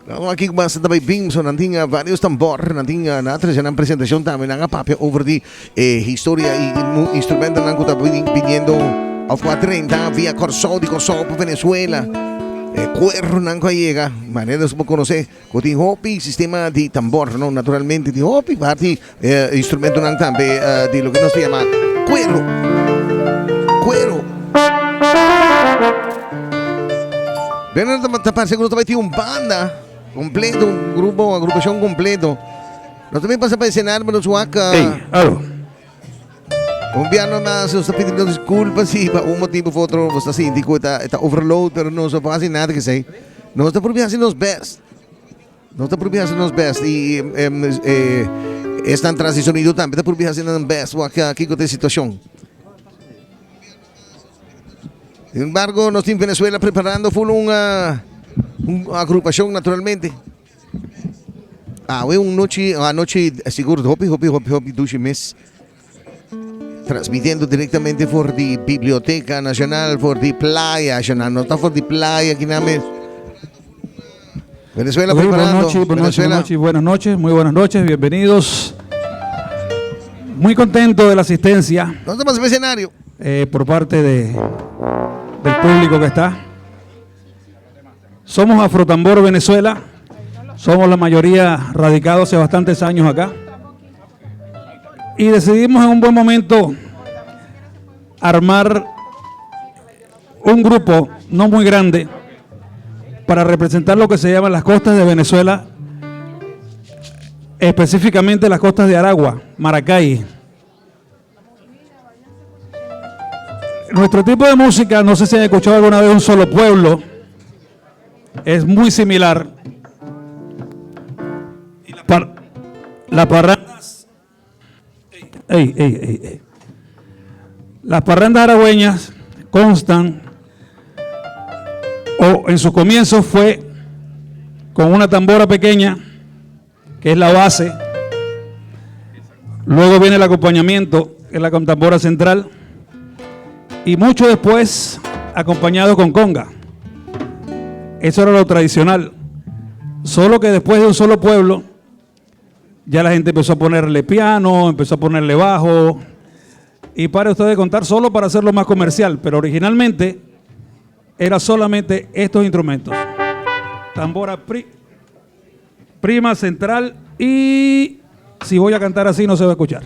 Nos aki basta ta bay bin, so nan tin varios tambor, nan tin nan a trece nan presentacion tambe, nan a papia over di e historia y instrumentonan cu ta biniendo of cu a drenta via Corsou, di Corsou pa Venezuela. E cuernonan cu a yega, manera nos por conoce cu tin hopi sistema di tambor, no? Naturalmente tin hopi parti instrumentonan tambe di loke nos ta yama cuero. Cuero. Bueno, ta parece cu nos ta bay tin un banda completo, un grupo, un agrupacion completo. Nos también pasa pa escenario pa nos wak. Ey, alo. Un piano mas, nos ta pidiendo disculpa si pa un motivo of otro nos ta sinti cu ta, ta overload, pero nos no por haci nada que esey. Nos ta purbi haci nos best. Nos ta purbi haci nos best y eh, esnan tras di sonido tambe ta purbi haci nan best wak kico ta e situacion. Sin embargo, nos tin Venezuela preparando full un, un agrupacion naturalmente. Awe un nochi, anochi sigur hopi hopi hopi hopi dushi mes. Transmitiendo directamente for di Biblioteca Nacional, for di Playa, Nacional. No ta for di playa aquí na mes. Venezuela Ok, buenas preparando. noches, buenas noches, Venezuela. buenas noches, buenas noches, muy buenas noches, bienvenidos. Muy contento de la asistencia. ¿Dónde más escenario? Eh, por parte de, del público que está. Somos Afrotambor Venezuela. Somos la mayoría radicados hace bastantes años acá. Y decidimos en un buen momento armar un grupo no muy grande para representar lo que se llama las costas de Venezuela, específicamente las costas de Aragua, Maracay. Nuestro tipo de música, no sé si han escuchado alguna vez un solo pueblo, es muy similar. La, la parrandas. Ey, ey, ey, ey. Las parrandas aragüeñas constan O en sus comienzos fue con una tambora pequeña, que es la base. Luego viene el acompañamiento, que es la tambora central. Y mucho después, acompañado con conga. Eso era lo tradicional. Solo que después de un solo pueblo, ya la gente empezó a ponerle piano, empezó a ponerle bajo. Y para usted de contar, solo para hacerlo más comercial, pero originalmente era solamente estos instrumentos. Tambora prima, central y si voy a cantar así no se va a escuchar.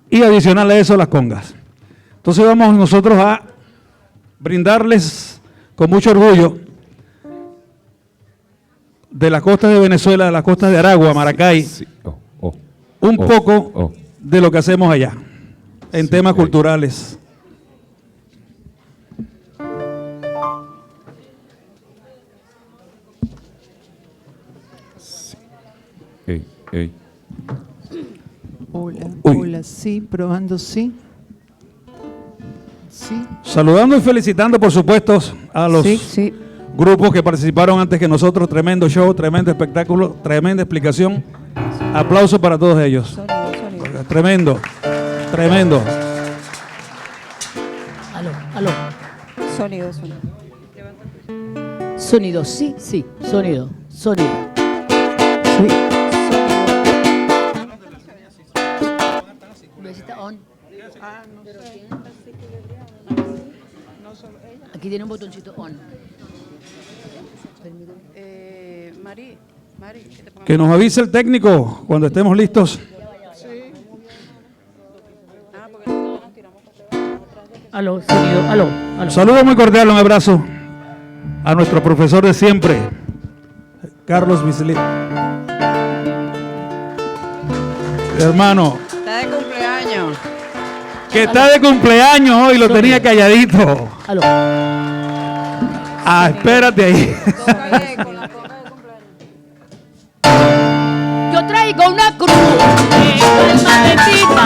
Y adicional a eso las congas. Entonces vamos nosotros a brindarles con mucho orgullo de las costas de Venezuela, de las costas de Aragua, Maracay, un poco de lo que hacemos allá en temas culturales. Ey, ey. Hola, Uy. hola, sí, probando, sí. Sí. Saludando y felicitando, por supuesto, a los grupos que participaron antes que nosotros. Tremendo show, tremendo espectáculo, tremenda explicación. Aplauso para todos ellos. Tremendo, tremendo. Aló, aló. Sonido, sonido. Sonido, sí, sí. Sonido, sonido. Sí. Besita on. Aquí tiene un botoncito on. Mari, Mari, que te ponga- Que nos avise el técnico cuando estemos listos. Aló, sonido, aló, aló. Saludo muy cordial, un abrazo a nuestro profesor de siempre, Carlos Bisley. Hermano, Está de cumpleaños. que está de cumpleaños hoy, lo tenía calladito. Aló. Ah, espérate ahí. Yo traigo una cruz de palma bendita.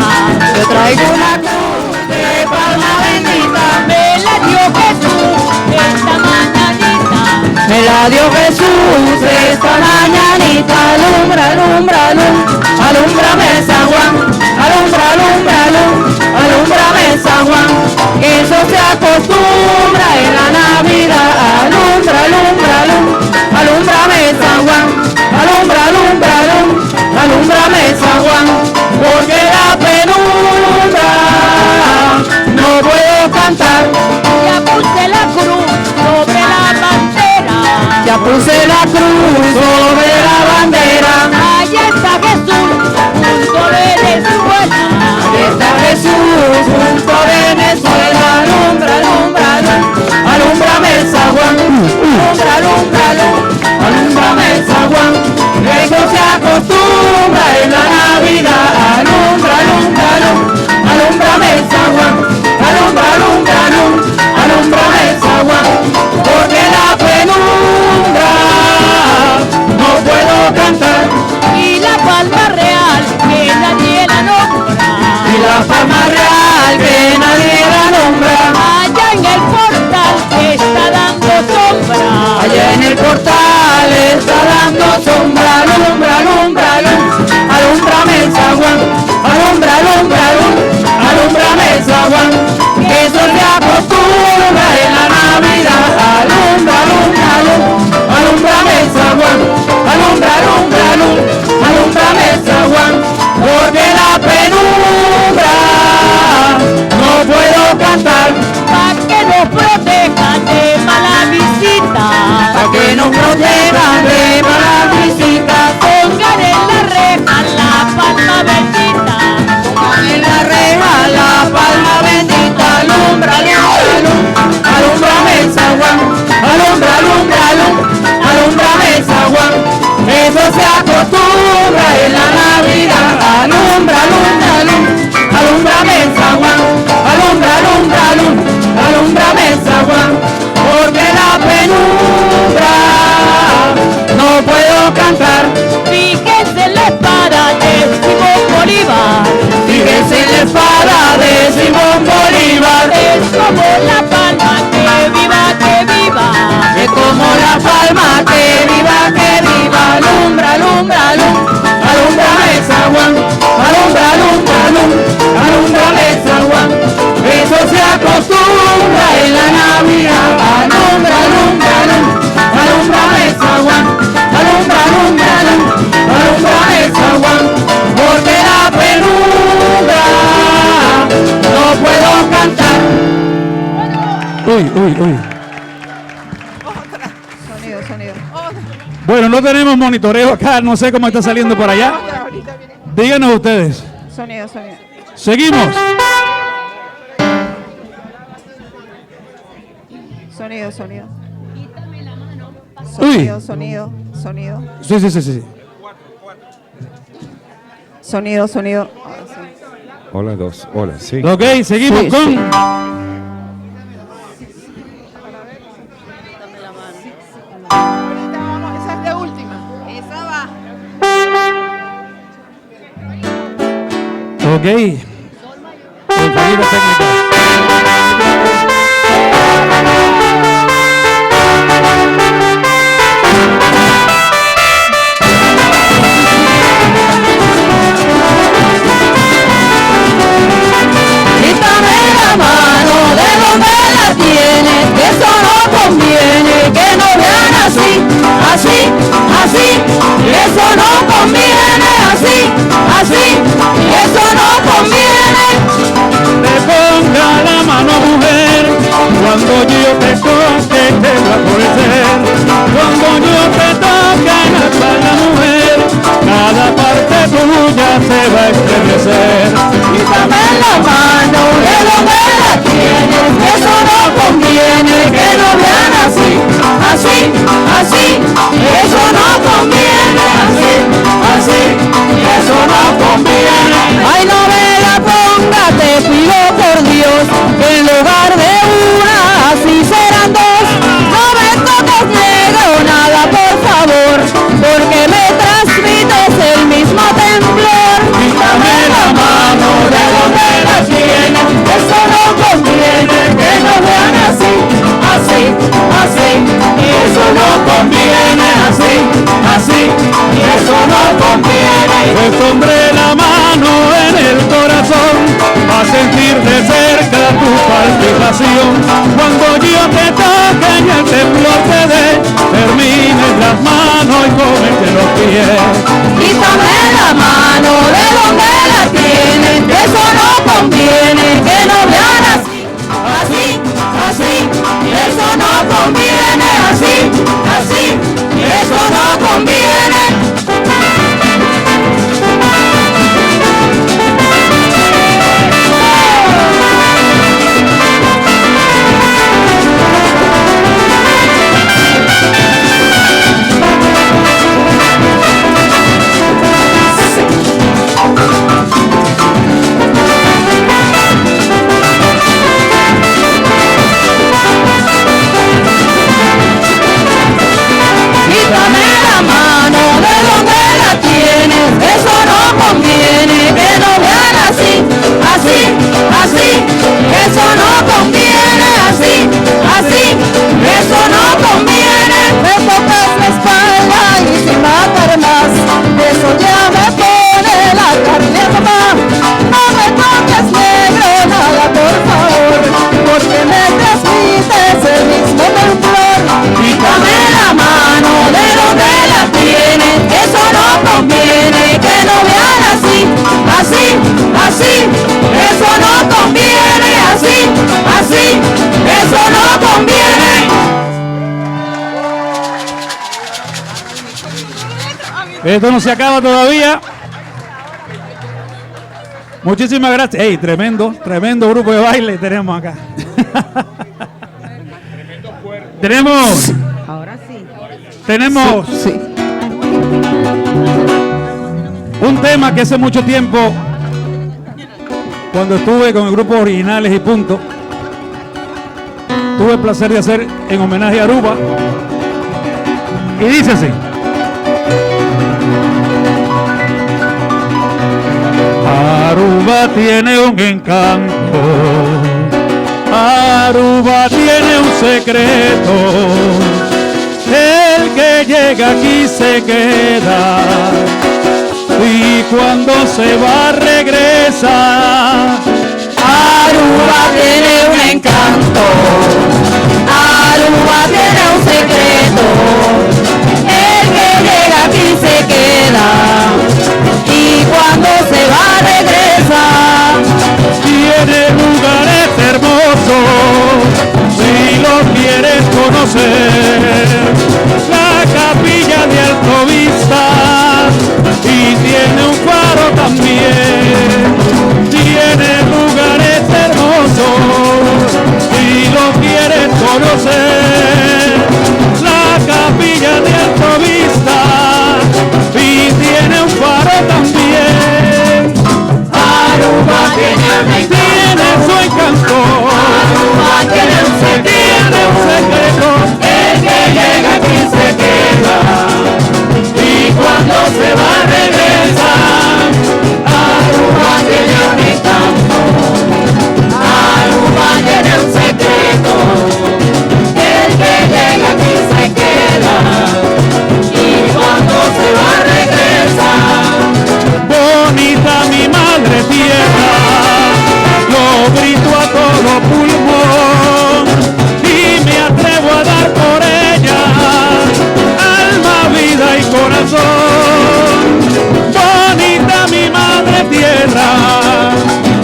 Yo traigo una cruz de palma bendita. Me la dio Jesús esta mañanita. Me la dio Jesús esta mañanita, alumbra, alumbra, alumbra, alúmbrame San Juan, alumbra, alumbra, alumbra, alúmbrame San Juan, que eso se acostumbra en la Navidad, alumbra, alumbra, alumbra, alúmbrame San Juan, alumbra, alumbra, alumbra, alúmbrame San Juan, porque la penumbra no puedo cantar. Ya puse la cruz sobre la bandera. Ya puse la cruz sobre la bandera. Allá está Jesús junto a Venezuela. Allá está Jesús junto a Venezuela. Alumbra, alumbra, alumbra, alúmbrame San Juan. Alumbra, alumbra, alumbra, alúmbrame San Juan. Eso se acostumbra en la Navidad. Alumbra, alumbra, alumbra, alúmbrame San Juan. Alumbra, alumbra, alumbra, alúmbrame San Juan. Porque la penumbra no puedo cantar. Y la palma real que nadie la nombra. Y la palma real que nadie la nombra. Allá en el portal está dando sombra. Allá en el portal está dando sombra. Alumbra, alumbra, alumbra, alúmbrame San Juan. Alumbra, alumbra, alumbra, alúmbrame San Juan. Que eso se acostumbra en la Navidad. Alumbra, alumbra, alumbra, alúmbrame San Juan. Alumbra, alumbra, alumbra, alúmbrame San Juan. Porque la penumbra no puedo cantar. Pa' que nos protejan de mala visita. Pa' que nos protejan de mala visita. Pongan en la reja la palma bendita. Pongan en la reja la palma bendita. Alumbra, alumbra, alumbra, alúmbrame San Juan. Alumbra, alumbra, alumbra, alúmbrame San Juan. Eso se acostumbra en la Navidad. Alumbra, alumbra, alumbra, Uy, uy, uy. Sonido, sonido. Bueno, no tenemos monitoreo acá, no sé cómo está saliendo por allá. Díganos ustedes. Sonido, sonido. Seguimos. Sonido, sonido. Uy. Sonido, sonido, sonido. Sí, sí, sí, sí. Sonido, sonido. Ahora sí. Hola, dos. Hola, sí. Ok, seguimos Sí, con. sí. Esa es la última. Esa va. Ok. El fallido técnico. Quítame la mano de donde la tienes, que eso no conviene, que no vean así, así, así, eso no conviene, así, así, eso no conviene. Te ponga la mano, mujer, cuando yo te toque te va a florecer. Cuando yo te toque en la espalda, mujer, cada parte tuya se va a estremecer. Quítame la mano de donde la tienes, que eso no conviene, que no vean así, así, así, eso no conviene, así, así, eso no conviene. Ay, no me la ponga, te pido por Dios, que en lugar de una, así serán dos. No me toques negro, nada, por favor, porque me transmites el mismo temblor. Quítame la mano de donde la tienes, eso no conviene, que no vean así, así, así, eso no conviene, así, así, eso no conviene. Pues hombre la mano en el corazón, a sentir de cerca tu palpitación. Cuando yo te toque y el temblor te dé, termines las manos y cómete los pies. Quítame la mano de donde la tienes, que eso no conviene, que no vean así, así, así, eso no conviene, así, así, eso no conviene. Quítame la mano de donde la tienes, eso no conviene, que no vean así, así, así, eso no conviene, así, así, eso no conviene. Me tocas la espalda y sin matar más, eso ya me pone la carne a mamá. No me toques negro, nada por favor, porque me transmites el mismo temblor. Quítame la mano de donde la tienes, eso no conviene, que no vean así, así, así, eso no conviene, así, así, eso no conviene. Esto no se acaba todavía. Muchísimas gracias. Ey, tremendo, tremendo grupo de baile tenemos acá. tenemos. Ahora sí. Tenemos un tema que hace mucho tiempo, cuando estuve con el grupo Originales y Punto, tuve el placer de hacer en homenaje a Aruba. Y dice así. Aruba tiene un encanto, Aruba tiene un secreto, el que llega aquí se queda y cuando se va regresa. Aruba tiene un encanto, Aruba tiene un secreto, el que llega aquí se queda y cuando se va regresa. Tiene lugares hermosos, sí. conocer, la capilla de Alto Vista y tiene un faro también. Tiene lugares hermosos si lo quieres conocer. La capilla de Alto Vista y tiene un faro también. Aruba tiene un encanto. Tiene su encanto. Aruba tiene un secreto. Tiene un secreto. El que llega aquí se queda. Y cuando se va regresa. Aruba tiene un encanto. Aruba tiene un secreto. El que llega aquí se queda. Y cuando se va regresa. Bonita mi madre tierra, lo grito a todo pulmón y me atrevo a dar por ella alma, vida y corazón. Bonita mi madre tierra,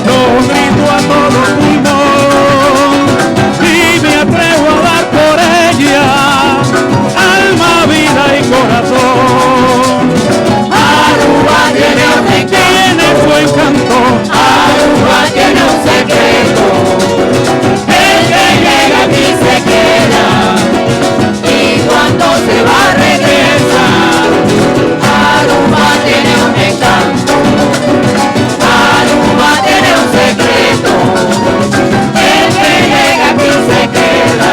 lo grito a todo pulmón y me atrevo a dar por ella alma, vida y corazón. Aruba tiene un encanto. Tiene su encanto. Aruba tiene un secreto. El que llega aquí se queda. Y cuando se va regresa. Aruba tiene un encanto. Aruba tiene un secreto. El que llega aquí se queda.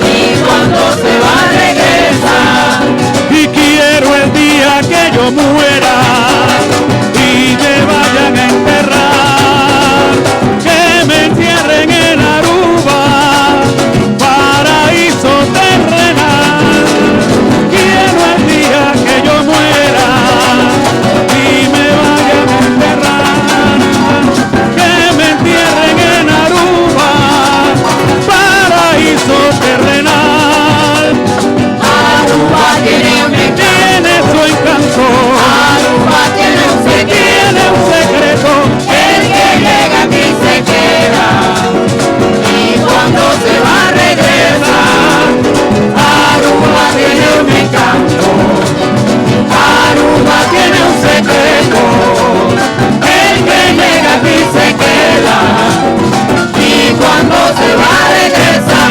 Y cuando se va regresa. Y quiero el día que yo muera y me vayan a enterrar, que me entierren en Aruba, paraíso terrenal. Quiero el día que yo muera y me vayan a enterrar, que me entierren en Aruba, paraíso terrenal. Aruba tiene un encanto. Tiene su encanto. Aruba tiene un secreto. Tiene un secreto. El que llega aquí se queda. Y cuando se va regresa. Aruba tiene un encanto. Aruba tiene un secreto. El que llega aquí se queda. Y cuando se va regresa.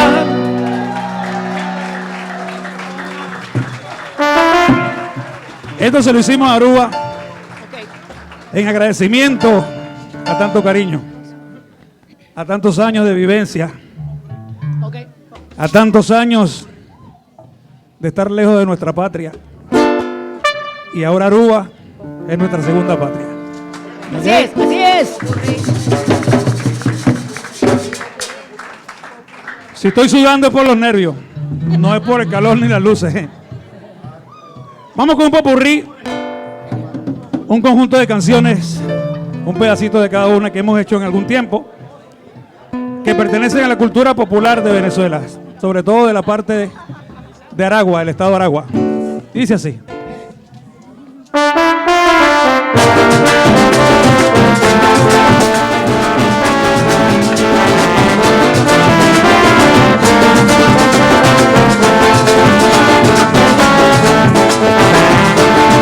Esto se lo hicimos a Aruba en agradecimiento a tanto cariño, a tantos años de vivencia, a tantos años de estar lejos de nuestra patria. Y ahora Aruba es nuestra segunda patria. Así es, así es. Si estoy sudando es por los nervios, no es por el calor ni las luces. Vamos con un popurrí, un conjunto de canciones, un pedacito de cada una que hemos hecho en algún tiempo, que pertenecen a la cultura popular de Venezuela, sobre todo de la parte de Aragua, el estado de Aragua. Dice así.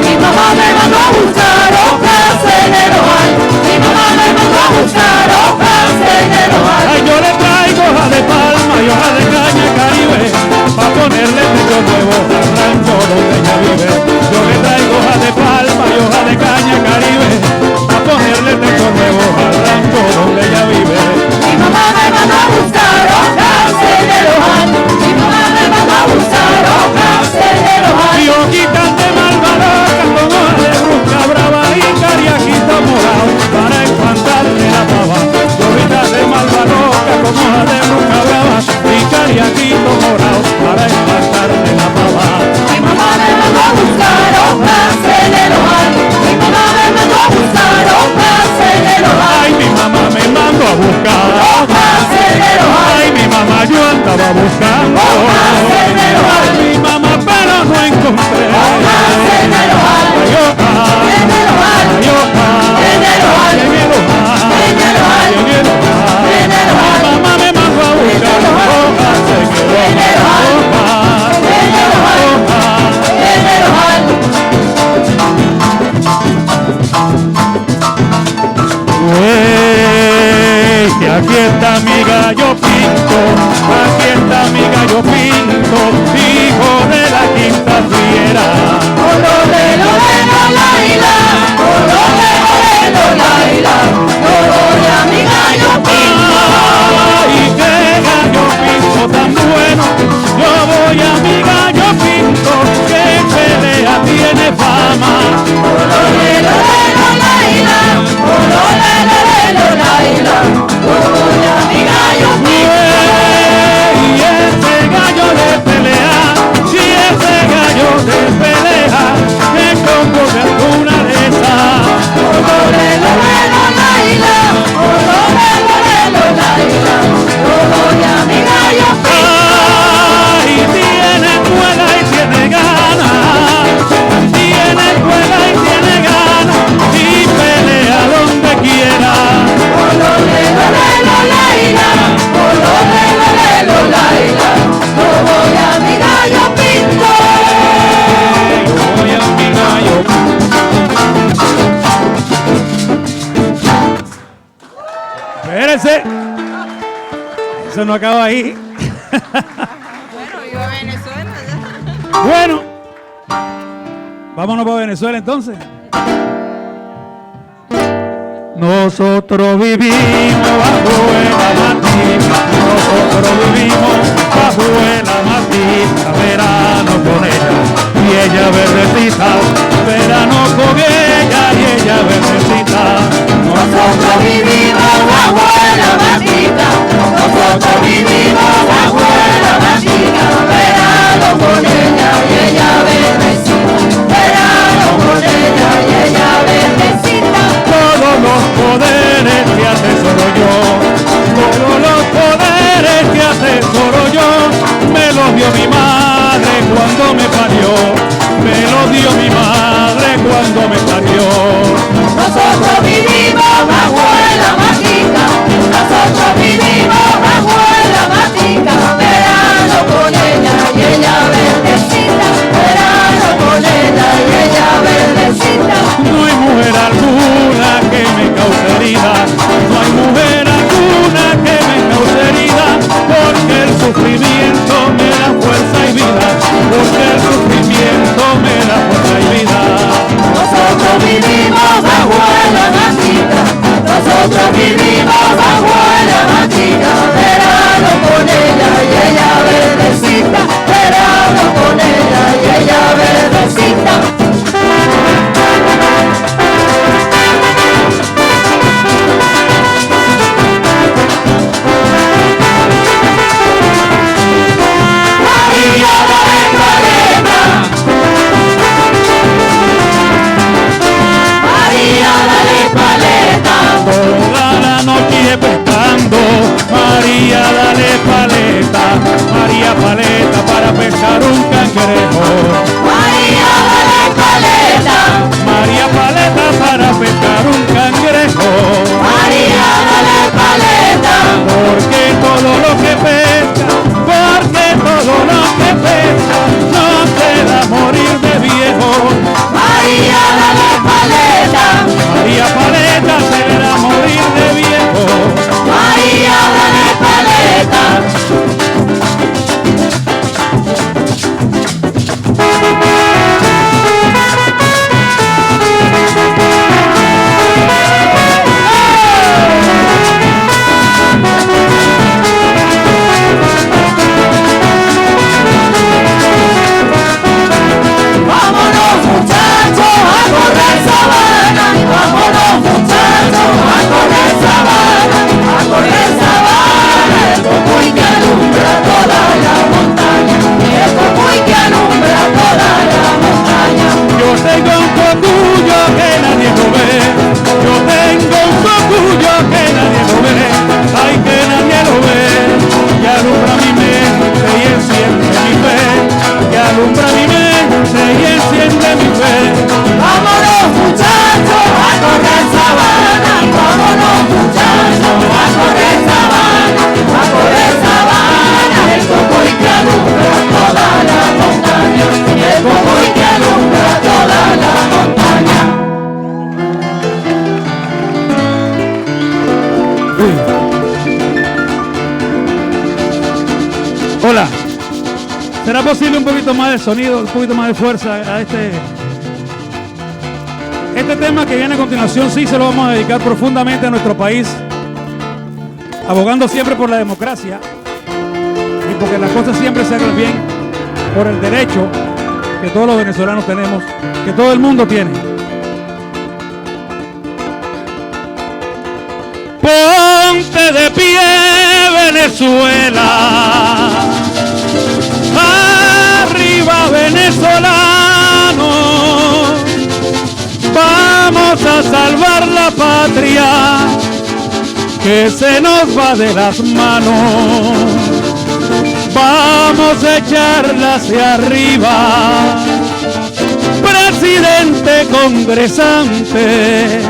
Mi mamá me mandó a buscar hojas en el ojal. Mi mamá me mandó a buscar hojas en el ojal. Ay, yo le traigo hoja de palma y hoja de caña caribe, pa' ponerle techo nuevo al rancho donde ella vive. Aquí está mi gallo pinto, aquí está mi gallo pinto, hijo de la quinta fiera. Olole, lole, la, la, olole, olole, la, la, yo voy a mi gallo pinto. Ay, qué gallo pinto tan bueno, yo voy a mi gallo pinto, que pelea tiene fama. Olole, lole, la, la, olole, lole, la, la, yo voy a mi gallo pinto. Y ese gallo de pelea, si ese gallo de pelea, que como de alguna de esas. Olole, lole, la, la, olole, lole, la, la, yo voy a mi gallo pinto. Ay, tiene escuela y tiene ganas, tiene escuela y tiene ganas, y pelea donde quiera. Olole, lole, la, la, olole, lole, la, la, yo voy a mi gallo pinto. Yo voy a mi gallo Espérense. Eso no acaba ahí. Bueno, viva Venezuela. Bueno, vámonos para Venezuela entonces. Nosotros vivimos bajo el matita, nosotros vivimos bajo el matita, verano con ella y ella verdecita, verano con ella y ella verdecita. Nosotros vivimos bajo la matita, nosotros vivimos bajo la matita, verano con ella y ella verdecita, verano con ella y ella verdecita. Todos los poderes que atesoro yo, todos los poderes que atesoro yo, me los dio mi madre cuando me parió, me los dio mi madre cuando me parió. Nosotros vivimos bajo la matita, nosotros vivimos bajo la matita, verano con ella y ella verdecita, verano con ella y ella verdecita. No hay mujer alguna que me cause herida, no hay mujer alguna que me cause herida, porque el sufrimiento me da fuerza y vida, porque el sufrimiento me da fuerza y vida. Nosotros vivimos bajo la matita, nosotros vivimos bajo la matita, verano con ella y ella verdecita, verano con ella y ella verdecita. María dale paleta, María dale paleta. Toda la noche pescando, María dale paleta, María paleta para pescar un cangrejo. María dale paleta, María paleta para pescar un cangrejo. María dale paleta. Porque todo lo que pesca, porque todo lo que pesca, no te da morir de viejo. María dale paleta, María paleta te da morir de viejo. María dale paleta. Vámonos muchachos a correr sabana, vámonos muchachos a correr sabana, a correr sabana, el cocuy que alumbra toda la montaña, el cocuy que alumbra toda la montaña. Yo tengo un cocuyo que nadie lo ve, yo tengo un cocuyo que nadie lo ve, ay que nadie lo ve, que alumbra mi mente y enciende mi fe, que alumbra mi mente y enciende mi fe. Vámonos muchachos a correr sabana, vámonos muchachos a correr sabana, a correr sabana, el cocuy que alumbra toda la montaña, el cocuy que alumbra toda la montaña. ¿Será posible un poquito más de sonido, un poquito más de fuerza a este? Este tema que viene a continuación sí se lo vamos a dedicar profundamente a nuestro país, abogando siempre por la democracia y porque las cosas siempre se hagan bien, por el derecho que todos los venezolanos tenemos, que todo el mundo tiene. Ponte de pie, Venezuela. Arriba, venezolano. Vamos a salvar la patria que se nos va de las manos. Vamos a echarla hacia arriba. Presidente, congresante,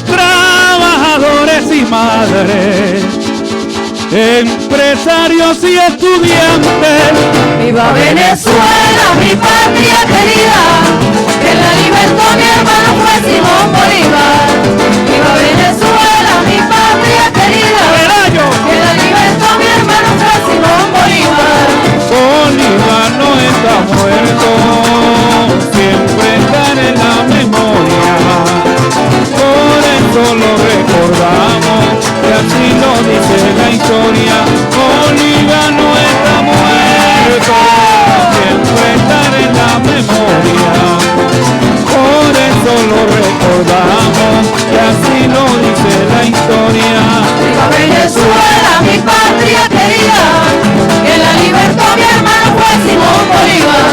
trabajadores y madres, empresarios y estudiantes. Viva Venezuela, mi patria querida, que la libertó mi hermano fue Simón Bolívar. Viva Venezuela, mi patria querida, que la libertó mi hermano fue Simón Bolívar. Bolívar no está muerto, siempre estará en la memoria. Por eso lo recordamos, y así lo dice la historia. Bolívar no está muerto, siempre estará en la memoria. Por eso lo recordamos, y así lo dice la historia. Viva Venezuela, mi patria querida, que la libertó mi hermano fue Simón Bolívar.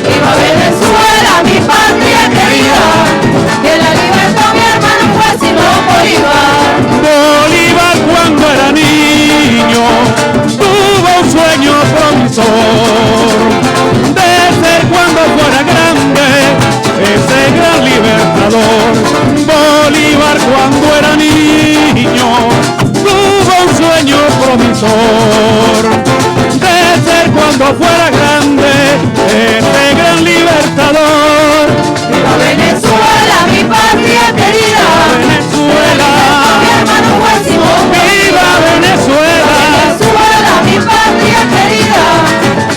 Viva Venezuela, mi patria querida, que la libertó mi hermano fue Simón Bolívar. Bolívar cuando era niño tuvo un sueño promisor de ser cuando fuera grande ese gran libertador. Bolívar cuando era niño tuvo un sueño promisor de ser cuando fuera grande ese gran libertador. Viva Venezuela, mi patria querida. Venezuela, Mi hermano fue Simón viva Venezuela. Venezuela, mi patria querida,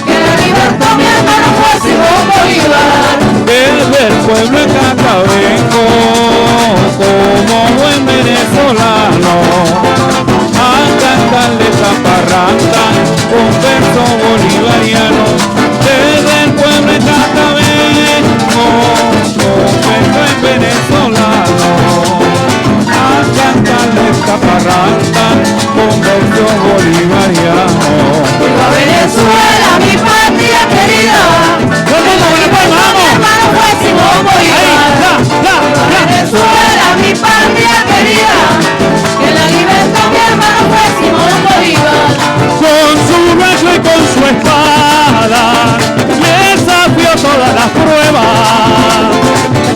que la libertó mi hermano fue Simón Bolívar. Desde el pueblo de Cacabeco, como buen venezolano, a cantarle esta parranda con verso bolivariano. Desde el pueblo de Cacabeco, con buen venezolano, a cantarle esta parranda con verso bolivariano. Viva Venezuela, mi patria querida. Que la libertó mi hermano fue Simón Bolívar. Viva Venezuela, mi patria querida. Que la libertó mi hermano fue Simón Bolívar. Con su rayo y con su espada desafió todas las pruebas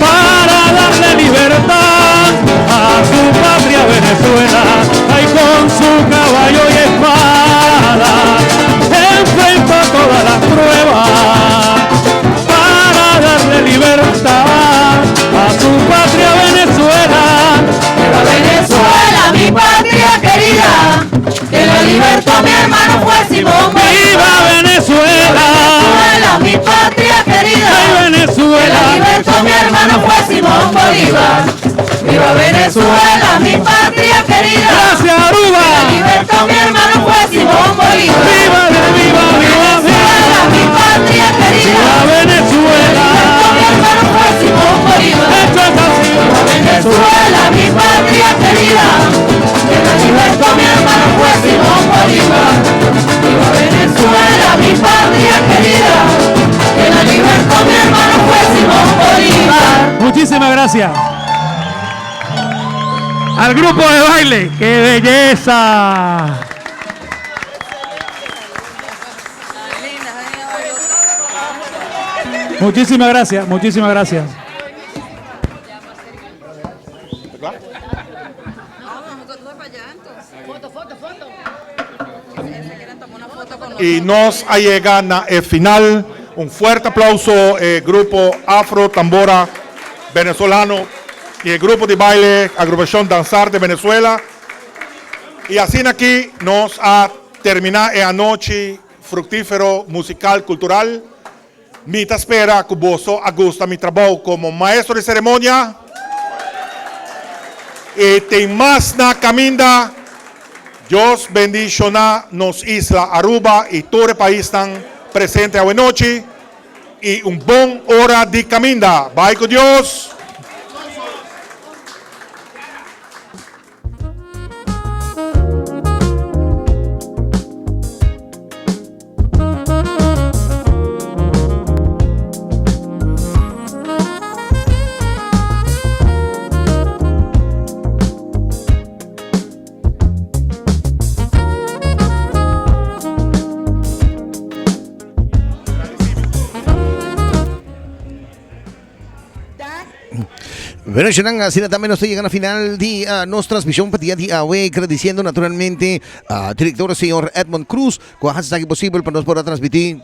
para darle libertad a su patria Venezuela. Ay, con su caballo y espada enfrentó todas las pruebas para darle libertad a su patria Venezuela. Viva Venezuela, mi patria querida. Que la libertó mi hermano fue Simón Bolívar. ¡Viva Venezuela! Venezuela, mi patria querida. ¡Ay, Venezuela! Que la libertó mi hermano fue Simón Bolívar. Viva Venezuela, mi patria querida. ¡Gracias, Aruba! Que la libertó mi hermano fue Simón Bolívar. ¡Viva, viva, viva, Venezuela, mi patria querida. ¡Viva Venezuela! Que la libertó mi hermano fue Simón Bolívar. ¡Esto es así! Viva Venezuela, mi patria querida. Que la libertó mi hermano fue Simón Bolívar. Viva Venezuela, mi patria querida. Que la libertó mi hermano fue Simón Bolívar. Muchísimas gracias. Al grupo de baile, ¡qué belleza! Muchísimas gracias, muchísimas gracias. Y nos a llega na e final. Un fuerte aplauso, grupo Afro Tambora Venezolano y el grupo de baile Agrupación Danzar de Venezuela. Y asina aki nos a termina e anochi. fructifero musical cultural. Mi ta spera cu boso a gusta mi trabou como maestro di ceremonia. Y tin mas na caminda. Dios bendiciona nos isla Aruba y tur e paisnan presente awenochi. Y un bon ora di caminda. Bai cu Dios! Bueno, Shenan, asina tambe nos ta yega na final di ah, nos transmisión pa dia di awe, agradeciendo naturalmente a director señor Edmond Cruz, ku a hasi esaki posibel pa nos por a transmití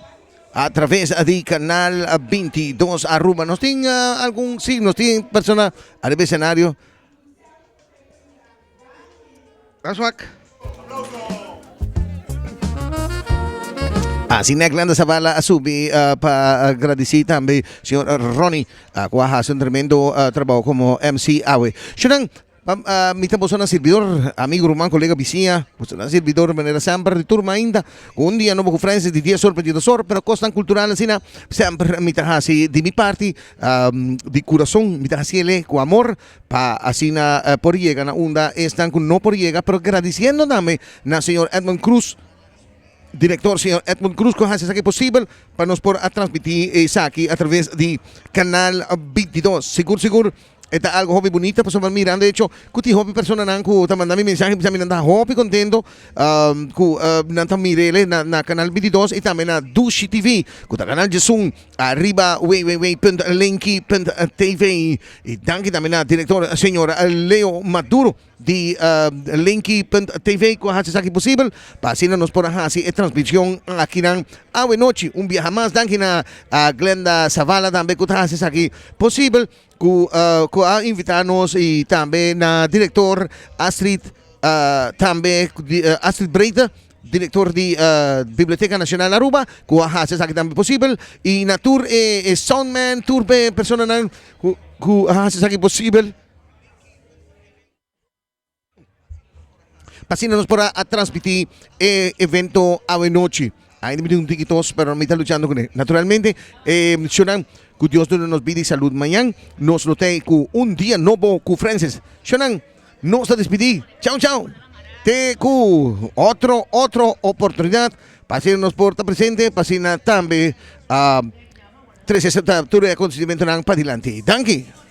a través di Canal 22 Aruba. Nos tin ah, algun, sí, nos tin persona ariba escenario. Aswak. Asina Glenda Zavala a subi uh, pa agradeci tambe señor Ronnie uh, cu a haci un tremendo uh, trabao como MC awe. Shonan, pa, uh, mi ta boso nan servidor, amigo, ruman, colega, bisiña, boso nan servidor manera semper di tur mainta, cu un dia nobo cu Francis di 10 or pa 12 or, pero cosnan cultural asina semper mi ta haci di mi parti, um, di curason, mi ta haci ele cu amor, Pa asina por yega na unda esnan ku no por yega, pero gradisiendo tambe na señor Edmund Cruz, direktor señor Edmund Cruz ku a hasi esaki posibel pa nos por a transmití esaki a traves di Kanal 22. Sigur sigur e ta algo hopi bunita pasobra mirando e hecho ku tin hopi personanan ku ta manda mi mensahe bisa mi nan ta hopi kontento ku nan ta mir'e na Kanal 22 i tambe na Dushi TV ku ta Kanal Djesun. Ariba www.linky.tv y danki tambe na director señor Leo Maduro di linky.tv cu a haci esaki posibel pa asina nos por a haci e transmision akinan awe nochi. Un biaha mas danki na Glenda Zavala tambe cu ta haci esaki posibel cu cu a invita nos y tambe na director Astrid tambe Astrid Breite. Director di Biblioteca Nacional Aruba cu a haci esaki tambe posibel y na tur e soundman, tur e personanan cu a haci esaki posibel pa asina nos por a transmiti e evento awe nochi. Ainda mi tin un tiki tos pero mi ta luchando cune. Naturalmente e shownan cu Dios duna nos bida y salud mañan nos lo tey cu un dia nobo cu Francis. Shownan. Nos ta despidí. Chau chau. Te ku otro otro oportunidat pa asina nos por ta presente pa asina tambe trese tur e akontesimentonan padilanti. Danki.